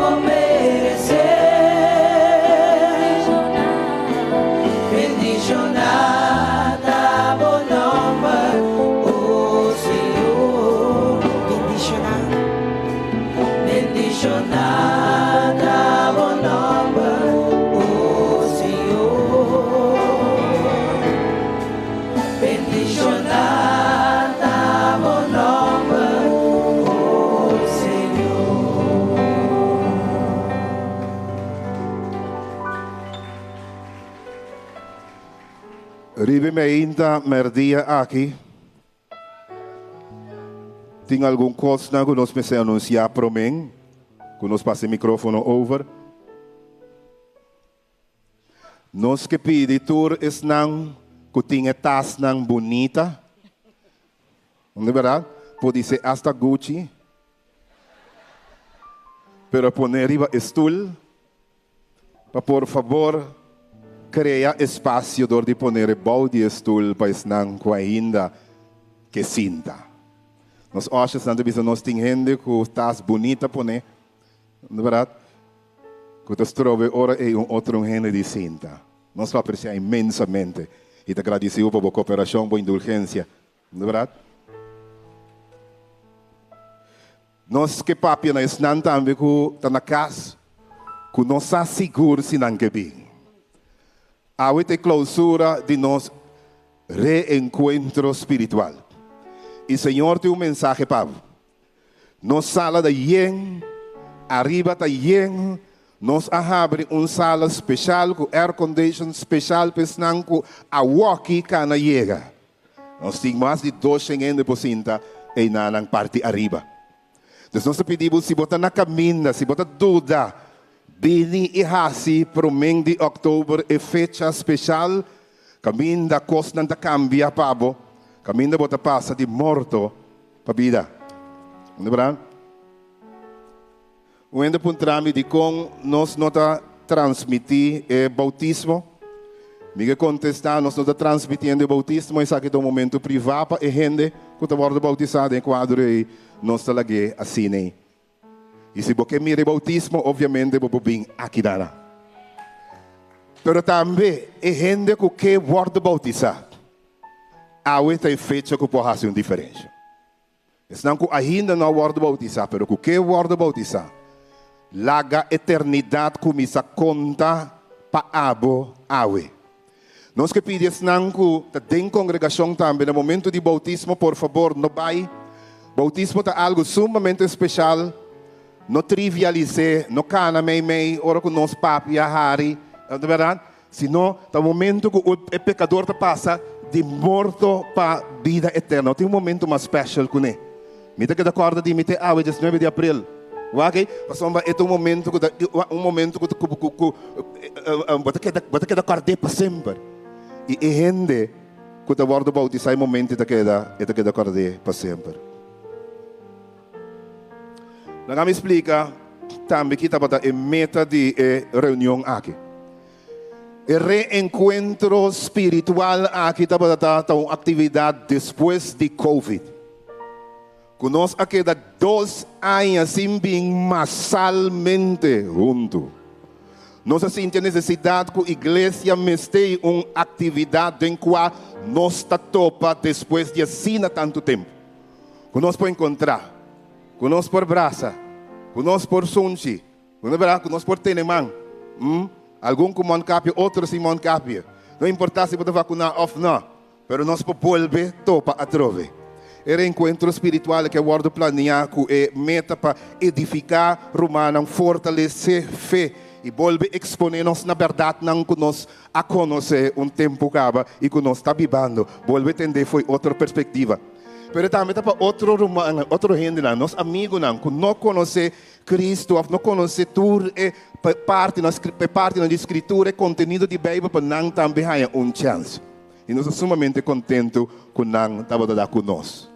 Riba meinta merdia aki, tin algun kosnan ku nos mester anunsiá promé ku nos pasa e mikrófono over. Nos ke pidi tur esnan ku tin e tasnan bunita, no ta bèrdat? Podisé asta Gucci, pero pone riba e stul. Pa por fabor krea espasio dor di poner e bou di e stul pa esnan ku ainda ke sinta. Nos ushers-nan ta bisa nos tin hende ku tas bunita pone, no bèrdat? Ku ta strobe ora ei un otro un hende di sinta. Nos lo apresiá inmensamente i ta gradisí bo pa bo koperashon, bo indulgensia, no bèrdat? Nos ke papia na esnan tambe ku ta na kas ku no sa sigur si nan ke bin. Awe ta e klousura di nos reenkuentro spiritual. I Señor tin un mensahe pa bo. Nos sala ta yen, ariba ta yen, nos a habri un sala speshal ku aircondition speshal pa esnan ku awoki kana yega. Nos tin mas di doshen hende por sinta einanan parti ariba. Dus nos ta pidi bo, si bo ta na kaminda, si bo ta duda, bini i hasi promé di òktober e fecha speshal kaminda kosnan ta kambia pa bo, kaminda bo ta pasa di morto pa bida. Unda bra? Un hende puntra mi dikon nos no ta transmití e boutismo. Mi ke kontestá, nos no ta transmitiendo e boutismo, esaki ta un momentu privá pa e hende ku ta wòrdu boutisá den e kuadro ei, nos ta lag'é asina ei. I si bo ke mira e boutismo, obviamente bo por bin aki dana. Pero tambe e hende ku ke wòrdu boutisá, awe ta e fecha ku por hasi un diferensha. Esnan ku ainda no a wòrdu boutisá, pero ku ke wòrdu boutisá, laga eternidat kuminsá konta pa abo awe. Nos ke pidi esnan ku ta den kongregashon tambe na momentu di boutismo, por fabor no bai. Boutismo ta algu sumamente speshal. No trivialis'é, no kana meimei ora ku nos papia, hari, ta bèrdat? Sino ta momento ku e pekador ta pasa di morto pa bida eterno. No tin un momento mas special kuné. Mi ta keda kòrda di mi te awe diesnuebe di aprel. Wak ei, pasobra e ta un momento ku ta un momento ku ku ku ku bo ta keda bo ta keda kòrd'é pa semper. I e hende ku ta wòrdu boutisá e momento e ta keda e ta keda kòrd'é pa semper. Laga mi splika tambe ki tabata e meta di e reunion aki. E reenkuentro spiritual aki tabata ta un aktividat despues di Covid. Ku nos a keda dos aña sin bin masalmente huntu. Nos a sinti e nesesidat ku iglesia mester un aktividat den kua nos ta topa despues di asina tantu tempu. Ku nos por enkontrá, ku nos por brasa, ku nos por sunchi. Bo no bira ku nos por tene man. Hm? Algun ku mondkapje, otro sin mondkapje. No importá si bo ta vakuná òf nò, pero nos por bolbe topa atrobe. E reenkuentro spiritual aki a wòrdu planiá ku e meta pa edifiká rumannan, fortalesé fe i bolbe eksponé nos na bèrdatnan ku nos a konosé un tempu kaba i ku nos ta bibando. Bolbe tendé fo'i otro perspektiva. Pero tambe ta pa otro rumannan, otro hendenan, nos amigunan ku no konosé Cristo of no conoce tur e partinan, e partinan di Scritura, e contenido di Bijbel pa nan tambe haña un chance. Y nos ta sumamente contento cu nan tabata da cu nos.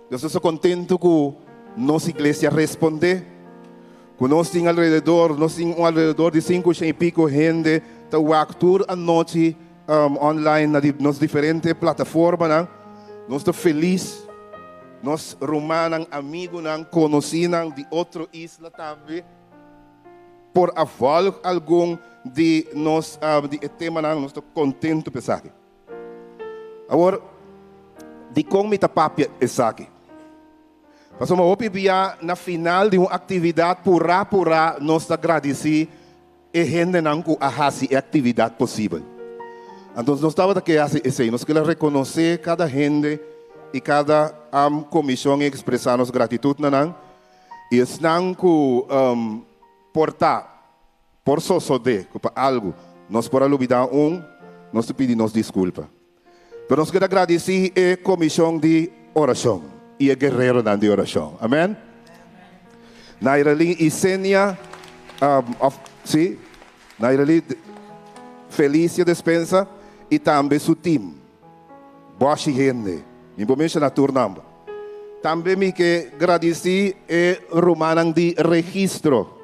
Nos ta so contento cu nos iglesia responde, cu nos tin alrededor, nos tin un alrededor di cinco shen y pico hende ta wak tur anochi online na nos diferente plataformanan. Nos ta felis. Nos rumannan, amigunan, konosínan di otro isla tambe por a vòlg algun di nos di e temanan. Nos ta kontentu pa esaki. Awor, dikon mi ta papia esaki? Pasobra hopi bia na final di un aktividat purá purá nos ta gradisí e hendenan ku a hasi e aktividat posibel. Anto nos tabata ke hasi esei, nos kila rekonosé kada hende i kada komishon i ekspresá nos gratitut na nan. I esnan ku por ta. Por sosodé ku pa algu nos por a lubidá un, nos ta pidi nos diskulpa. Pero nos keda gradisí e komishon di orashon i e guereronan di orashon. Amèn. Nairalyn Isenia, òf sí, Nairalyn Felicia Despensa i tambe su tim. Bòshi hende. Mi por menshoná tur nòmber. Tambe mi ke gradisí e rumannan di registro.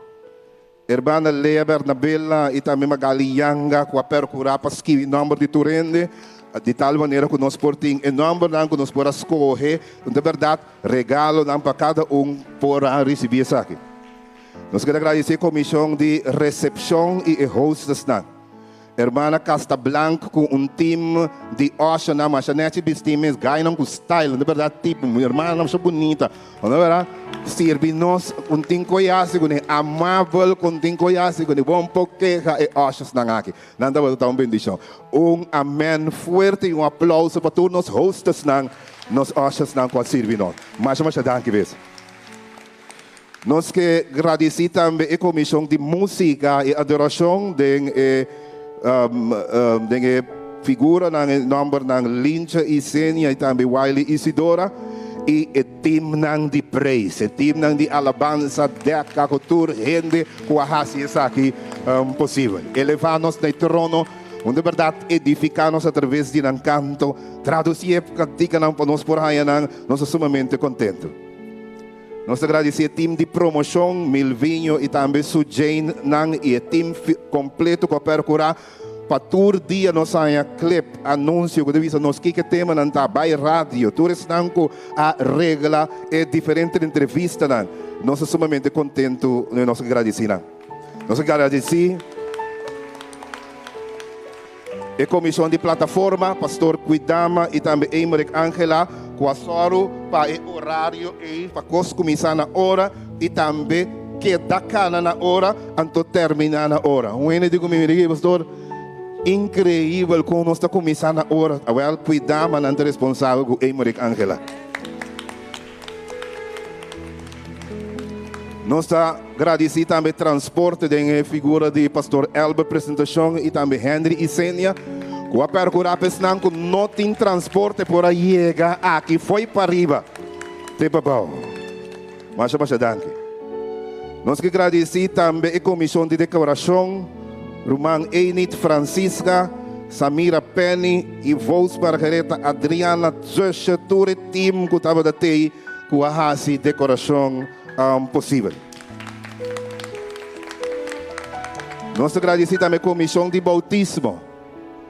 Hermana Lea Bernabela i tambe Magali Yanga ku a perkurá pa skibi nòmber di tur hende di tal manera ku nos por tin e nòmbernan ku nos por a skohe. Di bèrdat regalonan pa kada un por a risibí esaki. Nos keda gradisí e komishon di resepshon i e hostessnan. Hermana Casta Blank ku un team di oshonan masha nechi bisti mes gainan ku style de berdad tipo mi hermana masha bunita no berdad sirbi nos un tin koyasi kune amabel ku un tin koyasi kune bon por keha e oshosnan aki nan tabata ta un bendishon un amen fuerte i un aplauso pa tur nos hostessnan nos oshosnan ku a sirbi nos masha masha danki bes. Nos ke gradisí tambe e komishon di músika i adorashon den e den e figuranan e nòmbernan Lincha Isenia i tambe Wiley Isidora i e timnan di preis, e timnan di alabansa, dèka ku tur hende ku a hasi esaki posibel. Elevá nos na e trono, un di bèrdat edifiká nos atraves di nan kanto, tradusí e kantikanan pa nos por haña nan, nos ta sumamente kontentu. Nos ta gradisí e team di promoshon, Milvinho i tambe su Jane nan i e team kompleto ku a perkurá pa tur dia nos haña clip, anunsio ku ta bisa nos kiko e temanan ta, bai radio, tur esnan ku a regla e diferente entrevistanan. Nos ta sumamente kontentu i nos ta gradisí nan. Nos ta gradisí E komishon di plataforma, Pastor Kuidama i tambe Eymerick Angela ku a sòru pa e orario ei pa kos kuminsá na ora i tambe keda kana na ora anto terminá na ora. Un hende di ku mi, mi di, Pastor, inkreibel kon nos ta kuminsá na ora. Awèl, Kuidama nan ta responsabel ku Eymerick Angela. Nos ta gradisí tambe transporte den e figura di Pastor Elber Presentacion i tambe Henry Isenia ku a perkurá pa esnan ku no tin transporte por a yega aki fo'i pariba te pabou. Masha masha danki. Nos ke gradisí tambe e komishon di dekorashon, ruman Enid Francisca, Samira Penny i Vos Margaretha Adriana Zusje, tur e team ku tabata tei ku a hasi dekorashon posibel. Nos ta gradisí tambe komishon di boutismo,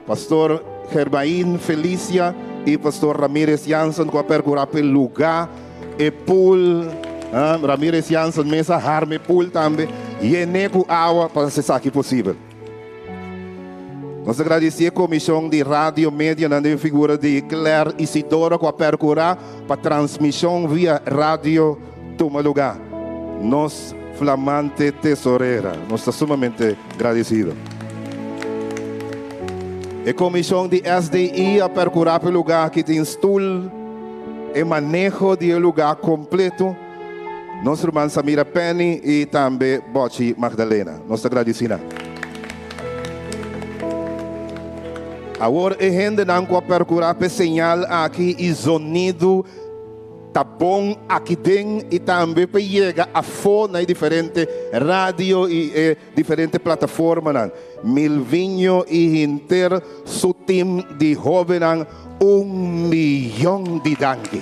Pastor Germain Felicia i Pastor Ramirez Jansen ku a perkurá pa e lugá, e pool, Ramirez Jansen mes a harma e pool tambe, yené ku awa pa hasi esaki posibel. Nos ta gradisí e komishon di Radio Medianan den figura di Claire Isidora ku a perkurá pa transmishon via radio tuma lugá. Nos flamante tesorera. Nos ta sumamente gradisido. E komishon di SDI a perkurá pa e lugá aki tin stul, e maneho di e lugá kompleto. Nos ruman Samira Penny i tambe Bochi Magdalena. Nos ta gradisí nan. Awor e hendenan ku a perkurá p'e señal aki i zonidu ta bon aki den i tambe p'e yega afó na e diferente radio i e diferente plataformanan. Milvinho i hinter su tim di hóbennan un miyon di danki.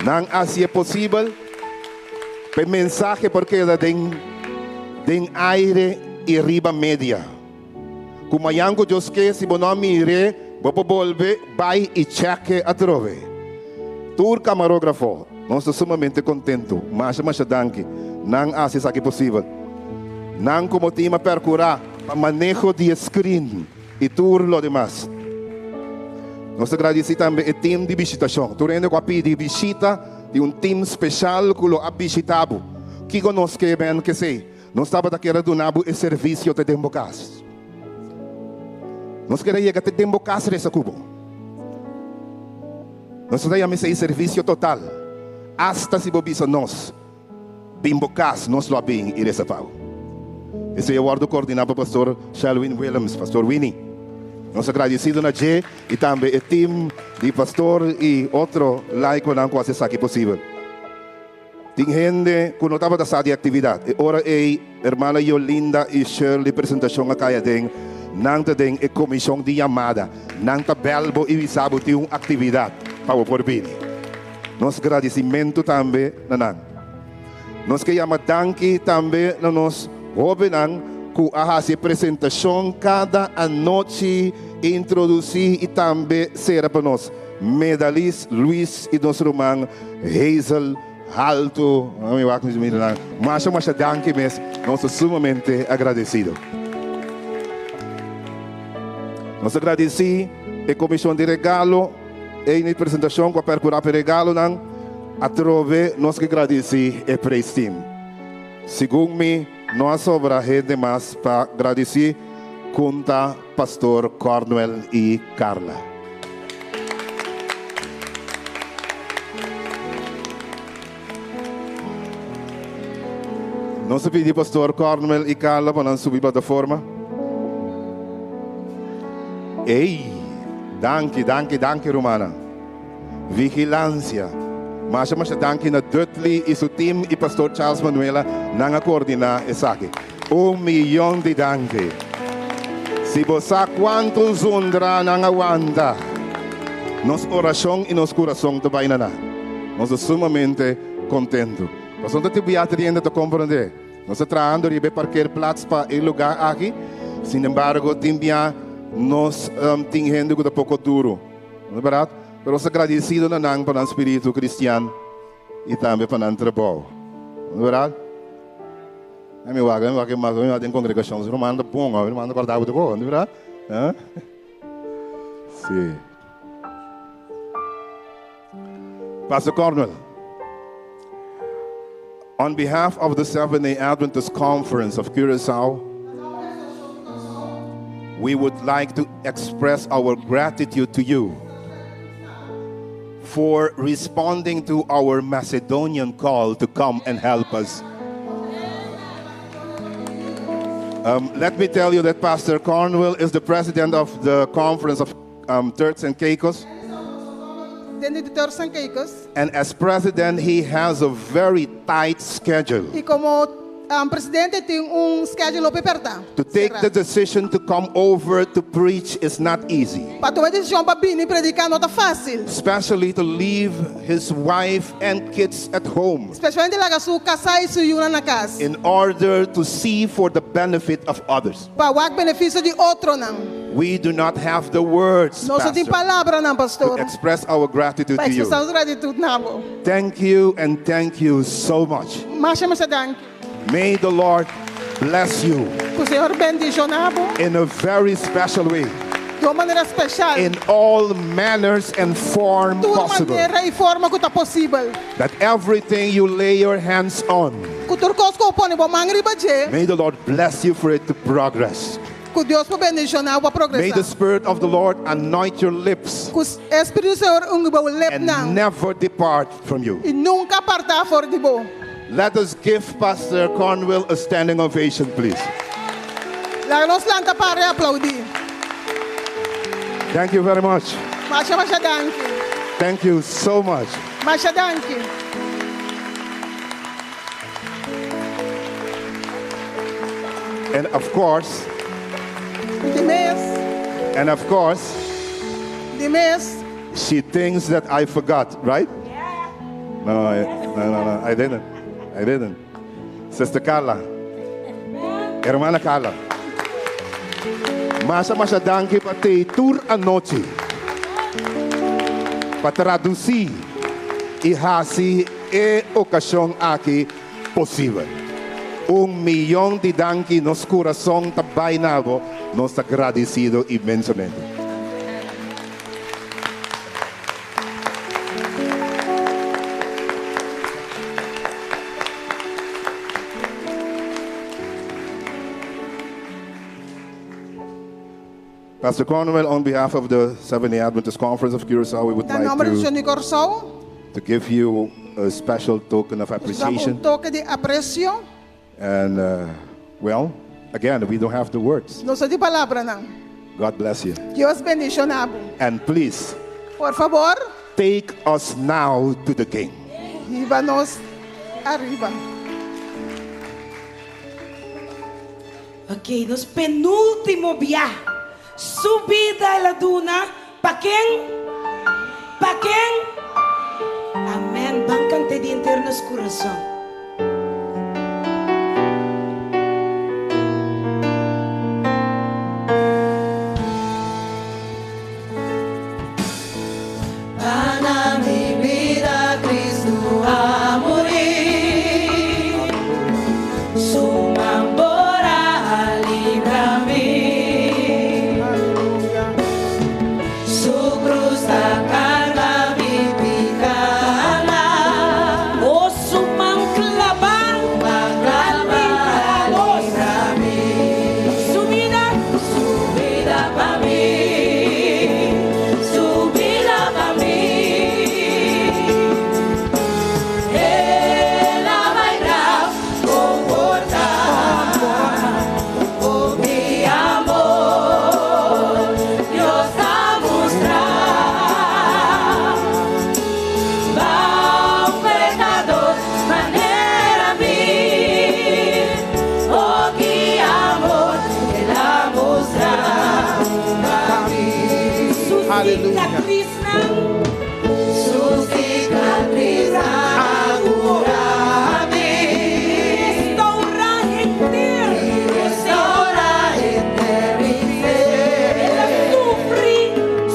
Nan hasi e posibel pa e mensahe por keda den den aire i riba media. Ku mañan ku Dios ke, si bo no a mir'é, bo por bolbe bai i chèk'é atrobe. Tur kamarógrafo, nos ta sumamente kontentu. Masha masha danki. Nan hasi esaki posibel. Nan komo tim a pèrkurá pa maneho di e skrin. I tur lo demas. Nos ta gradisí tambe e tim di bishitashon. Tur hende ku a pidi bishita di un tim speshal ku lo a bishitá bo. Kiko nos ke ben kesei? Nos tabata kier a duna bo e servisio te den bo kas. Nos kier a yega te den bo kas resa ku bo. Nos ta yama esei servisio total. Asta si bo bisa nos. Bin bo kas, nos lo a bin i resa pa bo. Esei a wòrdu koordiná pa Pastor Shelwin Willems, Pastor Winnie. Nos agradesido na dje i tambe e tim di pastor i otro laikonan ku hasi esaki posibel. Tin hende ku no tabata sa di aktividat. E ora ei hermana Yolinda i Shirley presentashon a kai aden. Nan ta den e komishon di yamada. Nan ta bèl bo i bisa bo tin un aktividat pa bo por bini. Nos gradisimentu tambe na nan. Nos ke yama danki tambe na nos hóbennan ku a hasi e presentashon kada anochi, introdusí i tambe sera pa nos. Medalis Luis i nos ruman Hazel Halto. Mi wak mi mira nan. Masha masha danki mes. Nos ta sumamente agradesido. Nos ta gradisí e komishon di regalo ei na e presentashon ku a perkurá pa e regalonan. Atrobe nos ke gradisí e praise team. Segun mi no a sobra hende mas pa gradisí kunta Pastor Cornwell i Carla. Nos ta pidi Pastor Cornwell i Carla pa nan subi plataforma. Ey! Danki, danki, danki rumannan. Vigilancia. Masha masha danki na Dudley i su team i Pastor Charles Manuela nan a coordina esaki. Un miyon di danki. Si bo sa cuantu zundra nan a wanta. Nos oracion i nos curason ta bai na nan. Nos ta sumamente contento. Pasobra ta tin biaha triende ta comprende. Nos ta trahando riba e parkeerplaats pa e lugar aki. Sin embargo tin bia nos tin hende cu ta poco duro. No ta berdad? Pero nos ta gradecido na nan pa nan spiritu cristian y tambe pa nan trabou. No ta berdad? Ai mi wak, mi wak mas, mi wak den congregacion. Su ruman ta bon, mi ruman ta corda bo ta bon, no ta berdad? Huh? Si. Pastor Cornwell, on behalf of the Seventh-day Adventist Conference of Curaçao, we would like to express our gratitude to you for responding to our Macedonian call to come and help us. Um, let me tell you that Pastor Cornwell is the president of the Conference of um, Turks and Caicos. De Turks and Caicos. And as president, he has a very tight schedule. I komo um, presidente tin un schedule hopi pèrtá. To take the decision to come over to preach is not easy. Pa tuma desishon pa bini prediká no ta fásil. Especially to leave his wife and kids at home. Spesialmente laga su kasá i su yunan na kas. In order to see for the benefit of others. Pa wak benefisio di otronan. We do not have the words, Nos no tin Pastor, palabranan, to pastor. express our gratitude Pa to you. ekspresá nos gratitut na bo. Thank you and thank you so much. Masha masha danki. May the Lord bless you. Ku Señor bendishoná bo. In a very special way. Di un manera spesial. In all manners and form Tur possible. manera i forma ku ta posibel. That everything you lay your hands on. Ku tur kos ku bo pone bo man riba dje. May the Lord bless you for it to progress. Ku Dios por bendishoná bo pa May the progresá. Spirit of the Lord anoint your lips. Ku e Spiritu di Señor ungi bo lepnan. And never depart from you. I nunka apartá for di bo. Let us give Pastor Cornwell a standing ovation, please. Laga nos lanta para i aploudí. Thank you very much. Masha masha danki. Thank you so much. Masha danki. And of course, Di mes. And of course, Di mes. She thinks that I forgot, right? No, I, no, no, no, I didn't. I didn't. Sister Carla. Hermana Carla. Masha masha danki pa t'ei tur anochi pa tradusí i hasi e okashon aki posibel. Un miyon di danki, nos kurason ta bai na bo, nos ta gradisido inmensamente. Pastor Cornwell, on behalf of the Seventh-day Adventist Conference of Curaçao, we would Na like nòmber di to, Shon di Kòrsou, to give you a special token of nos ta un appreciation. toke di apresio. And, uh, well, Again, we don't have the words. Nos no tin palabranan. God bless you. Dios bendishoná bo. And please, Por fabor. take us now to the King. Hiba nos ariba. Ok, nos penúltimo bia. Su bida el a duna pa ken? Pa ken? Amèn. Ban kant'é di henter nos kurason. Pa na mi bida Cristo a muri, Su man por a libra mi. Su cruz ta carga mi picanan. Oh, su man clava, a libra mi. Su bida, su bida pa mi, su bida pa mi. El a bai graf comporta, oh mi amor, Dios a mustra. Pa un pecador manera mi, oh ki amor el a mustra pa mi. Su cicatriznan, su cicatriznan a cura mi. Restaura henter, restaura henter mi ser. El a sufri,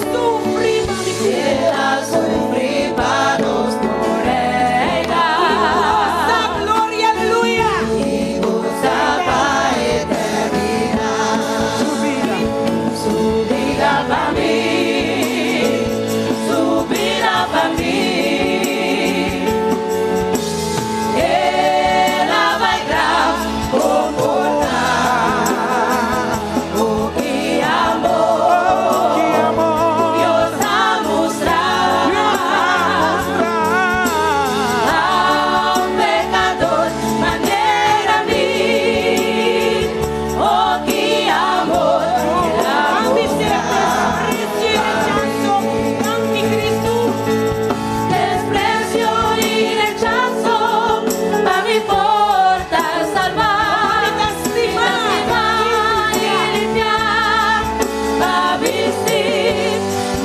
sufri pa mi. El a sufri pa nos por reina. Y goza, gloria, aleluya. Y goza pa eternidad. Su vida, su vida pa mi, su vida pa mi. El a bai graf comporta, oh ki amor, Dios a mustra, a un pecador manera mi, oh ki amor, el a mustra. Anticristo, desprecio y rechazo, pa mi por ta salva, lastimar y limpiar, pa vestir,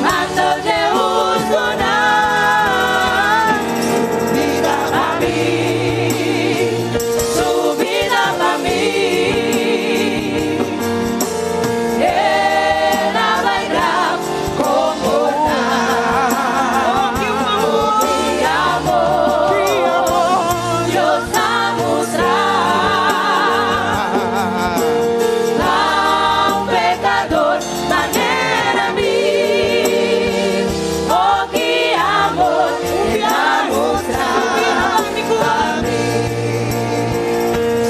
manto de donar, su bida pa mi, su bida pa mi. El a bai graf comporta, oh ki amor, Dios a mustra. Pa un pecador manera mi, oh ki amor, el a mustra pa mi,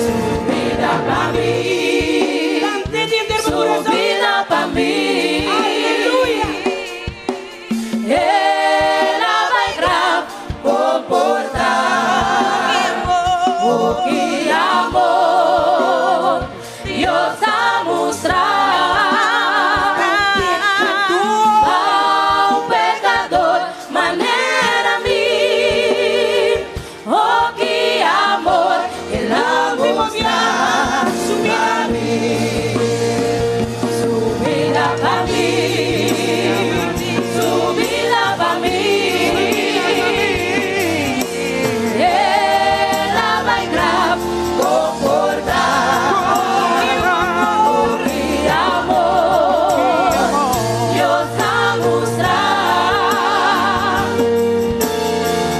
su bida pa mi, su bida pa mi. Aleluya. El a bai graf comporta, oh ki amor, Dios a mustra. Pa un pecador manera mi, oh ki amor, el a mustra pa mi, su bida pa mi, su bida pa mi. El a bai graf comporta, oh ki amor, Dios a mustra.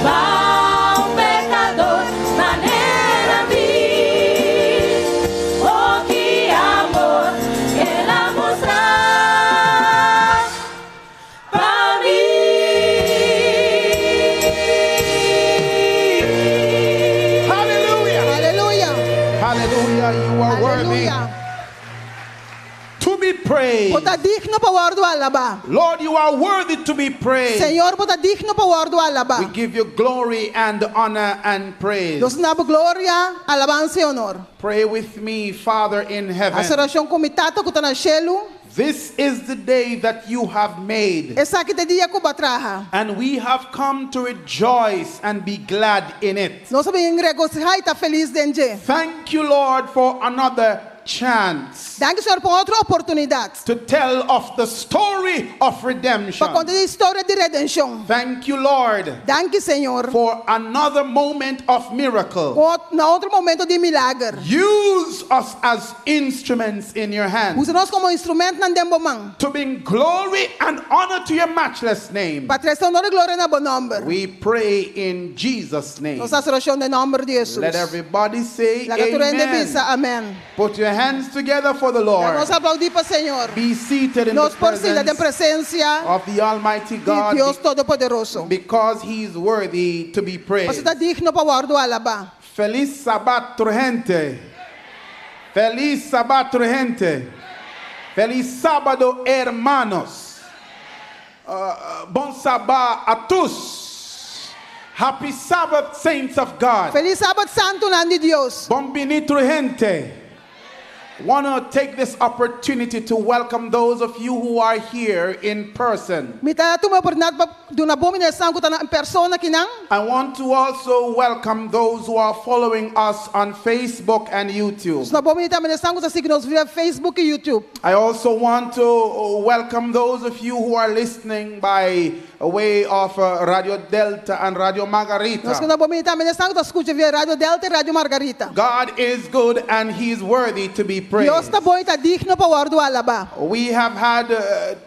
Pa un pecador manera mi, oh ki amor, el a mustra pa mi. Hallelujah. Hallelujah. Hallelujah. You are worthy Hallelujah. to be praised. praised. Bo ta digno pa wòrdu alabá. Lord, you are worthy to be praised. Señor, bo ta digno pa wòrdu alabá. We give you glory and honor and praise. Nos ta duna bo gloria, alabansa i honor. Pray with me, Father in heaven. Hasi orashon ku mi Tata ku ta na shelu. This is the day that you have made. Esaki ta e dia ku bo a traha. And we have come to rejoice and be glad in it. Nos a bin regosihá i ta felis den dje. Thank you, Lord, for another chance. Danki Señor pa un otro oportunidat. To tell of the story of redemption. Pa konta di historia di redenshon. Thank you, Lord. Danki Señor. For another moment of miracle. Na otro momento di milager. Use us as instruments in your hand. Usa nos komo instrumentnan den bo man. To bring glory and honor to your matchless name. Pa trese honor i gloria na bo nòmber. We pray in Jesus name. Nos hasi orashon den nòmber di Hesus. Let everybody say Laga tur hende amen. bisa amen. Put your hands together for the Lord. Nos aplaudí pa Señor. Be seated in Nos the por sinta den presence presensia of the Almighty di God Dios Todopoderoso. because He is worthy to be praised. Pasobra e ta digno pa wòrdu alabá. Feliz Sabat tur hende. Feliz Sabat tur hende. Feliz sábado hermanos. Uh, bon Sabat a tous. Happy Sabbath saints of God. Feliz Sabat santunan di Dios. Bon bini tur hende. Want to take this opportunity to welcome those of you who are here in person. Mi ta tuma e oportunidat pa duna bon bini esnan ku ta na persona akinan. I want to also welcome those who are following us on Facebook and YouTube. Duna bon bini tambe esnan ku ta sigui nos via Facebook i YouTube. I also want to welcome those of you who are listening by way of Radio Delta and Radio Margarita. Nos ke duna bon bini tambe esnan ku ta skucha via Radio Delta i Radio Margarita. God is good and He is worthy to be praised. Dios ta bon i ta digno pa wòrdu alabá. We have had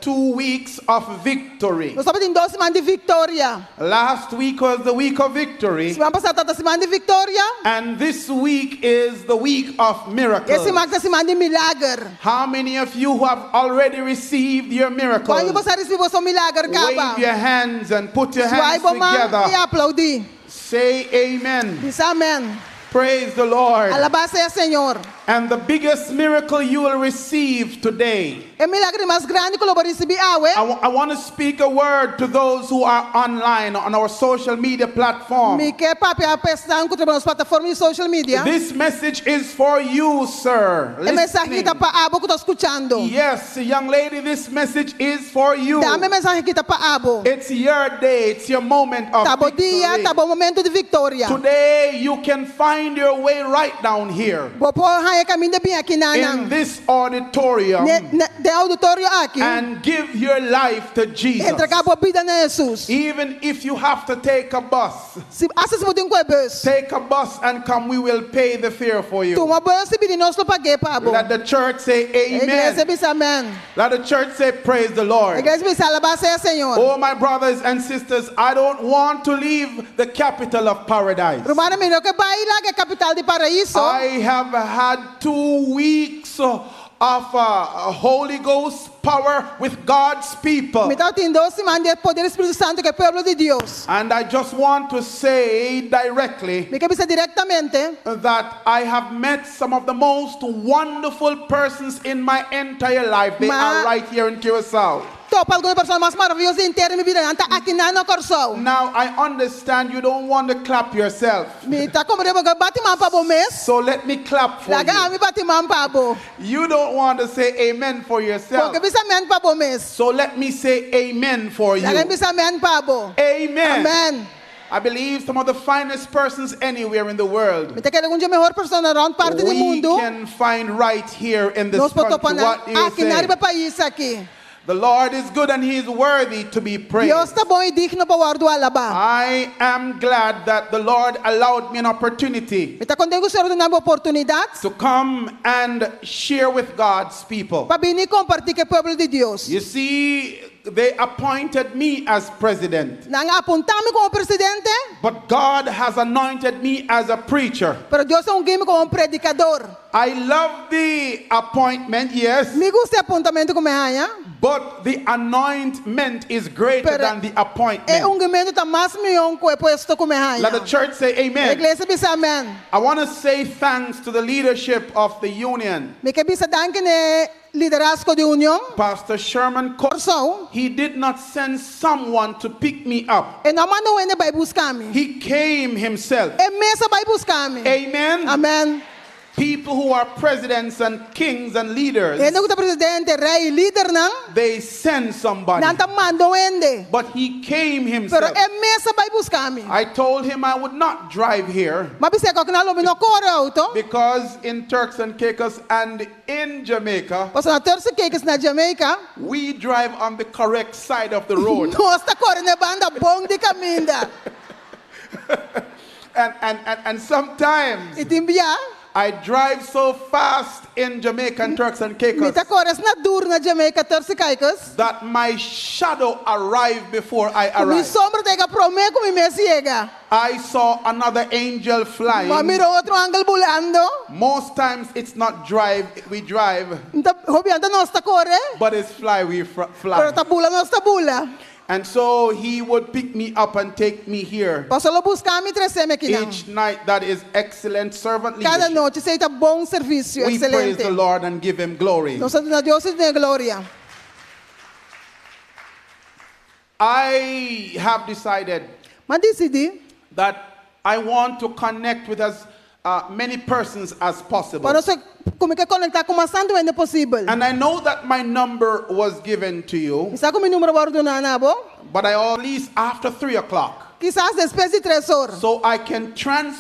two weeks of victory. Nos tabatin dos siman di viktoria. Last week was the week of victory. Siman pasá tabata siman di viktoria. And this week is the week of miracles. E siman ta siman di milager. How many of you who have already received your miracles? Kuantu di boso a risibí boso milager kaba? Wave your hands and put your Swai hands bo man together. i aplaudí. Say amen. Bisa amen. Praise the Lord. Alabá sea Señor. And the biggest miracle you will receive today. E milager mas grandi ku lo bo risibí awe. I want to speak a word to those who are online on our social media platform. Mi ke papia pa esnan ku ta riba nos plataforma di social media. This message is for you, sir. E mensahe Listening. ta pa abo ku ta skuchando. Yes, young lady, this message is for you. Dama e mensahe aki ta pa abo. It's your day, it's your moment of Ta bo dia, victory. ta bo momento di viktoria. Today you can find your way right down here. Bo por haña kaminda bin aki In nan. this auditorium. Ne, ne, den auditorio aki. And give your life to Jesus. Entregá bo bida na Hesus. Even if you have to take a bus. Si asta si bo tin ku kohe bus. Take a bus and come, we will pay the fare for you. Tuma bus i bini nos lo pag'é pa bo. Let the church say amen. Iglesia bisa amen. Let the church say praise the Lord. Iglesia bisa alabá sea Señor. Oh, my brothers and sisters, I don't want to leave the capital of paradise. Rumannan, mi no ke bai laga e kapital di paraiso. I have had two weeks of Holy Ghost power with God's people. Mi tabatin dos siman di poder di Spiritu Santu ku e pueblo di Dios. And I just want to say directly Mi ke bisa direktamente that I have met some of the most wonderful persons in my entire life. They Ma- are right here in Curacao. Topa algun persona mas maravioso di henter mi bida. Nan ta aki na na Kòrsou. Now I understand you don't want to clap yourself. Mi ta komprendé bo no ke bati man pa bo mes. So let me clap for Laga you. ami bati man pa bo. You don't want to say amen for yourself. Bo no ke bisa amen pa bo mes. So let me say amen for you. Laga mi bisa amen pa bo. Amen. Amen. I believe some of the finest persons anywhere in the world. Mi ta kere algun di e mehor persona rònt parti di We mundu. can find right here in this Nos por country. topa nan What do you aki na say? riba pais aki. The Lord is good and He is worthy to be praised. Dios ta bon i digno pa wòrdu alabá. I am glad that the Lord allowed me an opportunity Mi ta kontentu ku Señor a duna mi oportunidat to come and share with God's people. pa bini kompartí ku e pueblo di Dios. You see, they appointed me as president, Nan a apuntá mi komo presidente, but God has anointed me as a preacher. pero Dios a ungi mi komo un predikador. I love the appointment, yes. Mi gusta e apuntamentu ku mi a haña. But the anointment is greater Pero than the E appointment. ungimentu ta mas mihó ku e puesto ku mi a haña. Let the church say amen. Iglesia bisa amèn. I want to say thanks to the leadership of the union. Mi ke bisa danki na liderazgo di union. Pastor Sherman Cox, he did not send someone to pick me up. E no a manda un hende bai buska mi. He came himself. E mes a bai buska mi. Amen. Amen. People who are presidents and kings and leaders, Hende ku ta presidente, rei, lidernan. they send somebody. Nan ta manda un hende. But he came Pero himself. e mes a bai buska mi. I told him I would not drive here M'a bis'é ku lo mi no kore outo. because in Turks and Caicos and in Jamaica, Pasobra na Turks and Caicos na Jamaica. we drive on the correct side of the road. Nos ta kore na banda bon di kaminda. And, and, and, and sometimes I tin bia. I drive so fast in Jamaica and Turks and Mi Caicos ta kore asina duru na Jamaica, Turks and Caicos. that my shadow arrived before I Mi arrived. sombra ta yega promé ku mi mes yega. I saw another angel flying. M'a mira otro angel bulando. Most times it's not drive, we drive, Hopi bia n' ta nos ta kore. but it's fly, we fly. Pero ta bula nos ta bula. And so he would pick me up and take me here. Paso e lo buska mi trese mi akinan. Each night, that is excellent servant Kada leadership. nochi esei ta bon servisio, We praise ekselente. the Lord and give him glory. Nos ta duna Dios e gloria. I have decided M'a disidí that I want to connect with as many persons as possible. pa nos ku mi ke konektá ku mas tantu hende posibel. And I know that my number was given to you, Mi sa ku mi number a wòrdu duná na bo. but I at least after 3 o'clock. Kisas despues di 3 or. So I can transfer.